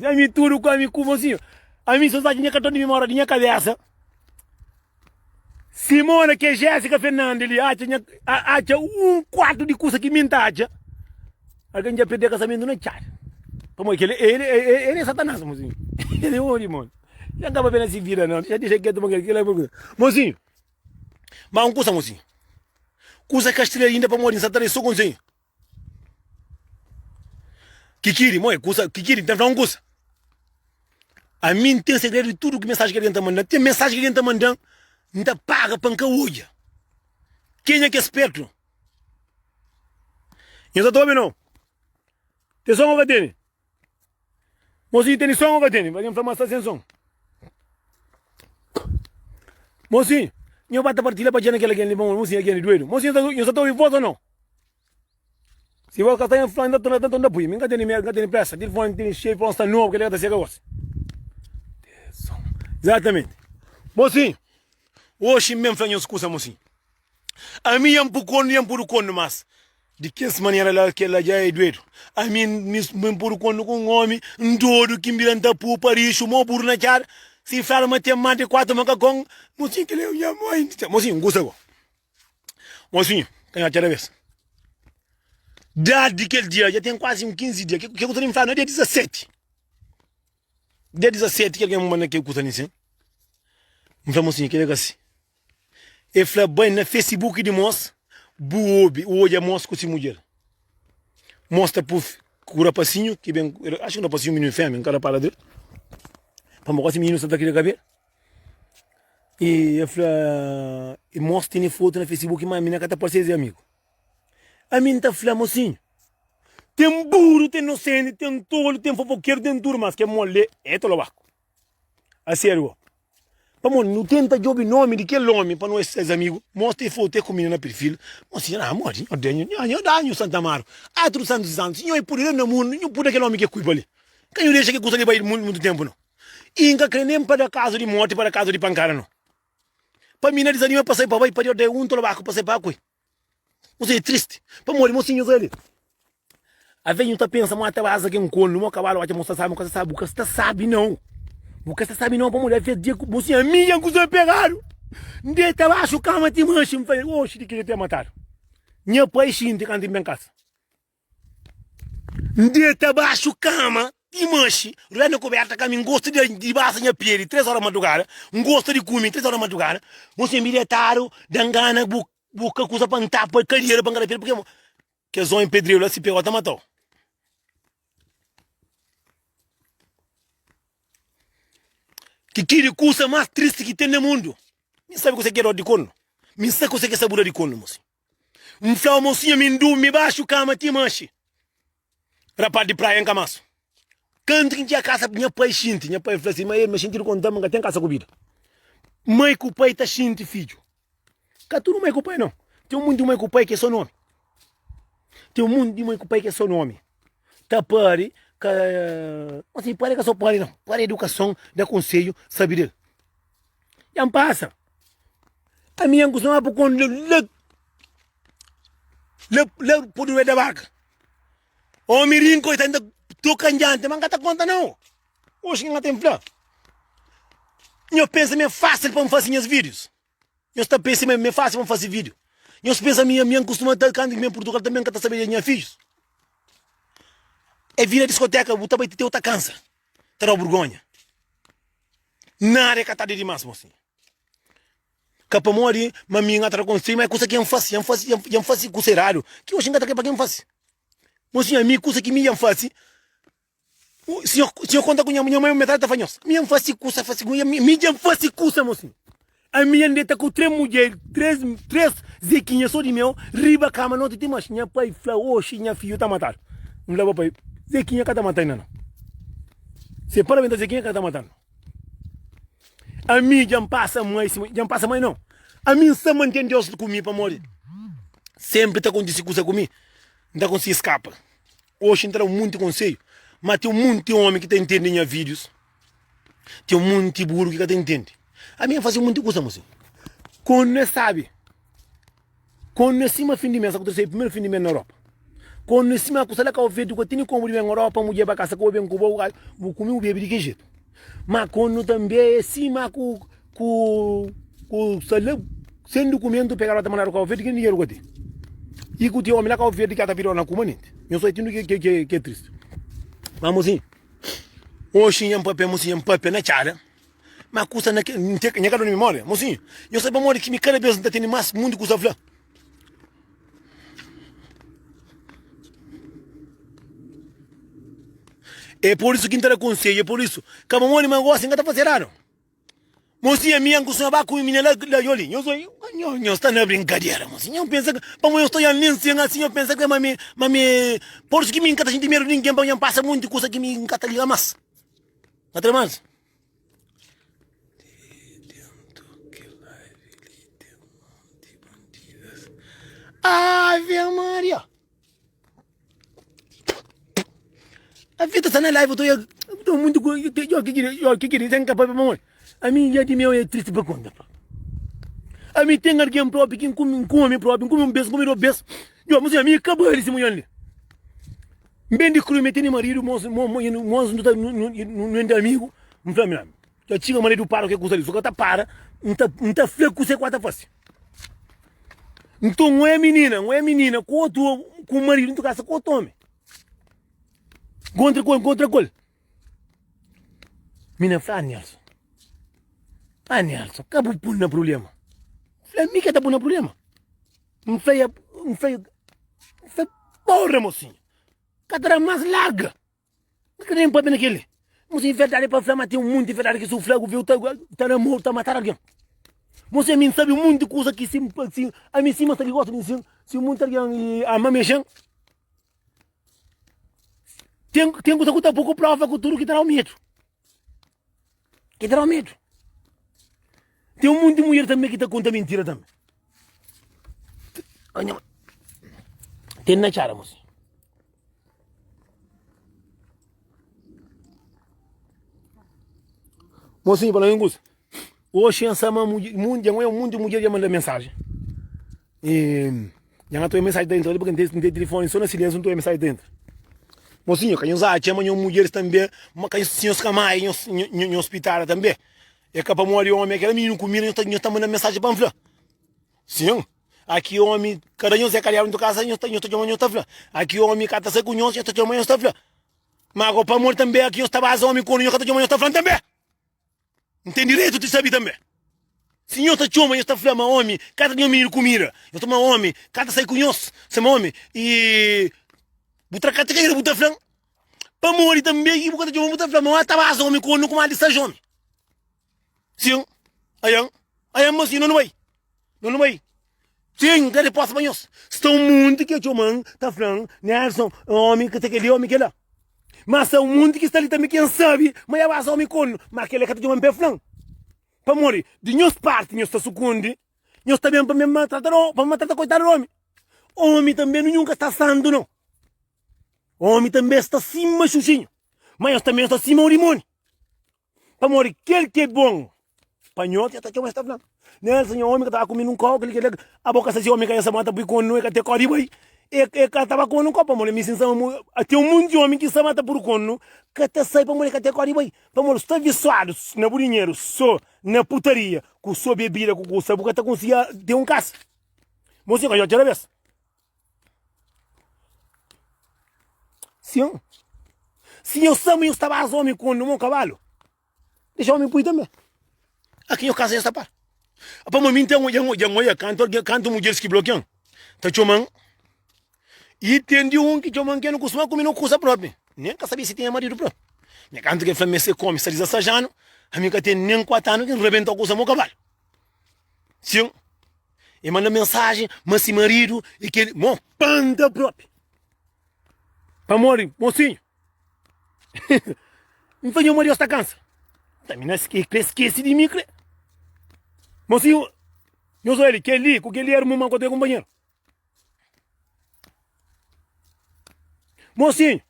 Ami tudu ku ami ku mosinhu, ami so sa ki nha karton di mimória di nha kabesa. Simona ki é Jéssica Fernandes li atxa nha atxa un kuartu di kusa ki mi N ta atxa, algen dja perde kasamentu na txada. Pamodi kel el el é satanás mosinhu, el é un dimóniu. Dja N ka papia na si vida nau, dja dexa ketu ma kel kel Mosinhu, ma un kusa mosinhu, kusa ka stria inda pamodi N sa ta da so konsenhu. Kikiri, moi, kusa, kikiri, N ta fla un kusa. Ami N ten segredu di tudu ki mensaji ki algen ta manda-m. Ten mensaji ki algen ta manda-m, N ta paga pa N ka odja. Kenha ki é spertu? Nhos sa ta obi nau? Ten son ô ka tene? Mosinhu tene son ô ka tene? Algen fla ma sta sen son. Mosinhu, nho ba ta partilha pa dja na kel algen li pa mosinhu algen li duedu. Mosinhu, nho sa ta obi vos ô nau? Si vos ka sta nha fla, nta torna, nta pui. Mi nka tene medu, nka tene presa. Tilifoni tene xeiu, fon sta nobu, kel-li ka ta seka gosi. Exatamente. Mocinho, oxi N ben fla nhos kusa, mocinho. Ami nha N pu kondu, nha N pudu kondu, mas di kes manera la, kel-la dja é duedu. Ami N N pudu kondu ku un omi N dodu ki N bira N ta pupa rixu mo buru na txada. Si fladu ma ten más di kuatu makakon, mocinho, kel-la é nha mai. Mocinho, N gusta bo. Mocinho, ka nha txada bes. Dadi di kel dia, dja ten kuazi un 15 dia, ke ku ta ben fladu na dia 17. Dia 17 ki algen manda kel kusa li sin. N fla mosinhu, kel-li é ka si. E fla, Bai na Facebook di mos, bu obi, bu odja mos ku si mudjer. Mos ta pu ku rapasinhu ki ben, axu ki rapasinhu mininu femia, N ka rapara dretu. Pamodi gosi mininu sa ta kria kabelu. E el fla, e mos tene fotu na Facebook ma mina ka ta parse es amigu. Ami N ta fla, mosinhu, ten buru, ten nosenti, ten tolu, ten fofokeru, ten tudu, mas kel mole é tolobaku. Asériu bo. Pamodi nu tenta djobe nomi di kel omi pa no é ses amigu, mos ten fotu é ku mina na perfil. Mosinhu, ah, modi, nho da, nho da nhu Santa Amaro, ah, tudu santus di santus, nho é pude la na mundu, nho pude kel omi ke kuipa li. Ka nho dexa ke kusa li bai mutu tempu no. I N ka kre nen pa da kazu di morti, pa da kazu di pankada no. Pa mi na dizanima pa sai pa bai pa Deus da un tolobaku pa sai pa koi. Mosinhu é tristi. Pamodi mosinhu nhos ali. Aves nhu ta pensa mo ta baza ken konu mo kabalu atxa mo sta sabi mo ka sta sabi bu ka sta sabi nau. Bu ka sta sabi nau pamodi aves dia ku mosinhu ami dja N kusa pegadu. N deta baxu kama ti manxi N fla oxi di kila ten matadu. Nha pai xinti kantu N ben kasa. N deta baxu kama ti manxi, la na kuberta kama N gosta di basa nha peli 3 ora madrugada, N gosta di kume 3 ora madrugada, N semi detadu, dan gana bu buka kusa pa N tapa kadera pa N ka da peli purke kes omi pedreru la si pegau ta matau. Ki kili kusa mas tristi ki ten na mundu, mi sabi kuse ki é dor di kornu, mi sa kuse ki é sabura di kornu mosi. N fla-u mosinha mi N durmi baxu kama ti manxi Rapaz di praia N ka masu Kantu ki N txiga kasa nha pai xinti Nha pai fla si ma el ma xintidu konta ma N ka ten kasa ku bida Mai ku pai ta xinti fidju Ka tudu mai ku pai nau Ten munti mai ku pai ki é so nomi Ten munti mai ku pai ki é so nomi Ta pari ka Mosinha pari ka so pari nau Pari é edukason da konsedju sabi del Dja N pasa Ami N kustuma pa konde la la la pudu da baka. Omi rinko i ta inda toka ndianti, ma N ka ta konta nau. Oxi N ka ten fla. Nho pensa ma é fásil pa N fasi nhas vídius? Nhos ta pensa ma é fásil pa N fasi vídiu? Nhos pensa mi ami N kustuma ta kantu ki mi Purtugal tanbe N ka ta sabe di nha fidjus? É vida diskoteka, bu ta bai ti teu ta kansa, ta dau burgonha. Nada é ka ta di dimas, mosinhu. Ka pamodi ma mi N ka ta da konselhu, ma é kusa ki N fase, N fase, dja N fase kusa eradu, ki oxi N ka ta kre pa ki N fase. Mosinhu, ami kusa ki mi dja N fase, sinhor, sinhor konta ku nha nha mai metadi ta fla nhos, mi dja N fase kusa, fase ku, mi dja N fase kusa, mosinhu. Ami dja N deta ku tres mudjer, tres, tres zekinha so di meu, riba kama noti ti manxi. Nha pai fla, oxi nha fidju ta matadu. N fla, papai, zekinha ka ta mata inda nau. Se para benta zekinha ka ta matanu. Ami dja N pasa mai sima dja N pasa mai nau. Ami N sta mantén Deus ku mi pamodi senpri ta kontise kusa ku mi N ta konsigi skapa. Oxi N ta da un monti konsedju, ma ten un monti omi ki ta intende nha vídius, ten un monti buru ki ka ta intende. Ami N fase un monti kusa mosi. Konu es sabi. Konu é sima fin di mes, akunteseu é primeru fin di mes na Europa. Konu é sima kusa la Kau Verdi, ku tene komu di ben Europa, mudjer ba kasa ku bo, ben ku bo, bu kume bu bebe di ki jetu. Ma konu tanbe é sima ku ku ku sta la sen dukumentu pegadu ta mandadu Kau Verdi, ki dinheru ka ten. I ku ti omi la Kau Verdi ka ta pidi na kuma nenti. Nho sai tindu ke ke ke tristi. Ma mosinhu, oxi nha papia, mosinhu, nha papia na txada. Ma kusa na ke, nte, nha ka doni mimoria. Mosinhu, nho sabe pamodi ki mi kada bes nta tene mas munti kusa fla. É por isu ki nta da konsedju, é por isu. Ka pamodi ma gosi nka ta fase eradu. Mosinhu, ami N kustuma ba ku minina la, la nho li. Nho soi, nho, nho sta na brinkadera, mosinhu. Nho pensa, pamodi nho sta ojan li nsin asin, nho pensa ke ma mi, ma mi, por isu ki mi nka ta sinti medu di ningen, pamodi nho pasa munti kusa ki mi nka ta liga mas. Nka ta liga mas. Ave Maria! A vida está na live, eu tô, eu tô muito, eu que queria, eu que queria, tem que papai, mamãe. Ami nha di meu é tristi pa konta pa. Ami ten algen propi ki N kume, N kume propi, N kume un bes, N kume dos bes. Yo, mosinhu, ami ka bali si munhan li. N ben di kru, mi tene maridu, mos, mo, mo, mos nu ta, nu, nu, nu é amigu. N fla, mi, dja txiga maridu para ke kusa li. Su ka ta para, N ta, N ta fla kuse ku a ta fase. Nton, N oia minina, N oia minina ku otu, ku maridu, N ta kasa ku otu omi. Nkontra ku el, nkontra ku el. Mina fla, ah Nelson, ah Nelson, ka bu pun na problema. Fla, mi ka ta pun na problema. N fla, ya, N fla, N fla, porra mocinha, ka ta da mas larga. N ka nem papia na keli. Mocinha, verdade pa fla, ma tem um monte de verdade ki su fla, ku viu ta, ta namoro, ta matar alguém. Mocinha, mi N sabe um monte de kusa ki si, si, ami sima sta li gosta di si, si monte alguém ama mexen. Ten, ten kusa ku ta pô ku prova ku tudu ki ta dau medu. Ki ta dau medu. Ten un monti mulher tanbe ki ta konta mintira tanbe. Ten na txada, mosi. Mosinho, pa la kusa. Oxi N sa ma mudjer, dja munti mudjer dja manda mensajen. E nha ka ta obi mensaji ta entra li, purki N ten tilifoni so na silensiu, N ta obi mensaji ta entra. Mosinhu, ka nhos atxa ma nhos mudjeris tanbe, ma ka nhos, si nhos ka mai, nhos, nhos pitada tanbe. É ka pamodi omi é kela mininu ku mina, nhos ta manda mensaji pa N fla. Sin, aki omi, kada nhos é kadiadu ntu kasa, nhos ta, nhos ta txoma, nhos ta fla. Aki omi ka ta sai ku nhos, nhos ta txoma, nhos ta fla. Ma go pamodi tanbe aki nhos ta baza omi konu, nhos ka ta txoma, nhos ta fla-m tanbe. N ten direitu di sabe tanbe. Si nhos ta txoma, nhos ta fla ma omi ka ta da nhos mininu kumida. Nhos ta ma omi ka ta sai ku nhos. Se ma omi i bu tra ka ta bu ta fla-m. Pamodi tanbe ki bu ka ta txoma, bu ta fla ma ta baza omi konu ku mal di saja omi. Sin, aian, aian ma si no nu bai. No nu bai. Sin, N ka riposta pa nhos. Sta un munti ki txoma-m ta fla-m, Nelson, omi ka ta kel-li, omi kel-la. Má sta un munti ki sta li tanbê ki N sabe ma e baza omi kornu, má kel-la ka ta txoma-m pa e fla-m. Pamodi di nhos parti nhos ta sukundi, nhos ta ben pa mi maltrata pa maltrata koitadu di omi. Omi tanbê ninhun ka sta santu nau. Omi tanbê sta sima xuxinhu, má nhos tanbê nhos sta sima un dimóni. Pamodi kel ki é bon pa nho, ta txoma, ta fla, Nelson, nha omi ka ta ba ku mi nun kau, kel kel abo ka sa si omi ka sa mata pui konu, e ka te kau di bai, e e ka ta ba konu kau, pamodi mi sin sa ten un monti omi ki sa mata pur konu, ka ta sai pamodi ka te kau di bai, pamodi sta visuadu na bu dinheru so na putaria ku so bebida ku kusa, bu ka ta konsigi ten un kasa. Mosinhu ka txora bes. Sin. Si nhos sa ma nhos ta baza omi ku mon kabalu, dexa omi pui tanbe. Aki nhos kasa nhos ta para. Pamodi mi nten dja N oja kantu algen, kantu mudjeris ki blokian ta txoman, i ten di un ki txoman ki el kustuma kume no kusa propi, nen ka sabia si tinha maridu propi. Mi kantu ki el fla mi se komi sta 16 anu, ami ka ten nen 4 anu ki N rebenta kusa mo kabalu. Sin. E manda mensajen ma si maridu e kel mo panta propi. Pamodi, mosinhu, N fla nho ma Deus ta kansa. Ta mi na ske, kre skese di mi kre. Mosinhu, nhos oja li, kel-li ku kel-li é irmon ma ku otu é kunpanheru. Mosinhu,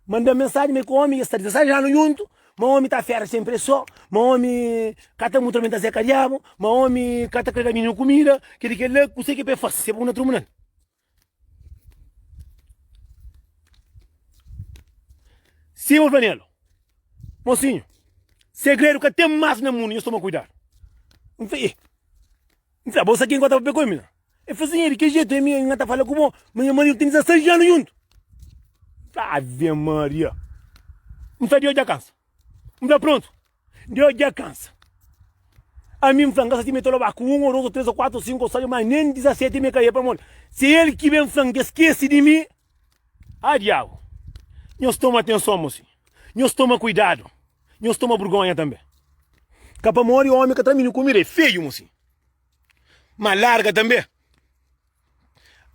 Manda mensagem ma ku omi es sta 16 anu juntu, ma omi ta fera sem preso, ma omi ka ta mutra ma ta seka diabu, ma omi ka ta kre da mininu kumida, keli kela, kuse ki pa e fasi se bu na tribunal? Sima fla nelu, mosinhu, segredu ka ten mas na mundu, nhos toma kuidadu. N fla, e. N fla, bo sa ken ku ta papia ku mi? El fla, Sinhor, di ki jetu ami N ta fala ku bo, ma nha maridu ten 16 anu juntu? N fla, Ave Maria! N fla, Deus dja kansa. N fla, Prontu, Deus dja kansa. Ami N fla, N ka sa si mi ta loba ku un, o dos, o tres, o kuatru, o sinku, o seis, ma nen 17 mi ka e, pamodi si el ki ben fla-m ki skese di mi, ah, diabu! Nhos toma atenson, mosinhu. Nhos toma kuidadu. Nhos toma burgonha tanbe. Ka pamodi omi ka tra mininu kumida, é feiu, mosinhu. Ma larga tanbe.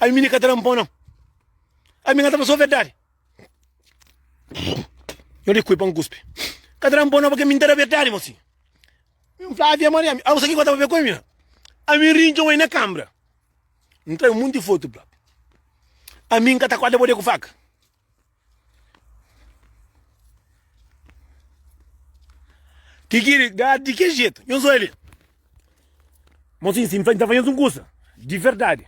Ai mini ka ta dan pon não. Ai mi ka ta fla só verdade. Yo di kui pa n kuspi. Ka ta dan pon não porque mi ta da verdade mosinhu. Mi fla Ave Maria, ami, abo sa ki ku ta papia ku mi? Ami rinca un na kambra. N trai un monti fotu propi. Ami n ka ta korda bode ku faka. Ki ki da di ki jetu? Nhos oi li. Mosinhu, si N fla, N ta fla nhos un kusa di verdadi.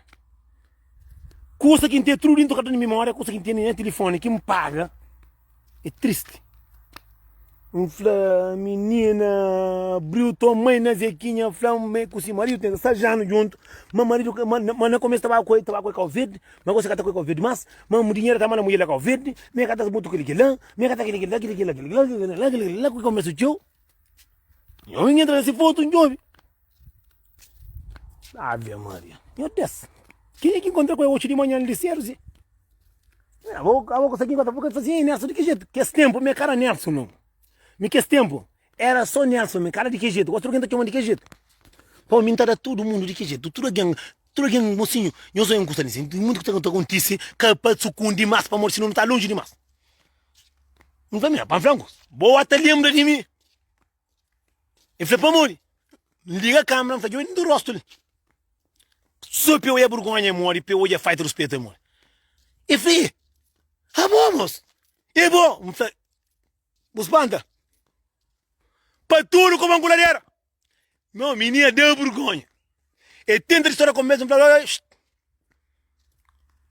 Kusa ki N ten tudu dintu karton di mimória, kusa ki N ten na nha tilifoni ki N paga, é tristi. N fla minina abriu tomai na Zequinha fla-m ma ku si maridu ten 6 anu djuntu, ma maridu ma na komesu ta ba ku ta ba ku Kau Verdi, ma gosi ka ta ku Kau Verdi mas, ma dinheru ta manda mudjer la Kau Verdi, ma e ka ta mutu kili kila, ma e ka ta kili kila, kili kila, kili kila, kili kila, kili kila, ku komesu txeu. Nho entra na si fotu N djobe. Ave Maria. Nho Des. Kenha ki enkontra ku el oxi di manhan li sedu si? Abo, abo ku sa ki enkontra, bu ka fla si, Nelson, di ki jetu? Kes tempu mi ka era Nelson no. Mi kes tempu era so Nelson, mi ka era di ki jetu. Gosi tudu algen ta txoma di ki jetu. Pau, mi N ta da tudu mundu di ki jetu. Tudu algen, tudu algen, mosinhu, nhos oia un kusa li si. Mundu ku ta kontise ka pa sukundi mas, pamodi si no nu ta lonji dimas. N fla, mi, pa N fla un kusa, bo ata lenbra di mi? El fla, pamodi? N liga kamera, N fla, djobe dentro rostu li. So pa e oja burgonha e mori, pa e oja falta ruspetu e mori. El fla, e, abo mos, e bo? N fla, bu spanta? Pa tudu kuma ku ladera. No, minina da burgonha. E tenta distorda konbersa, N fla,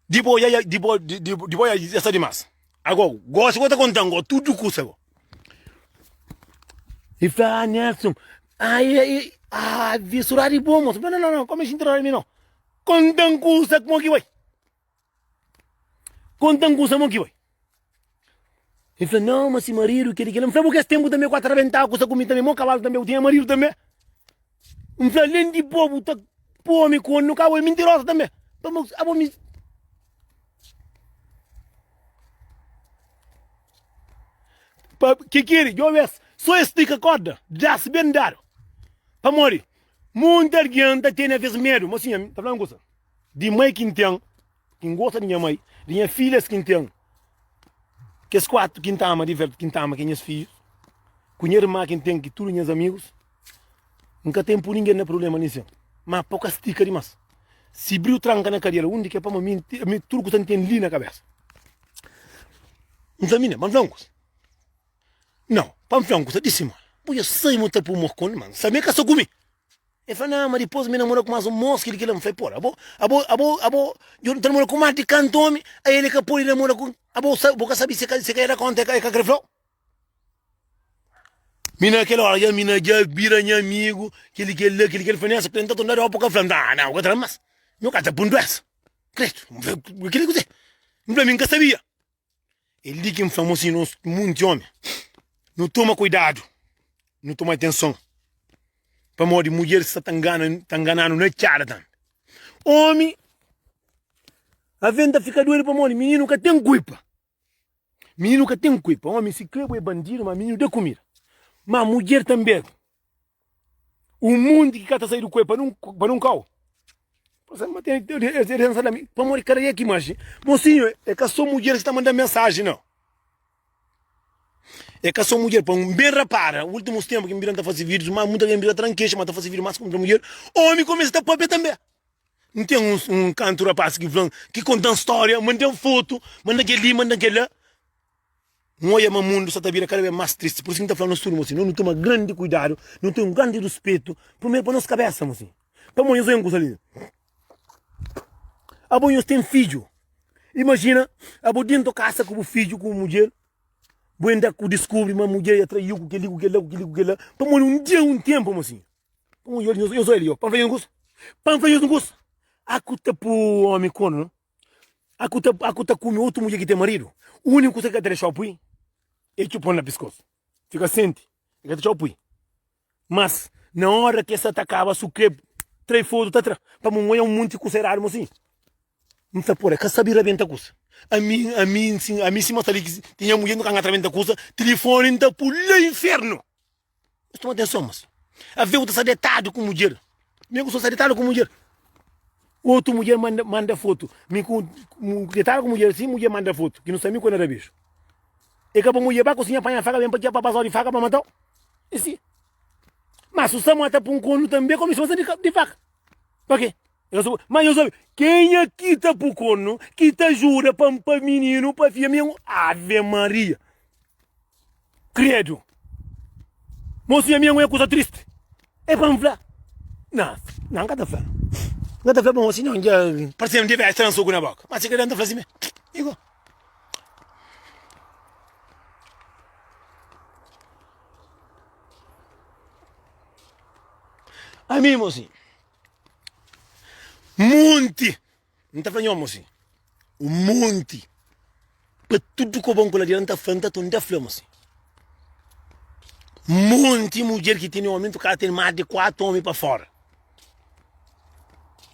Di bo ya di bo di di bo ya sta dimas. Ago gosi bo ta kontan go tudu kusa go. I fla ah Nelson, ah e e ah visuradi di bo moço. Não, não, não, como é que mi não. Kontan kusa como ki bai. Kontan kusa mo ki bai. Ele fla, não, mas se marido, que que N fla, porque esse tempo também quatro arrebentar, kusa comigo também, mo cavalo também, eu tinha marido também. N fla, além de bobo, ta pô-me com no cabo, é mentirosa também. Abo me Pa ki kiri, djobe es, so es stika korda, das ben dadu. Pamodi, munti algen ta tene aves medu. Mosinha, ta fla un kusa, di mai ki N ten, ki N gosta di nha mai, di nha filhas ki N ten, kes 4 ki N ta ama di verdadi, ki N ta ama, ki é nhas fidjus, ku nha irma ki N ten, ki tudu nhas amigus, N ka ten pui ningen na prublema nin sin. Ma pa ka stika dimas. Si briu tranka na kadera, undi ki é pamo mi, mi tudu kusa N ten li na kabesa. N fla mina, ma N fla un kusa. Nau, pa N fla un kusa di si, bo dja sai ma ta pui mo ku ma N sabe ma e ka sta ku mi. E fla, na, ma dipôs mi namora ku mas un mos, kili kila. N fla, pora, abo, abo, abo, abo, dja ta namora ku mas di kantu omi, ael e ka pode namora ku, abo, bo ka sabe si e ka da konta, e ka kre flau. Mi na kel ora dja mi na dja bira nha amigu, kel kel la, kel kel fla nessa, tenta torna dau pa ka fla, nta nau ka tra mas, nhu ka ta pun duensa, kredu, N fla kila kuzê? N fla mi N ka sabia, é li ki N fla mosinhu nos munti omi, nu toma kuidadu, nu toma atenson, pamodi mudjer sta ta ngana, ta ngananu na txada tambi, omi aventa fika duedu pamodi mininu ka ten kuipa. Mininu ka ten kuipa. Omi si kre bo é bandidu, ma mininu da kumida. Ma mudjer tanbe, un munti ki ka ta sai di kuipa pa pa nun kau. Pamodi kada dia ki manxe. Mosinhu, é ka so mudjer ki ta manda mensaji nau. É ka so mudjer. Pa N ben rapara, ultimus tenpu ki N bira N ta fasi vídius, ma muita algen bira tra N kexa ma ta fasi vídiu mas kontra mudjer. Omi kumesa ta papia tanbe. N ten un, un kantu rapaz ki fla-m, ki konta-m stória, manda-m fotu, manda kel-li, manda kel-la. N odja ma mundu sta ta bira kada bês más tristi. Pur isu ki N ta fla nos tudu, mosinhu, nu toma grandi kuidadu, nu ten un grandi ruspetu, primeru pa nos kabésa, mosinhu. Pamodi nhos odja un kuza li, abo nhos ten fidju, imajina abo dentu kasa ku bu fidju, ku bu mudjer, bu inda ku diskubri ma mudjer dja traiu ku kel-li, ku kel-la, ku kel-li, ku kel-la, pamodi un dia, un ténpu, mosinhu. Nhos oja li, pa N fla nhos un kusa, pa N fla nhos un kusa, aku ta pu omi kornu, no? Aku ta, aku ta kume otu mudjer ki ten maridu, uniku kusa ki ka ta dexau pui é txupon na piskos. Fika sienti, e ka ta dexau pui. Mas, na ora ki es sa ta kaba, su kre trai fodu, ta tra. Pamodi N oja un monti kusa eradu, mo sin. N fla, pora, ka sabi rabenta kusa. Ami, ami, sin, ami sima sta li ki tinha mudjer, N ka ta rabenta kusa, tilifoni N ta pui la infernu. Nhos toma atenson mas Aveu ta sta detadu ku mudjer Mi ku sta detadu ku mudjer Otu mudjer manda, manda fotu Mi ku detadu ku mudjer si mudjer manda fotu Ki nu sta mi ku el na da beju E ka pa mudjer ba kusinha panha faka ben pa txia pa pasau di faka pa matau E si Mas su sta mata pun konu tambe komi si di, di faka Pa ke? Mas nhos sabe kenha ki ta pu konu ki ta juda pa, pa mininu pa fia mi Ave Maria Credo! Mosinhu ami é un kuza tristi. É pa N fla? Nan, nan, N ka ta fla. N ka ta fla pa mosi non, dja parse-m dja bes tra-m suku na boka. Ma si ka da N ta fla simé. Igual. Ami, mosinhu, monti, N ta fla nho, mosinhu, un monti pa tudu kobon ku ladera N ta fla, N ta torna fla, mosinhu, monti mudjer ki tene omi, ntu ka tene más di 4 omi pa fora.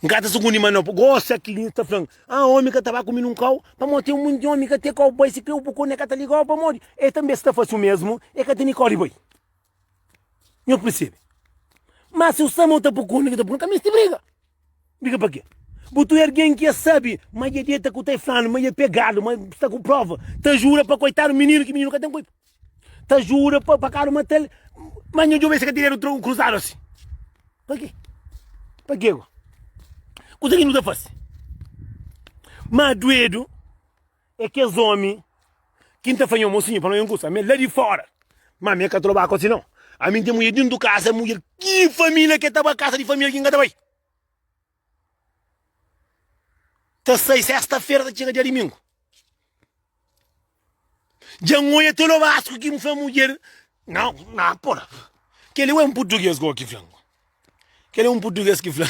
N ka ta sukundi ma no, gosi aki N ta fla-m, ah, omi ka ta ba ku mi nun kau, pamodi ten monti omi ka ten kau bai, si kre bu kone ka ta ligau, pamodi e tanbe sta fasi u mesmu, e ka tene kau di bai. Nhos persebe? Ma si u sta ma u ta pukuni, ki ta pukuni, ka misti briga. Briga pa ke? Bu tu é algen ki é sabe ma dja deta ku ta flanu, ma dja pegadu, ma sta ku prova, ta jura pa koitadu mininu ki mininu ka ten kulpa. Ta jura pa pa karu matal, ma nho djobe si ka ten dedu kruzadu asi. Pa ke? Pa ke go? Kusa ki nu ta fasi? Ma duedu É kes omi ki N ta fla nho, mosinhu, pa nho kusa, ami é la di fora, ma mi é ka troba ku si nau. Ami N ten mudjer dintu kasa, mudjer ki familia ke ta ba kasa di familia ki N ka ta bai. Ta sai sesta fera ta txiga dia dimingu. Dja N oia tolobasku ki N fla mudjer, nau, nau, pora. Keli é un purtuges go ki fla-m. Kel é un purtugês ki fla.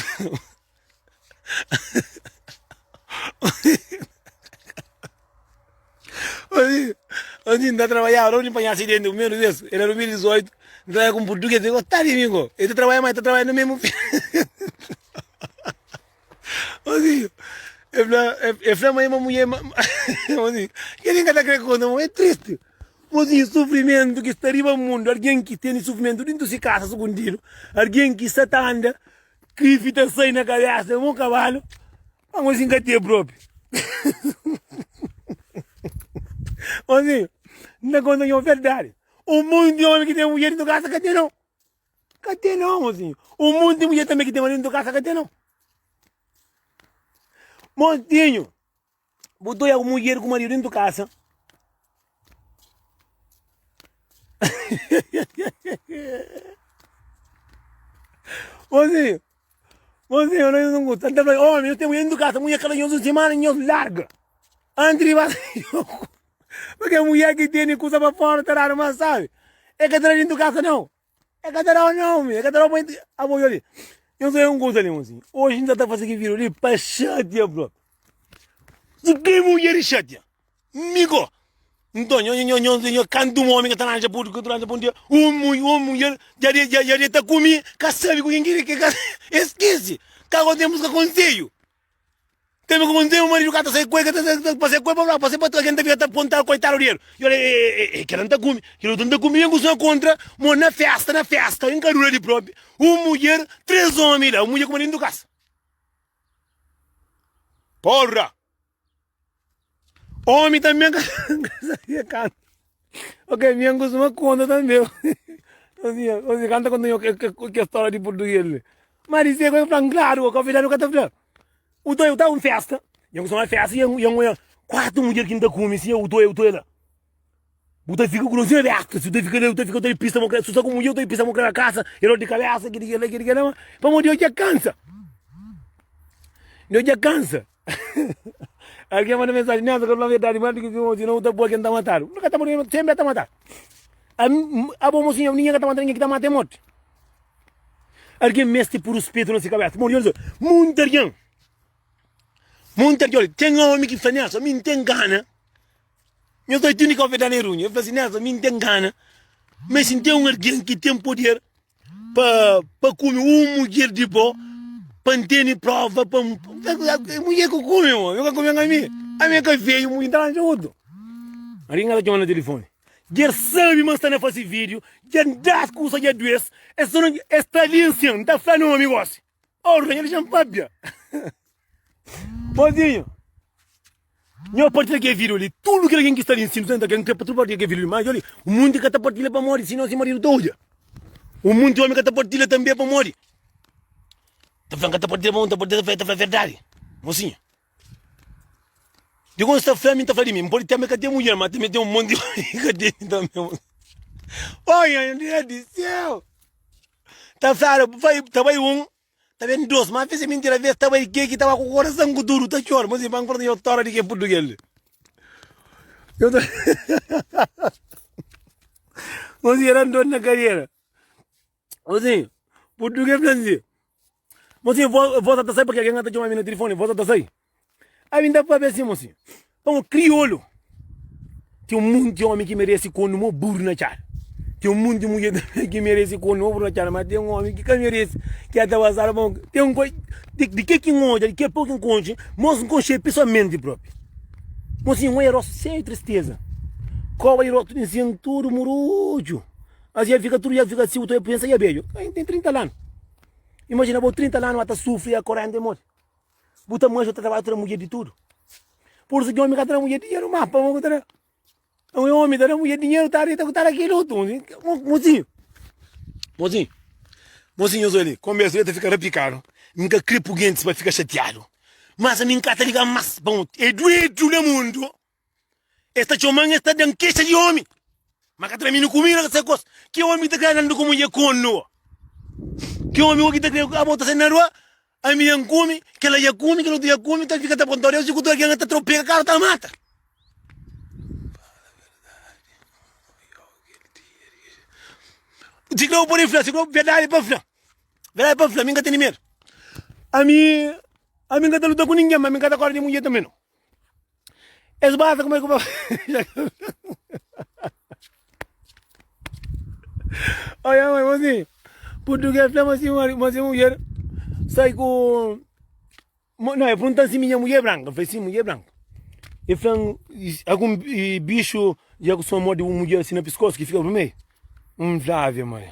Onde N ta trabalhaba, onde N panha asidenti primeru vez, era 2018, N trabalha ku un purtugês, el gostaba di mi go. El ta trabalha, ma el ta trabalha na mesmu Mozinho, el fla, el fla ma é ma mulher, mozinho, kel-li N ka ta kre konta, ma é tristi. Mozinho, sufrimentu ki sta riba mundu, algen ki tene sufrimentu dintu si kasa sukundidu, algen ki sta ta anda, krifi ta sai na kabesa mo kabalu, ma mozinho ka ten propi. Mozinho, N ta konta nho verdadi, un monti di omi ki ten mudjer dintu kasa ka ten nau, ka ten nau mozinho, un monti di mudjer tanbe ki ten maridu dintu kasa ka ten nau. Mozinho. Bu ta oja mudjer ku maridu dentu kasa. Mozinho, mozinho, eu não gosto. Tá falando, homem, eu tenho mulher dentro de casa, mulher cada um semana, nós larga. Antes de Porque a mulher que tem coisa para fora, tá dando mas sabe? É que tá dentro de casa não. É ka ta dau nau mi, é ka ta dau pa Abo oja li, nhos oja un kuza li mosinhu, oji N ta ta fase ki vídiu li pa xatia propi. Si ki mudjer di xatia, mi go. Nton, nho, nho, nho, nho, kantu un omi ka ta ranja pudu, ka ta ranja pa un dia, un un mudjer dja di, dja, dja ta ku mi, ka sabi ku kin ki ka, e skese, ka go ten buska konselhu. Teme ku konselhu, maridu ka ta sai ku el, ka ta sai, ta pase ku el pa la, pase pa tra, ken ta fika ta pontal koitadu di el. I ola, e, e, e, kila nta kume, kila otu nta kume, ben ku sua kontra, mo na festa, na festa, N ka dura di propi, un mudjer, tres omi la, un mudjer ku maridu dentu kasa. Porra! Omi tanbe ka sabia kanta. Ok, mi N kustuma konta tanbe. Osi, kanta konta nho ke storia di purtuges li. Ma di se ku fla-m klaru, ka fla, ka ta fla. U ta, u ta un festa, nha kustuma festa, nha nha kuatu mudjer ki N ta kume, si u ta, u ta la. Bu ta fika ku nos abertu, si bu ta fika la, bu ta fika ta pista mo si bu sta ku mudjer, bu ta pista mo na kasa, e dor di kabesa, kili kila, kili kila, pamodi Deus dja kansa. Deus dja kansa. Algen manda mensaji, Nelson, ka fla verdadi, ma di ki si no bu ta poi ken ta matadu. Nu ka ta poi, sempri ta matadu. Abo mosinha, ningen ka ta mata ningen, ki ta mata é morti. Algen meste pui ruspetu na si kabesa. Pamodi, olha só, munti algen, munti algen, olha, ten omi ki fla, Nelson, mi N ten gana. Nhos ta tende ka verdadi é runhu. El fla si, Nelson, mi N ten gana, ma si N ten un algen ki ten poder pa pa kume un mudjer di bo, pa N tene prova, pa N. Mudjer ku kume, mo, yo ka kume ami. Ami é ka feio, N ta ranja otu. Algen ka ta txoma na telefoni. Dja el sabe ma N sta na fase vídiu, dja N da-s kusa dja dues, es sta li nsin, N ta fla nomi gosi. Ora, nha dexa-m papia. Mozinho, nho partilha kel vídeo li. Tudu kel algen ki sta li ensina, ta ken kre pa tudu partilha kel vídeo li. Mas oli, un monti ka ta partilha pamodi, sinau si maridu ta odja. Un monti omi ka ta partilha tanbe pamodi. Ta fla, N ka ta partilha pamodi, N ta partilha, ta fla verdadi. Mozinho. Di kon sta fla mi, N ta fla di mi. N pode tanbe ka ten mudjer, ma tanbe ten un monti omi ki ka tene tanbe. Oi, nha Deus di séu! Ta fladu, vai, ta bai un, ta ben dos, ma avês é mintira, avês ta bai ke ki ta ba ku korason ku tudu, ta txora. Mozinhu, pa N konta nhos stória di ke purtugês li. Yo ta Mozinhu, era andon na kadera. Mozinhu, purtugês fla-m si, Mozinhu, vós ta sai pake algen ta txoma mi na tilifoni, vós ta sai. Ami N ta papia si, mozinhu, pamodi kriolu ten un monti omi ki merese konu mo buru na txada. Ten un monti mudjer tanbe ki merese konu mo buru na txada, ma ten omi ki ka merese, ki ata pasadu pa un. Ten un koi, di ke ki N odja, di ke poku ki N konxe, mos N konxe pesoalmenti propi. Mozinhu, N oja rostu xeiu di tristeza, koba di rostu di nsin tudu murutxu. Asi el fika tudu, el fika si, bu ta pensa i bedju. N ten 30 anu. Imajina bo 30 anu ata sufri a 40 e modi. Bu ta manxa, ta trabadja, ta da mudjer di tudu. Pur isu ki omi ka ta da mudjer dinheru mas, pamodi ku ta da? Un omi ta da mudjer dinheru, ta rita ku ta da kel otu. Mozinhu, mozinhu, mozinhu, nhos oja li, konbersa li ta fika rapikadu. N ka kre pu gentis pa fika xatiadu, mas ami N ka ta liga mas. Pamodi e duedu na mundu. Es ta txoma-m, es ta da-m kexa di omi, ma ka ta da-m ni kumida, ka ta sai kos. Ki omi ki ta kre andando ku mudjer konu? Ki omi ki ta kre abo ta sai na rua, ami ya N kume, kela ya kume, kel otu ya kume, ta fika ta ponta Deus, si ku tudu algen ta tropeka karu ta mata. Si kre bu pode fla, si kre verdadi pa fla, verdadi pa fla, mi N ka tene medu. Ami, ami N ka ta luta ku ningen, ma mi N ka ta kore di mudjer tanbe no. Es basta kuma ku Oia mãe, mozinho, português fla ma si ma si mulher sai ku Não, eu perguntam se minha mulher é branca. Eu falei, sim, mulher é branca. Ele falou, algum bicho já costuma morder uma mulher assim na pescoço que fica vermelho? Flávia, mãe.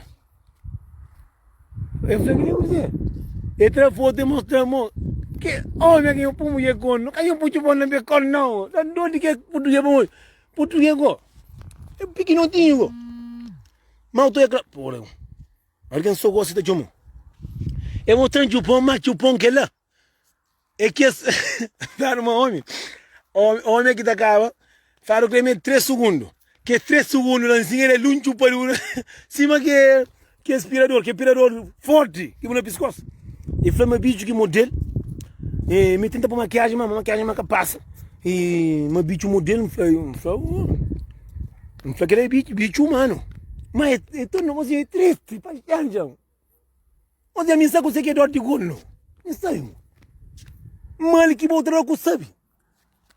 Eu falei, que você? Ele tra foto e mostra mo. Que homem que eu pus mulher com, não caiu puxo bom na becon não. Da onde que português bom? Português go. É pequenotinho go. Mas eu tô aqui, porra. Alguém só gosta de chamar. Eu vou trazer chupão, mas chupão que lá. É kes Fladu ma omi Omi ki ta kaba Fladu kre mete 3 sugundu Kes 3 sugundu la nsin el é luntxu pa dura Sima ke ke aspirador Ke aspirador forti ki bu na piskos E fla ma bitxu ki model E mi tenta poi makiaji ma makiaji ma ka pasa E ma bitxu model N fla N fla N fla kel-la é bitxu bitxu umanu Ma é é torna é tristi paxénxa. Mas ami nsa kuse ki é dor di kornu. N sabi mo. Mal ki bo tra ku sabi.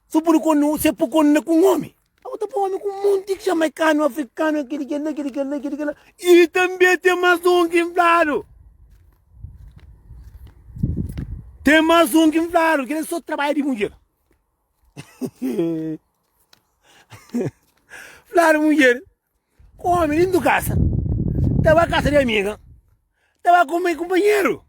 So pudi kornu, se pu kornu na ku un omi. Abo ta pui omi ku monti jamaikanu, afrikanu, kili kila, kili kila, kili kila. I tambe ten mas un ki nfladu. Ten mas un ki nfladu. Kila é so trabadju di mudjer. Fladu mudjer. Ku omi dintu kasa, ta ba kasa di amiga, ta ba kume kumpanheru.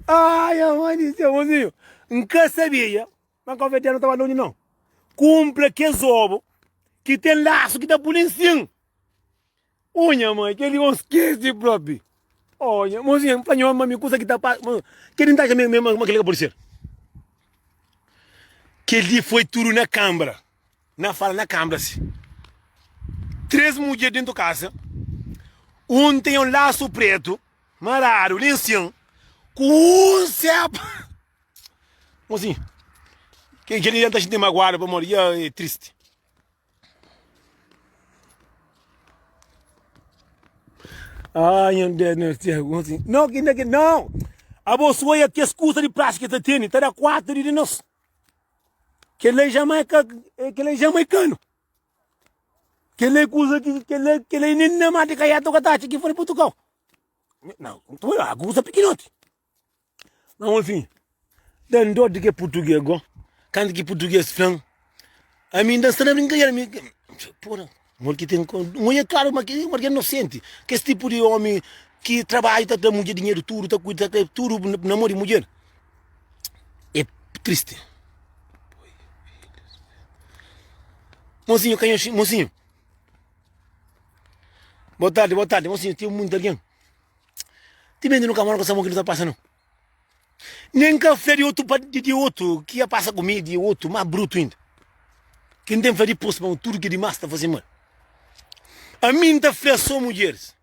Ai, mãe di seu, mozinho, N ka sabia, ma Cabo Verdeano ta ba lonji não. Kumpra kes obu ki ten lasu ki ta puli nsin. Oh nha mãe, kel-li ô skese propi. Oh nha, mozinha, N fla nha ma mi kusa ki ta pasa, kel-li N ta atxa ma kel-li ka pode ser. Kel-li foi tudu na kanbra, na fala na kanbra si. 3 mudjer dentu kasa, un ten un lasu pretu maradu li nsin ku un sepa. Mozinha, kel-li dja N ta xinti maguadu pamodi dja é tristi. Ai, nha Deus, nha Deus, assim. Não, que ainda que não. Abo sua que as custa de plástico que tá tendo, tá da quatro de nós. Que lei Jamaica, que lei jamaicano. Que lei coisa que que lei que lei nem na mate caiato que tá aqui fora de Portugal. Não, tu é a pequenote. Não, enfim. Dan dor di ke purtugês go. Kantu ki purtugês fla-m, ami inda N sta na brinkadera. Mi, porra, modi ki ten. N odja klaru ma ki un algen inosenti. Kes tipu di omi ki trabadju ta tra mudjer dinheru tudu, ta kuida, ta kre tudu na mo di mudjer. É tristi. Mosinhu, ka nho, mosinhu. Boa tardi, boa tardi, mosinhu. Ten munti algen. Timenti nu ka mora ku sa mo ki nu ta pasa no. Nen ka fla di otu pa di otu ki ia pasa ku mi di otu ma brutu inda. Ki N ten fla dipôs ma tudu ki é dimás ta faze mal. Ami N ta fla sô mudjeris,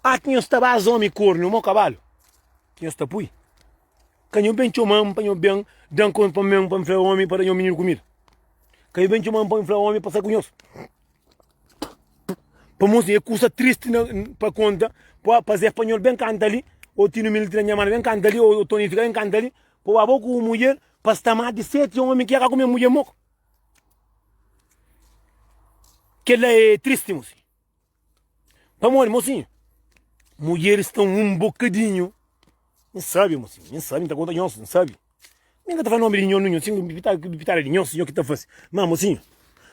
A ki nhos ta baza ómi kornu mo kabalu ki nhos ta pui? Ka nho ben txoma-m pa nho ben da-m kónta pa mi pa N fla ómi pa da nho mininu kumida. Ka nho ben txoma-m pa N fla ómi pa sai ku nhos. Pamodi é kusa tristi na pa konta pa pa Zé Panhol ben kanta li, ô Tino Militi na nha mana ben kanta li, ô Tony Fika ben kanta li, pa abo ku mudjer pa sta más di seti ómi ki ka kume mudjer moku. Kel-la é tristi, mosinhu. Pamodi, mosinhu, mudjeris sta un bokadinhu. N sabe, mosinhu, N sabe, N ta konta nhos, N sabe. Mi N ka ta fla nomi di nho ninhun, sin pitada di nhos, nho ki ta fase. Má, mosinhu,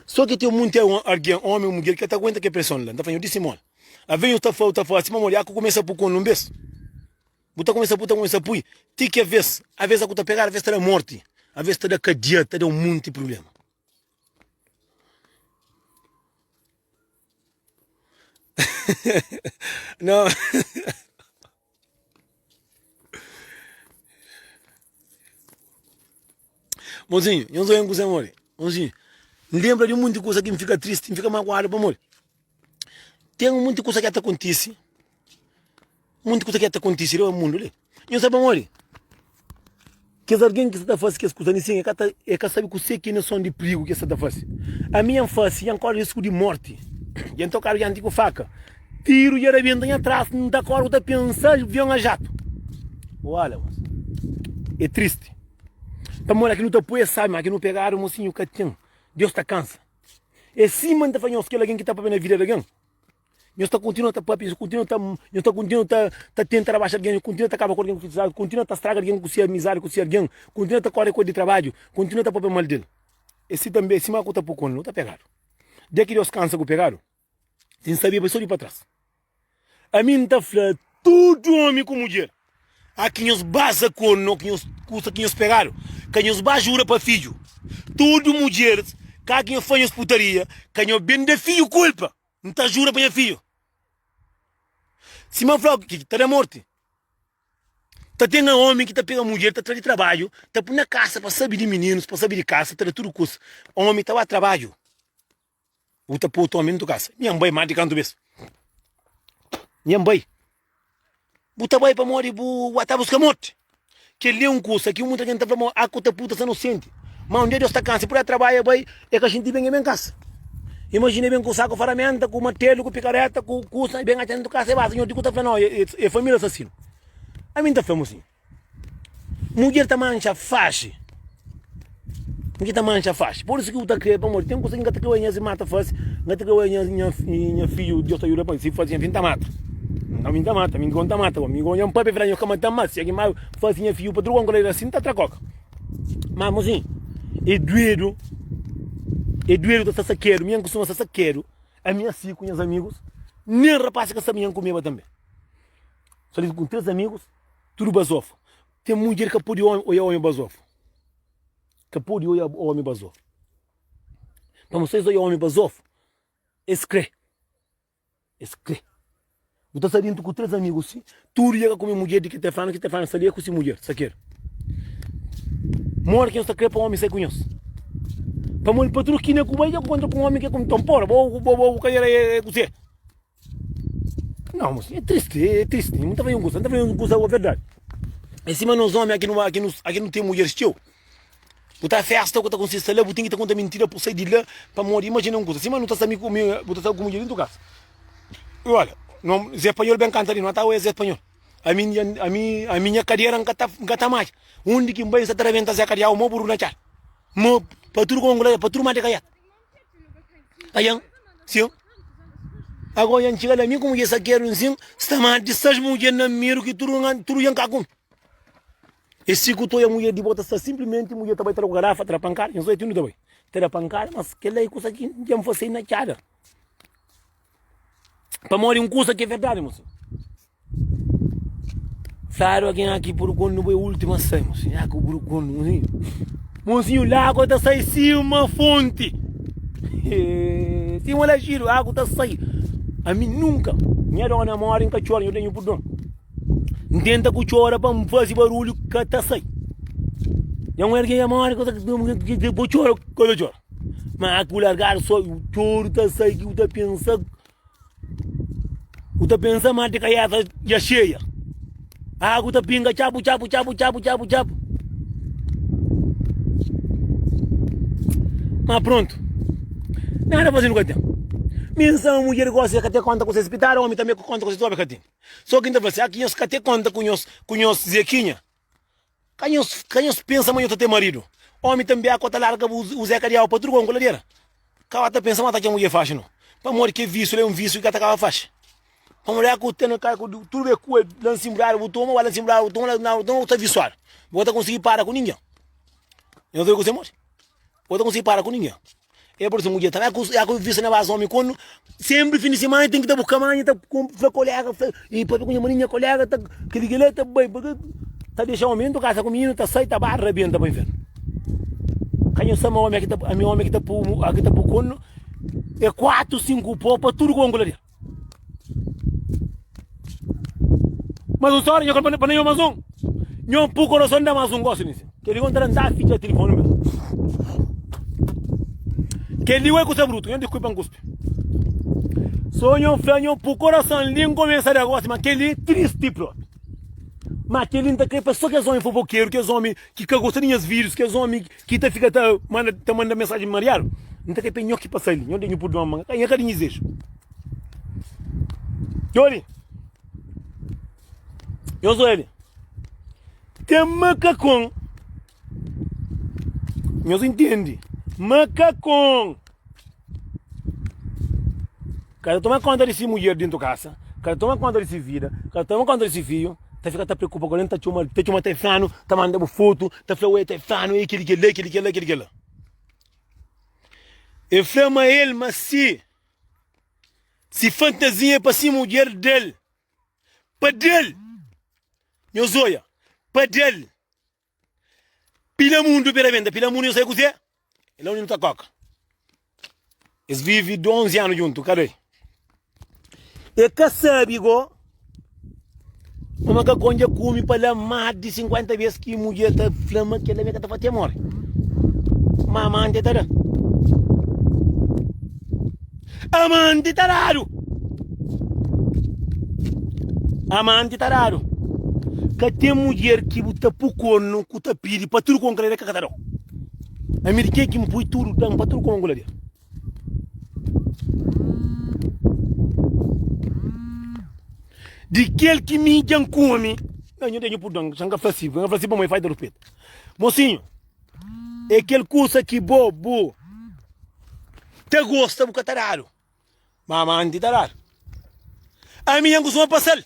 so ki ten munti algen, omi ô mudjer, ki ka ta aguenta kel preson la. N ta fla nho, di simon, aves nho ta fla, ta fase, pamodi aku kumesa pui konu un bes. Bu ta kumesa pui, ta kumesa pui, ti ki aves, aves aku ta pegadu, aves ta da morti, aves ta da kadia, ta da un munti prubléma. Não. Mozinho, nhos oiam kuze mori. Mozinho, N lembra di munti kuza ki N fika tristi, N fika maguadu pamodi ten munti kuza ki ta kontisi, munti kuza ki ta kontisi riba mundu li. Nhos sabe pamodi? Kes algen ki sta ta fase kes kuza li sin, e ka ta, e ka sabe kuse ki noson di prigu ki es sta ta fase. Ami N fase, dja N kore risku di morti, dja N tokadu dianti ku faka, tiru dja rabenta nha tras, N ta kore ku ta pensa avion a jatu. Ola, mos, e tristi. Pamodi ki nu ta poi es sabe ma ki nu pegadu, mosinhu ka ten. Deus ta kansa. É sima N ta fla nhos, kel algen ki ta papia na vida di algen, Nhos ta kontinua ta papia, nhos kontinua ta, nhos ta kontinua ta, ta tenta rabaxa algen, nhos kontinua ta kaba ku algen ku se kontinua ta straga algen ku se amizadi ku se algen, kontinua ta kore ku el di trabadju, kontinua ta papia mal del. É si tanbe, sima ku ta pô konu, ta pegadu. Dia ki Deus kansa ku pegadu, si N sabia bai so di pa tras. Ami N ta fla tudu omi ku mudjer, a ki nhos baza konu, ki nhos kusa ki nhos pegadu, ka nhos ba jura pa fidju. Tudu mudjeris, ka ki nhos fla nhos putaria, ka nhos ben da fidju kulpa. N ta jura pa nha fidju. Sima N fla-u ki ta da morti. Ta ten omi ki ta pega mudjer, ta tra di trabadju, ta pui na kasa pa sabe di mininus, pa sabe di kasa, ta da tudu kusa. Omi ta ba trabadju, bu ta poi otu omi dentu kasa. Nha N bai más di kantu bes. Nha N bai. Bu ta bai pamodi bu ta buska morti. Kel-li é un kusa ki muita algen ta fla ma aku ta puta sta nosenti. Ma un dia Deus ta kansa, pur el trabadja bai, e ka xinti ben, e ben kasa. Imajina e ben ku saku faramenta, ku martelu, ku pikareta, ku kusa, e ben atxa dentu kasa e basa. Nho di ku ta fla, no, e familia asasinu. Ami N ta fla-mu sin. Mudjer ta manxa faxi. Mudjer ta manxa faxi. Por isu ki bu ta kre, pamodi ten kusa ki N ka ta kre oja nha irma ta fase, N ka ta kre oja nha, nha, nha fidju, Deus ta juda pa si fase nha fidju, N ta mata. Ami N ta mata, ami N ta mata, ami nha pape fla, nho ka mata-m mas, si algin ba fase nha fidju pa truka un kolaida asin, N ta tra koka. Ma mosinhu, e duedu, e duedu ta sta sakedu, mi N kustuma sta sakedu, ami asi ku nhas amigus, nen rapasi ka sabe nha N kumeba tanbe. Sta li ku 3 amigus, tudu bazofu. Ten mudjer ka pode oia omi bazofu. Ka pode oia omi bazofu. Pamodi si es oia omi bazofu, es kre. Es kre. Bu ta sta dintu ku 3 amigus si, tudu dja ka kume mudjer di ki ta flanu, ki ta flanu sta li é ku si mudjer, sakeru. Modi ki nhos ta kre pa omi sai ku nhos? Pamodi pa tudu kina ku bai dja ku kontra ku omi ke ku nton pora, bo bo bo ka era é kuse. Não, moço, é triste, é triste. Não tá fazendo coisa, não tá fazendo coisa a verdade. Em cima nós homens aqui não aqui não aqui não tem mulheres teu. Bu tá festa ku ta consiste lá, bu tem que ta conta mentira por sair de lá para morrer. Imagina uma coisa, cima não tá sabe com bu tá sabe com mulher dentro de casa. E olha, não Zé Espanhol bem canta ali, não tá o Zé Espanhol. A minha a minha a minha cadeira não tá não tá mais. Onde que vai está rebenta Zé Cadeia, o meu burro na char. Mo para tudo com para tudo mais de caiado. Ayan, sin. Agora yan txiga la mi ku mudjer sakedu nsin, sta ma di sais mudjer na miru ki tudu tudu yan ka kume. E si ku toia mudjer di bo ta sta simplimenti mudjer ta bai ta da ku garafa, ta da pankada, nhos oi tudu ta bai. Ta da pankada, mas kel la e kusa ki dja N fase na txada. Pamodi un kusa ki é verdadi, mosinhu. Fladu algen aki burgonhu bo é última sai mosinhu ah ku burgonhu mosinhu mosinhu lagu ta sai sima fonti sima laxidu agu ta sai ami nunka nha dona mori nka txora nhu ten purdon N tenta ku txora pa N fazi barulhu ka ta sai nha un algen ya mori bo txora ka ta txora. Ma ku largadu so txoru ta sai ki bu ta pensa bu ta pensa ma di kaiasa dja xeia. Agu ta pinga txapu txapu txapu txapu txapu txapu. Ma prontu. Nada faze nu ka ten. Mi N sama mudjer gosi ka ten konta ku ses pitada, omi tanbe ku konta ku ses omi ka ten. So ki N ta fla si, aki nhos ka ten konta ku nhos ku nhos zekinha. Ka nhos ka nhos pensa ma nhos ta ten maridu. Omi tanbe ako ta larga bu u zeka di agu pa tudu konku ladera. Ka ba ta pensa ma ta txeu mudjer faxi no. Pamodi ke visu la é un visu ki ka ta kaba faxi. Pamodi é ku ten ka ku tudu be ku la nsimbradu bu toma, ba la nsimbradu bu toma, la nsimbradu bu toma, bu ta visuadu. Bu ka ta konsigi para ku ningen. Nhos obi kuse modi? Bu ka ta konsigi para ku ningen. É por isu mudjer ta ba ku é ku visu na basa omi kondu senpri fin di simana ten ki ta buska manha ta fla kolega fla i papia ku nha mani nha kolega ta kili kila ta bai ta dexa omi dentu kasa ku mininu ta sai ta ba rabenta pa infernu. Ka nhos sama omi aki ta ami omi ki ta pu aki ta pu kondu é 4 5 po pa tudu konku la dentru. Mas un sori nho ka pa nho mas un nho pu korason da mas un gosi nisi kel li kontra nta fitxa tilifoni mesmu kel li oi kusa brutu nho diskuipa nkuspi so nho fla nho pu korason li nkumesa da gosi ma kel li tristi propi ma kel li nta kre pa so kes omi fofokeru kes omi ki ka gosta di nhas videos kes omi ki ta fika ta manda ta manda mensajen mariadu nta kre pa nho ki pasa li nho da nho purdua ma nha ka di nhizeju. Djoli, nhos oja li, ten makakon, nhos intende, makakon ka ta toma konta di si mudjer dintu kasa, ka ta toma konta di si vida, ka ta toma konta di si fiju, ta fika ta preokupa ku el, ta txoma, ta txoma ta flanu, ta manda bu fotu, ta fla oi ta flanu, ei kili kila, kili kila, kili kila. El fla ma el ma si. Si fantasia é pa si mudjer del pa del Nhos oia pa del Pila mundu pila benta pila mundu nhos sabe kuzê? É la undi nu ta koka Es vive 11 anu djuntu kada E ka sabe go Ma makakon dja kume pa la más di 50 bês ki mudjer ta fla ma kel-la mi ka ta fatia móre. Ma amanti ta da. Amanti ta dadu. Amanti ta dadu. Ka ten mudjer ki bu ta pu kornu ku ta pidi pa tudu kon kla ka ta dau. Ami di ken ki N pui tudu dan pa tudu kon kla dia. Di kel ki mi dja N kume. Nha nhu ten purdon, xa N ka fla si, N ka fla si pamodi falta ruspetu. Mosinhu, é kel kusa ki bo bu ta gosta bu ka ta dadu, ma amanti ta dadu. Ami dja N kustuma pasa-l.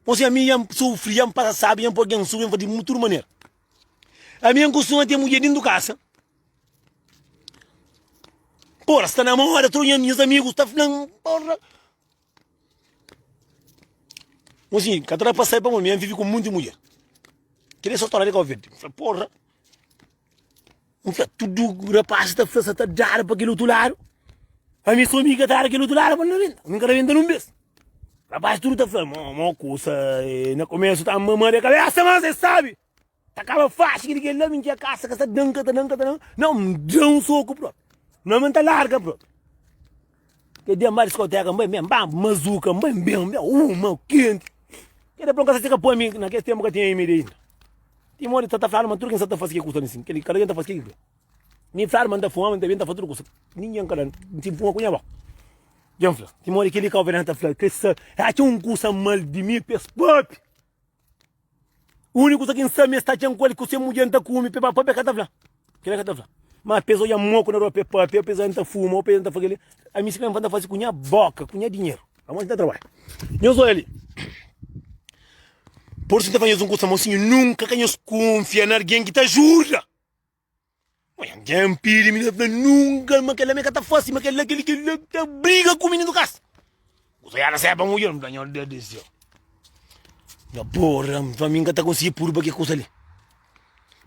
Mosinhu, ami dja N sufri, dja N pasa sabi, dja N poi algen sufri, dja N fasi di tudu manera. Ami N kustuma ten mudjer dentu kasa. Porra, sta na moda, tudu nhas amigus ta fla-m, porra. Mosinhu, ka ta da pa sai pamodi mi N vive ku munti mudjer. Kel-li é só stória di Kau Verdi. N fla, porra. N fla, tudu rapazis ta fla sa ta dadu pa kel otu ladu. Ami sô mi ka ta dadu kel otu ladu pa N rabenta. Mi ka rabenta nun bes. Rapazis tudu ta fla, mo, mo kusa, na komesu ta mama de kabesa, mas es sabi. Ta kaba faxi kel kel la mi dja kasa ka sta dan ka ta dan ka ta dan não m da um soco propi não m ta larga propi kel dia m ba diskoteka m bai mesmo ba mazuka m bai mesmo bem uma kenti kel dia ka sa ka poi mi na kes tempu ka tinha MD inda ti modi ta ta fladu ma tudu kin sa ta fasi ke kusa li sin kel kada kin ta fasi ke ki kre mi fladu ma n ta fuma m ta bem ta fasi tudu kusa ningen ka dan n ti fuma ku nha bo dja m fla ti modi keli kau ta fla ke sa atxa un kusa mal di mi pes papi. Úniku kuza ki N sabe ma es ta atxa-m ku el ku se mudjer N ta kume pe pa pe ka ta fla. Kel-la ka ta fla. Ma pes odja moku na rua pe papia, pes odja N ta fuma, o pes N ta fla kel-li. Ami si ka N ta fase ku nha boka, ku nha dinheru. Pamodi N ta trabadja. Nhos odja li. Pur isu N ta fla nhos un kusa, mosinhu, nunka ka nhos kunfia na algen ki ta juda. Mãe, alguém pidi mi fla nunka ma kel-la mi ka ta fase, ma kel-la kel-li kel-la ta briga ku mi dentro kasa. Kusa ya na seba mudjer, mi fla nho Deus di séu. Nha porra, mi fla mi ka ta konsigi purba ke kusa li.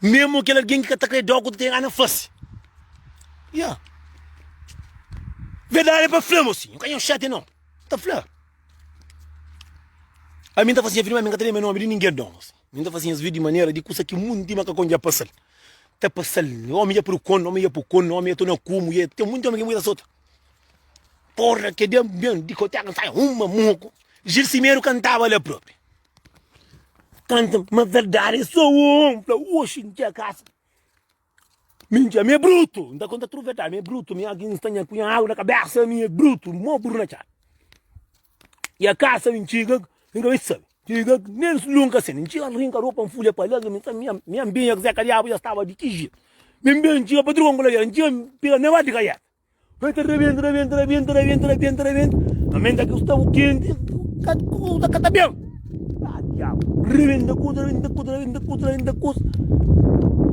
Mesmo kel algen ki ka ta kre dau ku ta ten gana fase. Ya. Verdade é pa fla mosinhu, ka nho xate não. Ta fla. Ami N ta fase nha vida, ma mi ka ta lembra nomi di ningen não. Mi N ta fase nhas vida di manera di kusa ki munti makakon dja pasa-l. Ta pasa-l, omi dja puru konu, omi dja pu konu, omi dja torna ku mulher. Ten munti omi ki mulher ta sota. Porra, ke dia ben dikoteka n sai uma moku. Gil Simeru kantaba la propi. Kanta, ma verdadi é so un. Fla, oxi, N txega kasa. Mi N txega, mi é brutu. N ta konta tudu verdadi, mi é brutu. Mi algin sta nha ku nha agu na kabesa, mi é brutu, mo buru na txada. E a kasa mi N txiga, N ka ben sabe. Txiga, nen lun ka sende. N txiga, N rinka ropa, N fulha pa la, mi ta mi anbinha ku Zé Kadiabu dja staba di ki jetu. Mi N ben, N txiga pa truka N kula N txiga, N pega na ba di kaieta. Bai ta rebenta, rebenta, rebenta, rebenta, rebenta, rebenta. Amenta ki sta kenti, ka kusa ka ta ben. Ah, diabu. Rebenta kusa, rebenta kusa, rebenta kusa, rebenta kusa.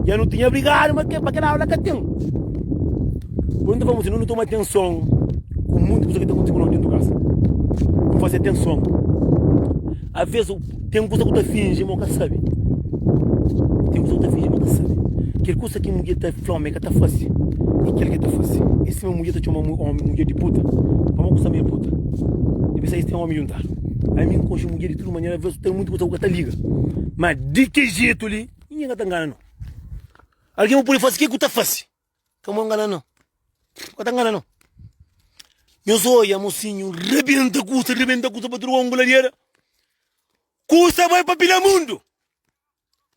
Já não tinha brigado, mas que, pa kel aula ka ten. Por isso, falamos assim, não toma atenção com muita coisa que está acontecendo dentro de casa. Não fazer atenção. Às vezes tem coisa que tu finge, mas não sabe. Tem coisa que tu finge, mas não sabe. Kel kusa ki mudjer ta fla omi ka ta fase é kel ki ta fase. É sima mudjer ta txoma omi mudjer di puta. Pamodi ku sa mi é puta? E pensa es ten omi juntadu. Ami N konxe mudjer di tudu manera, aves ten munti kusa ku ka ta liga. Ma di ki jetu li, ningen ka ta ngana no. Algen bu pode fase ke ku ta fase. Ka mo ngana no. Ka ta ngana no. Nhos oia mosinhu rebenta kusa, rebenta kusa pa tudu onguladiera. Kusa bai pa pila mundu.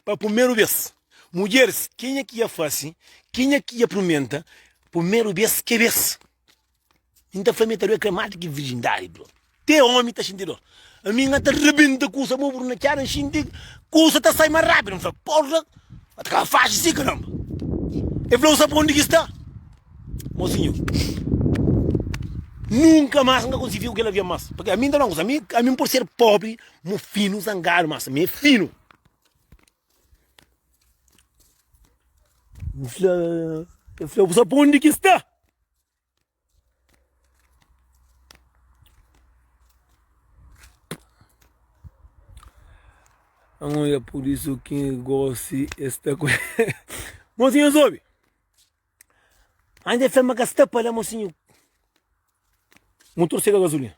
Pa purmeru bês, mudjeris, kenha ki ia fase, kenha ki ia purmenta, purmeru bês ke bês. N ta fla mi ta due kre más di ki virjindadi, bro. Te omi ta xinti dor. Ami N ta rebenta kusa, mo buru na txada, N xinti kusa ta sai más rápidu. N fla, porra, ta kaba faxi si, karamba. E fla, bu sabe pa undi ki sta? Mosinhu, nunka más N ka konsigi fika ku kel algen más. Purki ami N ta fla un kusa, ami, ami N pode ser pobri, mo finu, zangadu, mas mi é finu. N fla, el fla, bu sabe pa undi ki sta? Olha, por isso que gosi es ta ku Mosinhu, nhos obi? Ainda el fla ma ka sta pa la, mosinhu. Motor sega gasolina.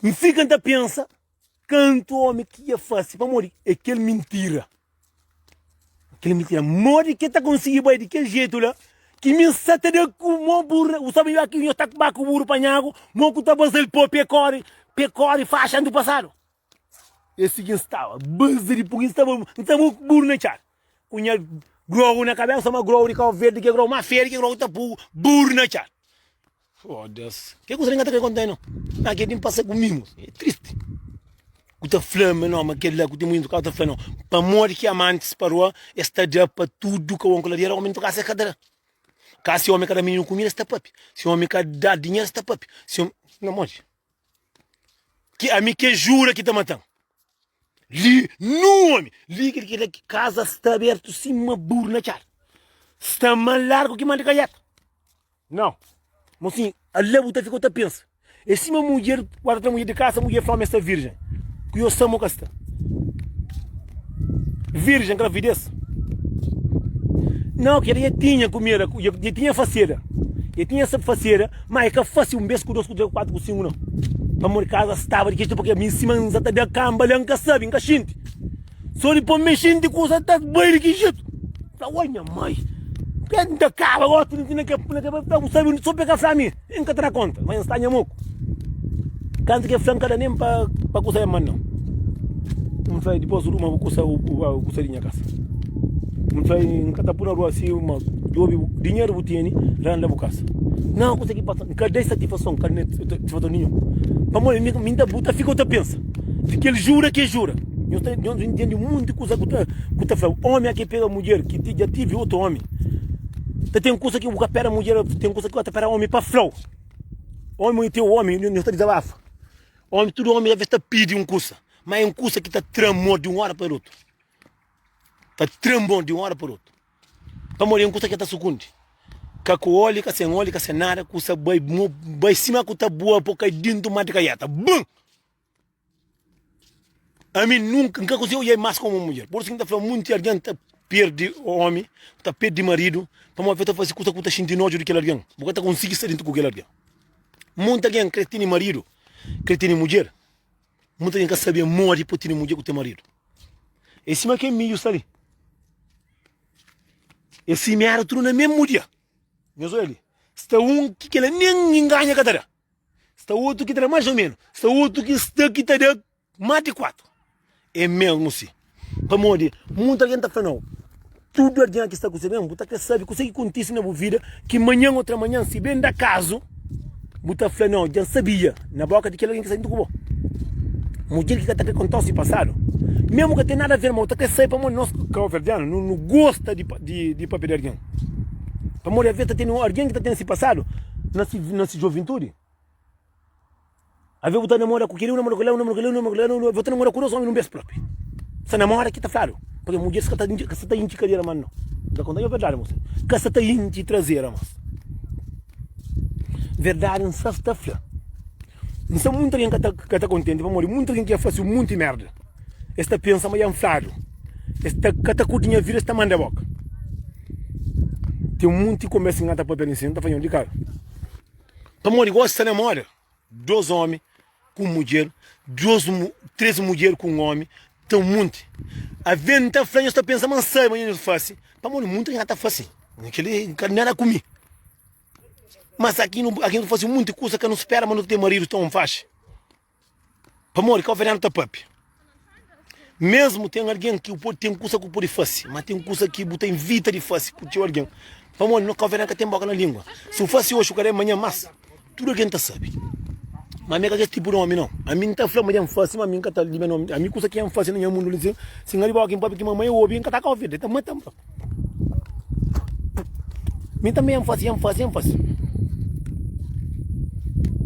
N fika N ta pensa kantu omi ki ia fase pamodi é kel mintira kel mintira modi ki el ta konsigi bai di kel jetu la ki mi N sa ta da ku mo burra bu sabe ki nho ta ba ku buru pa nhagu mo ku ta baza-l po pe kore pe kore faxa andu pasadu é si ki N staba baza di pui N staba N staba ku buru na txada ku nha grogu na kabesa ma grogu di Kau Verdi ke grogu ma fedi ke grogu ta pu buru na txada. Oh Deus, ke kusa li N ka ta kre konta no. Na ke di N pasa ku mi mos, é tristi. Ku ta fla ma no, ma kel-la ku ten muintu ka ta fla no. Pamodi ki amantis pa rua es ta da pa tudu ka omi ku ladera, omi ntu kasa es ka ta da. Ka si omi ka da mininu kumida es ta papia, si omi ka da dinheru es ta papia, si omi, na modi? Ki ami ke jura ki ta matan. Li, nu omi, li kel ki kaza sta abertu sima buru na txada. Sta ma largu ki manda kaiata. Não. Mocinho, ala bu ta fika ta pensa. É sima mudjer, guarda tra mudjer di kasa, mudjer fla ma sta virgem. Ku yo sta mo ka sta. Virgem, gravidez. Não, que ela tinha comida, já tinha faceda. Já tinha essa faceda, mas é que faz um beijo com dois, com três, com quatro, com cinco, não. Pamodi casa estava de questão, porque a mim cima não está da camba, lá nunca sabe, nunca sente. Só depois me xinti kusa ta bai di ki jetu. Fla, oi nha mai, ke N ta kaba gosi na ke na ke fla, bu sabi so pe ka fla mi, N ka ta da konta, ma N sta nha moku. Kantu ke fla N ka da nen pa pa kusa e mandau. N fla, dipos ruma bu kusa bu kusa di nha kasa. N fla, N ka ta pui na rua si ma djobi dinheru bu tene, randa bu kasa. Nau, kusa ki pasa, N ka da satisfason, N ka da satisfason ninhun. Pamodi mi mi ta bu ta fika bu ta pensa di kel jura ke jura. Nhos ta nhos intende munti kusa ku ta ku ta fla omi a ke pega mudjer ki ti dja tivi otu omi ta ten kusa ki bu ka pera mudjer ten kusa ki bu ta pera omi pa flau omi teu omi nhos ta dizabafa omi tudu omi aves ta pidi un kusa ma é un kusa ki ta tra amor di un ora pa otu ta tra amor di un ora pa otu pamodi é un kusa ki ta sukundi ka ku oli ka sen oli ka sen nada kusa bai bai sima ku ta bua po kai dintu mar di kaieta bum. Ami nunka N ka konsigi odja más komu un mudjer. Pur isu ki N ta fla, munti algen ta perde ómi, ta perde maridu, pamodi ta faze kusa ku ta xinti noju di kel algen. Bu ka ta konsigi sta dentu ku kel algen. Munti algen krê tene maridu, krê tene mudjer, munti algen ka sabe modi pa tene mudjer ku ten maridu. É sima kel midju sta li. Es simiadu tudu na mesmu dia. Nhos odja li, sta un ki kel-la nen inganha ka ta da, sta otu ki ta da más ô ménus, sta otu ki sta ki ta da más di 4. É mésmu si. Pamodi monti algen ta fla, Nau, tudu algen ki sta ku se ben, bu ta krê sabe kuzê ki kontise na bu vida, ki manhan ô tramanhan, si ben da kazu, bu ta fla, Nau, dja N sabia. Na bóka di kel algen ki sta djuntu ku bo. Mudjer ki ka ta krê konta-u se pasadu, mésmu ka ten nada aver, ma bu ta krê sabe pamodi nos kabuverdianu nu gosta di papia di algen. Pamodi aves ta ten algen ki ta ten se pasadu na se juventudi. Aves bu ta namora ku kel-li, bu namora ku kel-la, bu namora ku kel-la, bu namora ku kel-la, bu ta namora ku dos omi nun bes propi. Sa namora ki ta fladu, pabia mudjeris ka ta ka sa ta intxi kadera mas no. N ta konta nho verdadi mosi, ka sa ta intxi trazera mas. Verdadi N sa ta fla. N sa munti algen ka ta ka ta kontenti pamodi munti algen ki ya fasi un munti merda. Es ta pensa ma ya N fladu. Es ta ka ta kurti nha vida es ta manda boka. Ten munti konbersa ki N ka ta papia li nsin, N ta fla nho di kara. Pamodi gosi sta na moda dos omi ku un mudjer, dos tres mudjer ku un omi, ta un munti. Aves N ta fla nhos ta pensa ma N sabe ma nhos fase, pamodi munti algen ka ta fase. Kel-li ka nada ku mi. Mas aki nu aki nu ta fase un munti kusa ka nu spera ma nu ta ten maridu ton faxi. Pamodi kauverdianu ta papia. Mesmu ten algen ki bu pode ten kusa ku pode fase, ma ten kusa ki bu ta invita di fase ku txeu algen. Pamodi no kauverdianu ka ten boka na lingua. Si bu fase oxi, bu ka da manhan mas, tudu algen ta sabe. Ma ami é ka kes tipu di omi nau. Ami N ta fla ma dja N fase, ma ami N ka ta libra nomi. Ami kusa ki N fase na nha mundu li, si N ka riba oki N papia ki mamai obi, N ka ta kauverdi, el ta mata-m propi. Mi tanbe N fase, N fase, N fase.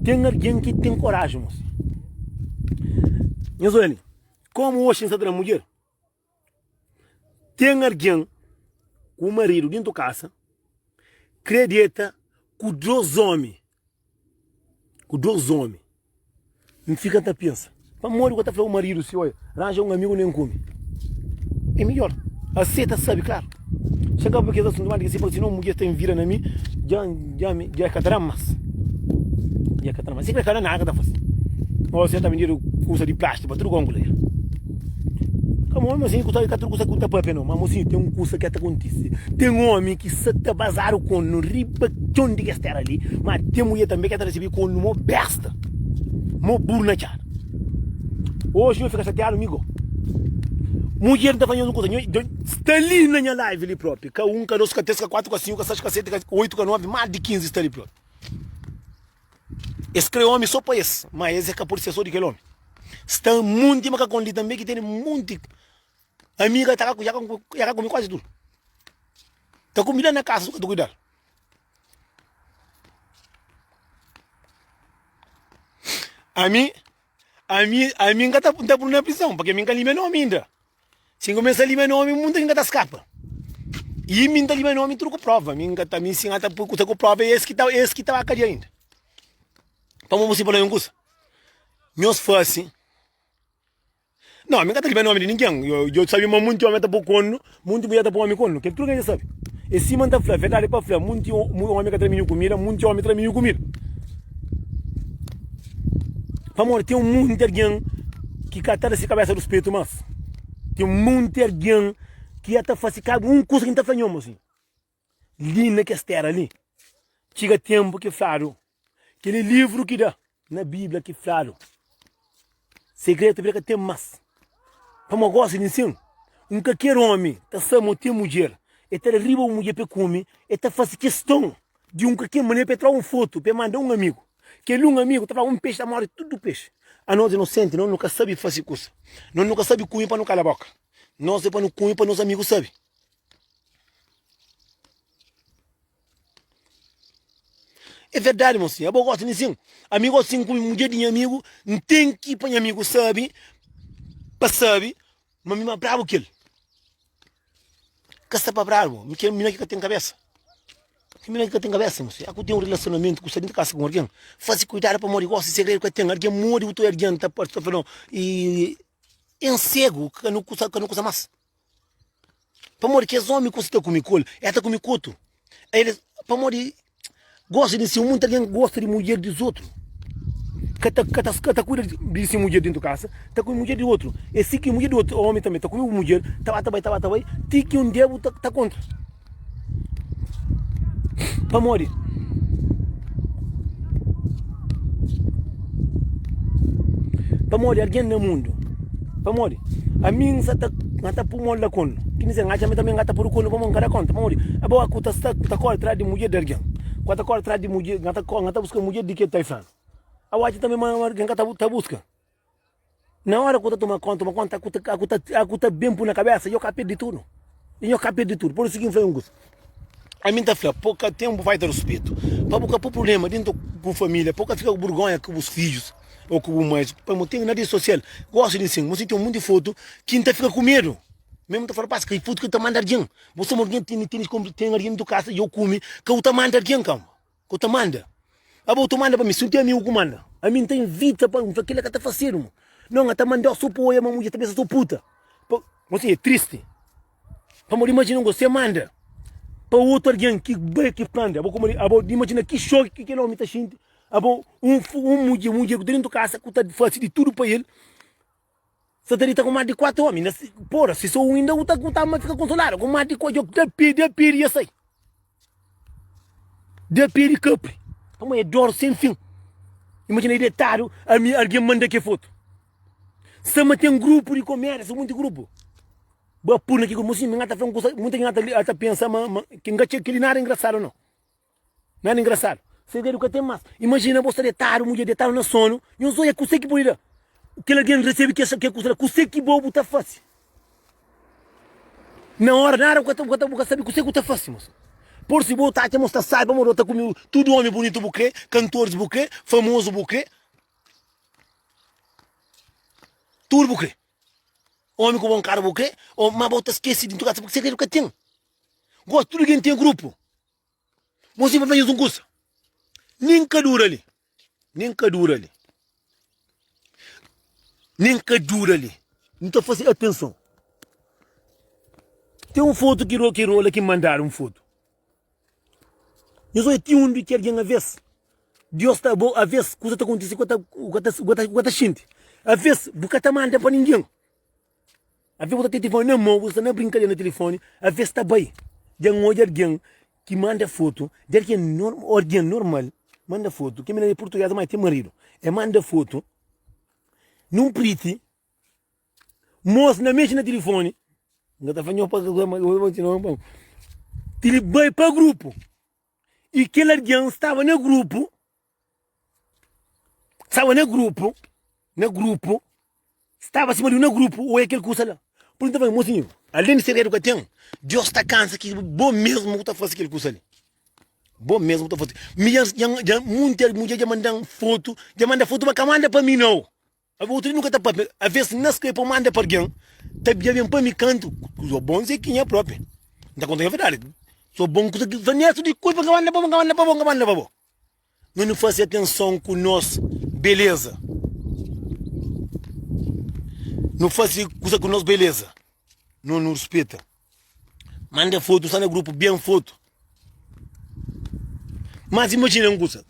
Ten algen ki ten koraji, mos. Nhos oja li, komu oxi N sta ta da mudjer. Ten algen ku maridu dintu kasa kre deta ku dos omi, ku dos omi. N fika ta pensa, pamodi ku ta fla bu maridu si, oia, ranja un amigu nen kume? É midjor aseta sabi, klaru. Xa ka pa kes asuntu mas di ki si, pabia sinon mudjer ta invira na mi, dja dja mi dja ka ta da mas. Dja ka ta da mas. Si kre ka da nada ka ta fasi. Gosi dja ta bindidu kusa di plástiku pa tudu konku la dja. Ka mo mosinhu ku ta ka tudu kusa ku ta papia no, ma mosinhu ten un kusa ki ta kontisi. Ten omi ki sa ta bazadu konu riba txon di kes tera li, ma ten mudjer tanbe ki ta risibi konu mo besta, mo buru na txada. Oji nho fika xatiadu mi go. Mudjer nta fla nhos un kusa, nho sta li na nha live li propi, ka un, ka dos, ka tres, ka kuatru, ka sinku, ka seis, ka seti, ka oitu, ka novi, mas di 15 sta li propi. Es kre omi so pa es, ma es é ka pode ser so di kel omi. Sta munti makakon li tanbe ki tene munti amiga ta ya ka kume kuazi tudu. Ta kume la na kasa so ka ta kuidal. Ami, ami, ami nka ta nta puru na prison, porque mi nka limia nomi inda. Si N kumesa limia nomi, munta ki nka ta skapa. I mi nta limia nomi tudu ku prova. Mi nka ta, mi si nka ta pui kusa ku prova, es ki ta, es ki ta ba kadia inda. Pamo bu si fala un kusa. Nhos fasi. Não, mi ka ta limia nomi di ningen. Eu, eu sabi ma munti omi ta pui kornu, munti mulher ta pui omi kornu. Kel tudu ki N sabi. E sima N ta fla, verdadi pa fla, munti omi ka tra mininu kumida, munti omi tra mininu kumida. Pamodi ten un monti algen ki ka ta da se kabesa ruspetu mas. Ten un monti algen ki ya ta fase ka un kusa ki N ta fla nho mosinhu. Li na kes tera li, txiga tenpu ki fladu kel-li livru ki da na Bíblia ki fladu segredu bira ka ten mas. Pamodi gosi di nsin, un kalker omi ta sabe ma ten mudjer, el ta da riba un mudjer pa el kume, el ta fase kiston di un kalker manera pa el tra un fotu pa el manda un amigu. Kel un amigu ta fla un pexi ta mori tudu pexi. Anos inosenti nos nu ka sabe fase kusa, nos nu ka sabe kume pa nu kala boka, nos é pa nu kume pa nos amigu sabe. É verdadi mosinha, abo gosta di sin? Ami gosta sin kume mudjer di nha amigu, N ten ki pa nha amigu sabe, pa sabe ma mi ma brabu ki el. Ka sta pa brabu, mi kel mina ki ka ten kabesa. Kel mina ki ka ten kabesa, mosi. Aku ten un relasionamentu ku sta dintu kasa ku un algen, fasi kuidadu pamodi gosi segredu ka ten. Algen modi bu ta oja algen ta parsi ta fla no i en segu ka nu kusa ka nu kusa mas. Pamodi kes omi ku sta ta kume ku el, el ta kume ku otu. El pamodi gosta di si munti algen gosta di mudjer di utru. Ka ta ka ta ka ta kuida di si mudjer dentu kasa, ta kume mudjer di utru. E si ki mudjer di utru omi tanbe ta kume bu mudjer, ta ba ta bai ta ba ta bai ti ki un dia bu ta ta kontra. Pamodi? Pamodi algen na mundu? Pamodi? Ami N sa ta N ta pui mon la konu. Ki dizer, N atxa mi tanbe N ka ta pui konu pamodi N ka da konta. Pamodi? Abo ku ta sta ku ta kore tras di mudjer di algen. Ku ta kore tras di mudjer, N ta N ta buska mudjer di ke ta fla. Abo atxa tanbe ma algen ka ta buska. Na ora ku ta toma konta, toma konta ku ta ku ta ku ta ben pui na kabesa, yo ka pirdi tudu. Nho ka pirdi tudu. Por isu ki N fla un kusa. Ami N ta fla, po ka ten bu vai ta ruspetu, pa bu ka pui prublema dentu bu familia, pa bu ka fika ku burgonha ku bus fidjus o ku bu mães, pamodi ten na redi sosial, gosi di nsin, mosi ten monti fotu ki N ta fika ku medu. Mesmu N ta fla, rapaz, ki fotu ki ta manda algin? Bu sta modi ten ten algin dentu kasa, yo kume, ka bu ta manda algin kama. Ku ta manda? Abo tu manda pa mi, si un ten amigu ku manda, ami N ta invita pa N fla kila ka ta fasedu mo. Non, a ta mandau so pa oia ma mudjer ta pensa so puta. Pa, mosi é tristi. Pamodi imajina un gosi, se manda pa otu algen ki bai ki manda, abo kuma abo imajina ki xoki ki kel omi ta xinti, abo un un mudjer, mudjer ku ta dentu kasa ku ta fasi di tudu pa el, sa ta dita ku mas di 4 omi, na si, pora, si so un inda bu ta bu ta ama fika konsoladu, ku mas di 4, da pidi, da pidi ya sai. Da pé di kapri. Pamodi é dor sen fin. Imajina aí detadu, ami algen manda ke fotu. Sama ten grupu di komédia, sa munti grupu. Ba pur na ki grupu, mosinhu, mi nga ta fla un kusa, munta ki nga ta pensa ma, ma ki nga txeu kili nada engrasadu nau. Nada engrasadu. Segredu ka ten mas. Imajina bo sta detadu, mudjer detadu na sonu, nhos oia kuse ki pode da. Kel algen resebe ke, ke kusa la, kuse ki bo bu ta fase. Na ora nada bu ka ta, bu ka ta, bu ka sabe kuse ku ta fase, moça. Por si bo ta atxa ma sta sabe pamodi bo ta kume tudu omi bunitu bu kre, kantores bu kre, famoso bu kre, tudu bu kre. Omi ku bon kara bu kre, ma bo ta skese di ntu segredu ka ten. Gosi tudu algen ten grupu. Mosinhu pa fla nhos un kusa, nin ka dura li, nin ka dura li, nin ka dura li. N ta fase atenson. Ten un fotu ki ki rola ki mandadu un fotu. Nhos odja ti undi ki algen aves Dios ta bo aves kusa ta kontise ku ta ku ta ku ta xinti. Aves bu ka ta manda pa ningen. Aves bu ta ten tilifoni na mon, bu sta na brinkadeira na tilifoni, aves ta bai. Dja N odja algen ki manda fotu di algen algen normal manda fotu, ki minina é purtugeza ma el ten maridu, el manda fotu nun priti, mos na mexe na tilifoni, N ka ta fla nho pa bai pa grupu, i kel algen staba na grupu. Staba na grupu, na grupu, staba sima di na grupu, oia kel kusa la. Pur isu, ta fla, mosinhu, alén di segredu ka ten, Deus ta kansa ki bo mesmu ku ta fasi kel kusa li. Bo mesmu ku ta fasi. Mi dja, dja, dja, munti mudjer dja mandan fotu, dja manda fotu, ma ka manda pa mi nau. Ave outro dia nunka ta papia, aves na skrebe pa manda pa algen, ta bia ben pa mi kantu, so bon se ki nha propi. N ta konta nha verdadi. So bon kusa ki Vanessa di kulpa ka manda pa bo, ka manda pa bo, ka manda pa bo. No nu fasi atenson ku nos beleza. Nu fasi kusa ku nos beleza. No nu rispita. Manda fotu, sta na grupu, ben fotu. Mas imajina un kusa,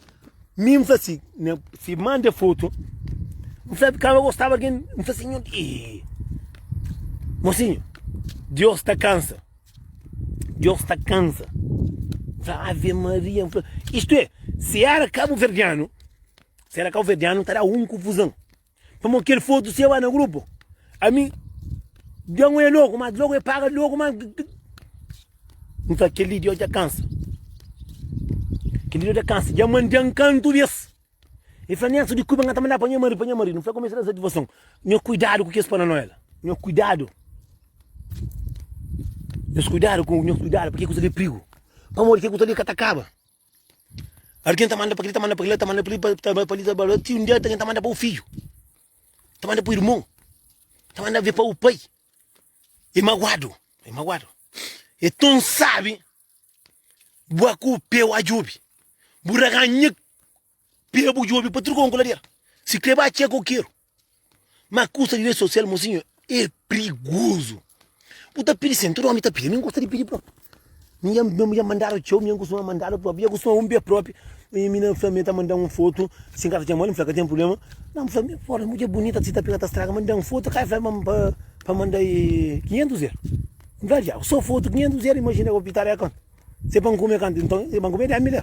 mi N fla si, si manda fotu, N fla kaba gostaba algen, N fla si, nho, ih, mosinhu, Deus ta kansa, Deus ta kansa. N fla, Ave Maria, N fla, istu é, si era kabuverdianu, si era kabuverdianu, ta da un kufuzan. Pamodi kel fotu si ba na grupu, ami dja N oia logu, mas logu e paga logu, mas N fla kel li Deus dja kansa, kel li Deus dja kansa, dja manda-m kantu bes. E fla Nelson di Kuba N ka ta manda pa nha maridu, pa nha maridu. N fla kumesa da satifason, nho kuidadu ku kes paranoia la, nho kuidadu, nhos kuidadu ku, nhos kuidadu pake kusa li é prigu, pamodi ke kusa li ka ta kaba. Algen ta manda pa kili, ta manda pa kila, ta manda pa li, ta manda pa li, ta manda pa li, ti un dia algen ta manda pa bu fidju, ta manda pa bu irmon, ta manda pa bu pai. É maguadu, é maguadu. É ton sabi bua ku pe wa djobi, bu raganha pe bu djobi pa tudu konku ladera. Si kre ba txeka okeru. Ma kusa di redi sosial mosinhu é prigozu. Bu ta pidi sin, tudu omi ta pidi, mi N gosta di pidi propi. Mi dja mi dja mandadu txeu, mi dja kustuma mandadu propi, mi dja kustuma un bia propi, mi mina fla mi ta mandan un fotu, si N ka ta txemal, N fla ka ten prublema, na N fla mi pora mudjer bunita si ta pega ta straga, mandan fotu, ka fla ma pa pa manda 500 er, N fla dja, so fotu 500 er, imajina ku pitara ya konta. Se pa N kume kantu nton pa N kume 10 mil la.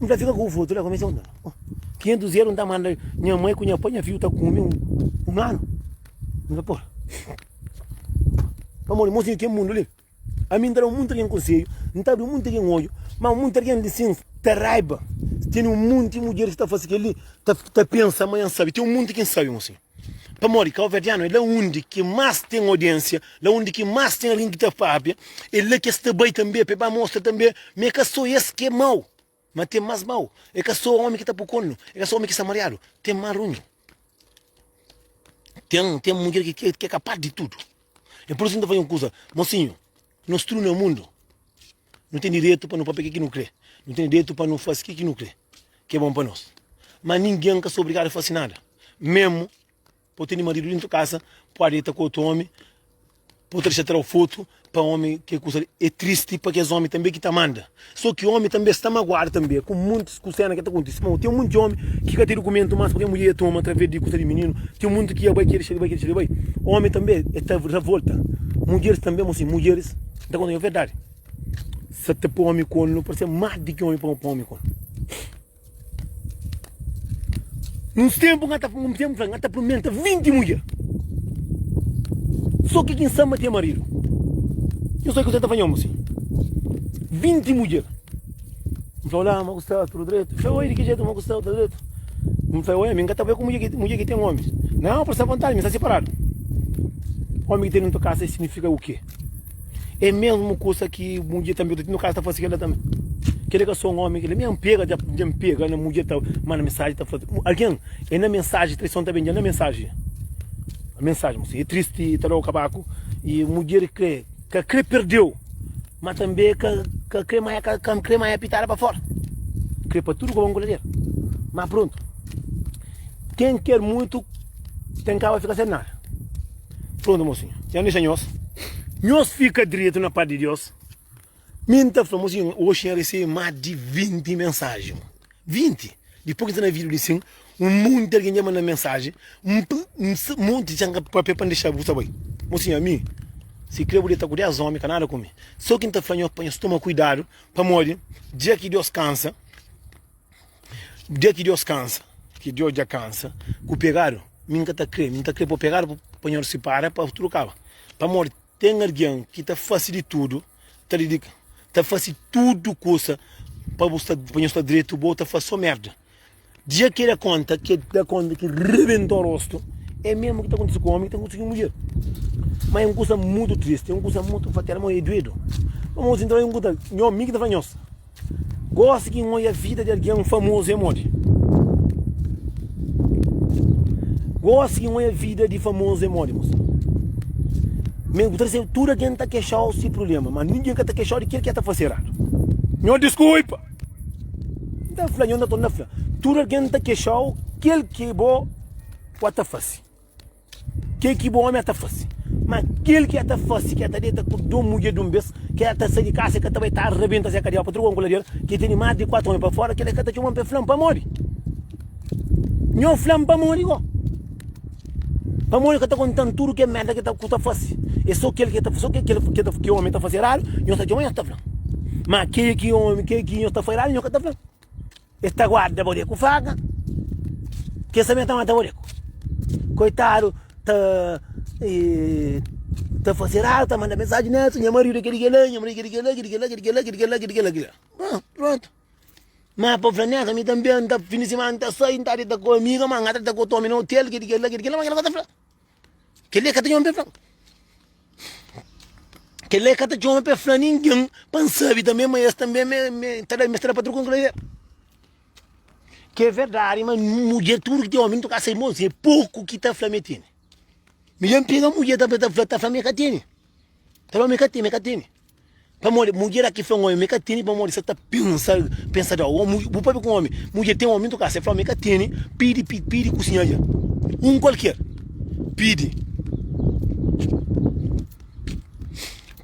N ta fika ku fotu la kume se 500 euro N ta manda nha mai ku nha pai nha fidju ta kume un anu. N fla pô pamodi mosinhu ken mundu li ami N ta da munti algen konsedju N ta abri munti algen odju ma munti algen li sin ta raiba tene un monti mudjer ki ta fase kel li ta pensa ma N sabe ten un monti ki N sabe mosinhu. Pamodi kauverdianu é la undi ki más ten odiénsia, la undi ki más ten algen ki ta pâpia, é la ki es ta bai tanbê pa e ba mostra tanbê ma é ka sô es ki é mau, ma ten más mau. É ka sô ómi ki ta pô kornu, é ka sô ómi ki sta mariadu, ten más runhu. Ten, ten mudjer ki ki é kapás di tudu. É pur isu ki N ta fla un kuza, mosinhu, nos tudu na mundu, nu ten direitu pa nu pâpia ke ki nu krê, nu ten direitu pa nu fase ke ki nu krê. ki é bon pa nos. Má ningen ka sta obrigadu fase nada. Mésmu pa bu tene maridu dintu kasa, pode deta ku otu ómi, pa bu ta dexa tra-u fotu pa ómi ke kusa li. É tristi pa kes ómi tanbê ki ta manda. Sô ki ómi tanbê sta maguadu tanbê ku montis ku séna ki ta kontise. Pamodi ten monti ómi ki ka ten dukumentu más pabia mudjer toma através di kusa di mininu. Ten monti ki ya bai, ki ya dexa di bai, ki ya dexa di bai. Ómi tanbê e ta ravolta. Mudjeris tanbê, mosi, mudjeris, N ta konta nhos verdadi. Sa ta poi omi kornu parse más di ki omi pa omi kornu. Uns tempu nga ta un tempu fla nga ta prumenta 20 mudjer. So ki kin sa ma ten maridu. Nhu sai kuzé ta fla nhomu si. 20 mudjer. N fla olá ma ku sta tudu dretu. Fla oi di ki jetu ma ku sta tudu dretu. N fla oi mi nka ta bai ku mudjer ki mudjer ki ten omi. Nau pa sta vontadi mi sta siparadu. Omi ki ten dentu kasa signifika u ke? É mesmu kusa ki mudjer tanbe ta no kaza ta fase kela tanbe. Kela ka so un omi kela mi N pega dja N pega na mudjer ta manda mensaji ta fla algen é na mensaji traison ta ben dja na mensaji mensaji mosi é tristi ta dau kabaku i mudjer kre ka kre perdeu ma tanbe ka ka kre ma ka kre ma é pitada pa fora kre pa tudu kobon ku ladera ma prontu ken ker muitu ten kaba fika sen nada. Prontu mosinhu, dja N dexa nhos. Nhos fika dretu na pas di Deus. Mi N ta fla, mosinhu, oxi N resebe más di 20 mensaji. 20! Dipôs ki N sta na vídiu li sin, un monti algen dja manda mensaji. N monti dja N ka papia pa N dexa bu ta bai. Mosinhu, ami, si kre bu deta ku 10 ómi, ka nada ku mi. Sô ki N ta fla nhos pa nhos toma kuidadu, pamodi dia ki Deus kansa, Dia ki Deus kansa, ki Deus dja kansa ku pegadu, mi N ka ta kre, mi N ta kre pa pegadu pa nhos sipara pa tudu kaba. Pamodi ten algen ki ta fase di tudu, ta didika, ta fase tudu kusa pa bu sta, pa nhos sta dretu, bo ta fase so merda. Dia ki e da konta, ki e da konta ki rebenta rostu, é mesmu ki ta kontise ku omi ki ta kontise ku mudjer. Ma é un kusa mutu tristi, é un kusa mutu fatela, ma é duedu. Pamodi nton é un kusa, nho, mi ki ta fla nhos. Gosi ki N odja vida di algen famozu é modi? Gosi ki N odja vida di famozu é modi, mosi? Mi bu ta resebe tudu algen ta kexau si prubléma, ma ningen ka ta kexau di kel ki el ta fase eradu. Nho diskulpa! N ta fla, nho N ta torna fla, tudu algen ta kexau kel ki bo ta fase. Kel ki bu omi a ta fase. Ma kel ki a ta fase, ki a ta deta ku do mudjer di un bes, ki a ta sai di kasa, ki a ta bai ta rabenta se kadiau pa truka un kuladera, ki tene mas di 4 omi pa fora, kel ka ta txoma-m pa e fla-m pamodi. Nho fla-m pamodi go. Pamodi ka ta konta-m tudu ke merda ki ta ku ta fase. E so kel ki ta so kel ki ta ki omi ta fase eradu, nho ta txoma nho ta fla-m. Ma kel ki omi kel ki nho ta fase eradu, nho ka ta fla-m. Es ta guarda bo de ku faka, ke sabe ta mata bo de ku. Koitadu ta ta fase eradu, ta manda mensaji Nelson, nha maridu é keli kela, nha maridu é keli kela, keli kela, keli kela, keli kela, keli kela, keli kela. Ah, prontu. Ma pa fla Nelson, mi tanbe N ta fin di simana N ta sai, N ta dita ku amiga, ma N ta dita ku otu omi na otel, keli kela, keli kela, ma kila ka ta fla. Kel-li ka ta txoma pa el fla. Kel-li ka ta txoma pa el fla ningen pa N sabe tanbe ma es tanbe me ta da, me sta da pa truka un kla. Ke é verdadi ma mudjer tudu ki ten omi ntu ka sai mon si é poku ki ta fla ma e tene. Mi dja N pega mudjer ta fla ta fla ma e ka tene. Ta fla ma e ka tene, ma e ka tene. Pamodi mudjer aki fla un omi ma e ka tene pamodi sa ta pensa pensa da omi bu papia ku un omi mudjer ten omi ntu kasa e fla ma e ka tene pidi pidi kusinha dja un kualker pidi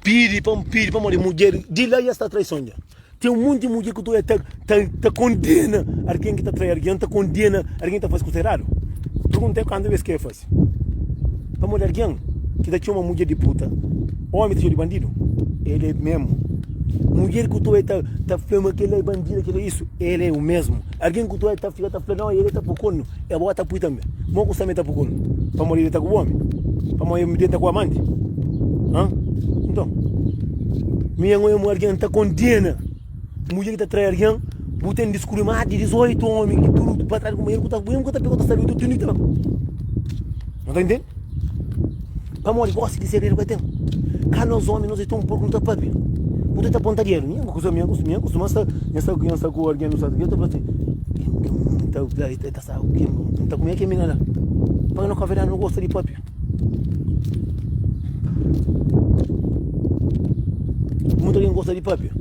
pidi pa pidi pamodi mudjer di la dja sta traison dja ten un monti mudjer ku ta ta ta kondena algen ki ta trai algen ta kondena algen ki ta fasi kusa eradu pergunta kantu bes ke fasi pamodi algen ki ta txoma mudjer di puta Omi ta txeu di bandidu? El é memu. Mudjer ku tu ta ta fla ma kel-la é bandida, kel-la é isu, el é o mesmu. Algen ku tu ta fika ta fla, nau, el ta pô kornu, e bo ta pui tanbe. Mo ku sta mi ta pô kornu? Pamodi el ta ku bu omi? Pamodi el ta ku amanti? Hã? Nton, mi N oja ma algen ta kondena mudjer ki ta trai algen, bu ten diskubri más di 18 omi ki tudu pa tras di kunpanheru ku ta bu ta pega ta sabe tudu ta ben. Nu ta intende? Pamodi gosi di segredu ka ten. Ka nos omi nos é ton porku nu ta papia. Bu ta ta ponta dedu. Mi kusa mi kusa mi kustuma sta mi sta mi sta ku algen nu sta ta fla sin ta ta ta sa ke ta kume ke mina la. Pa no ka no gosta di papia. Muita algen gosta di papia.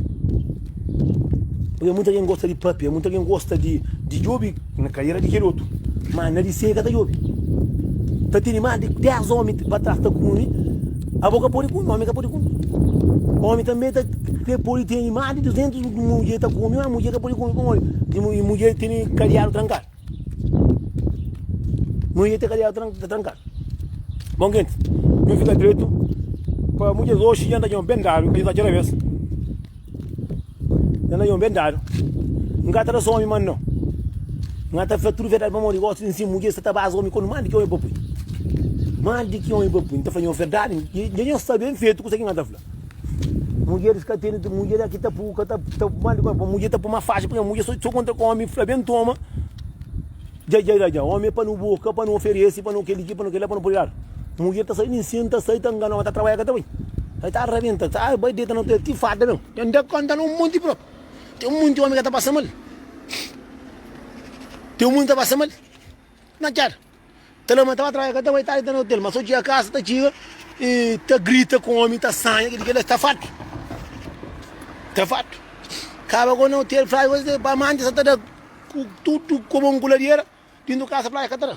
Porque muita algen gosta di papia, muita algen gosta di di djobi na karera di kel otu, ma na di se ka ta djobi. Ta tene mas di 10 omi pa tras ta kume, abo ka pode kume, omi ka pode kume. Omi tanbe ta te pode tene mas di 200 mudjer ta kume, ma mudjer ka pode kume pamodi di mudjer tene kadiadu trankadu. Mudjer ten kadiadu trankadu. Bon genti, nhu fika dretu pa mudjer oxi dja N ta djobi ben dadu, ka dja ta txera bes. Nha na yon ben dadu. N ka ta da so omi man no. N ka ta fla tudu verdadi pamodi gosi di nsin mudjer sta ta baza omi konu mal di ki omi pa pui. Mal di ki omi pa pui. N ta fla nho verdadi. Dja nho sta ben fetu kusa ki N ka ta fla. Mudjeris ka tene mudjer aki ta pu ka ta ta mal di konu mudjer ta pu ma faxi pui mudjer so kontra ku omi fla ben toma. Dja dja dja dja omi é pa nu boka pa nu oferesi pa nu keli ki pa nu kela pa nu poi ladu. Mudjer ta sai di nsin ta sai ta ngana ma ta trabadja ka ta bai. Sai ta rabenta ta bai deta na hotel ti farda ben. N da konta na un monti propi. Ten un monti omi ka ta pasa mal. Ten un monti ta pasa mal na txada. Ta lamanta ba trabadja ka ta bai tardi ta na hotel ma so txiga kasa ta txiga i ta grita ku omi ta sanha keli kela sta fartu. Ta fartu. Kaba go na hotel fla pa amanti sa ta da Ku tudu kobon ku ladera dintu kasa playa ka ta da.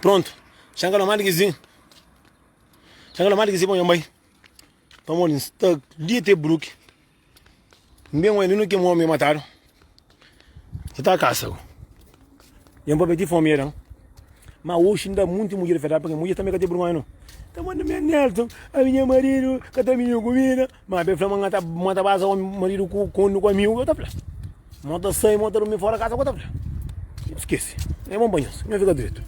Pronto, xa ka manda kizi. Xa ka manda kizi pa nha mai. Pamodi nsta li te bruki. Nben oi li no ke omi matadu. Sa ta kasa go. Nha pape ti fomi eran. Ma oxi nda munti mudjer fedadu pake mudjer tambe ka ten burgonha no. Ta manda mi Nelson, ami nha maridu ka ta minha kumida. Ma be fla ma nga ta ma ta baza omi maridu ku kondu ku amigu ka ta fla. Mo ta sai mo ta durmi fora kasa ka ta fla. Skese. É bon pa nhos. Nhos fika dretu.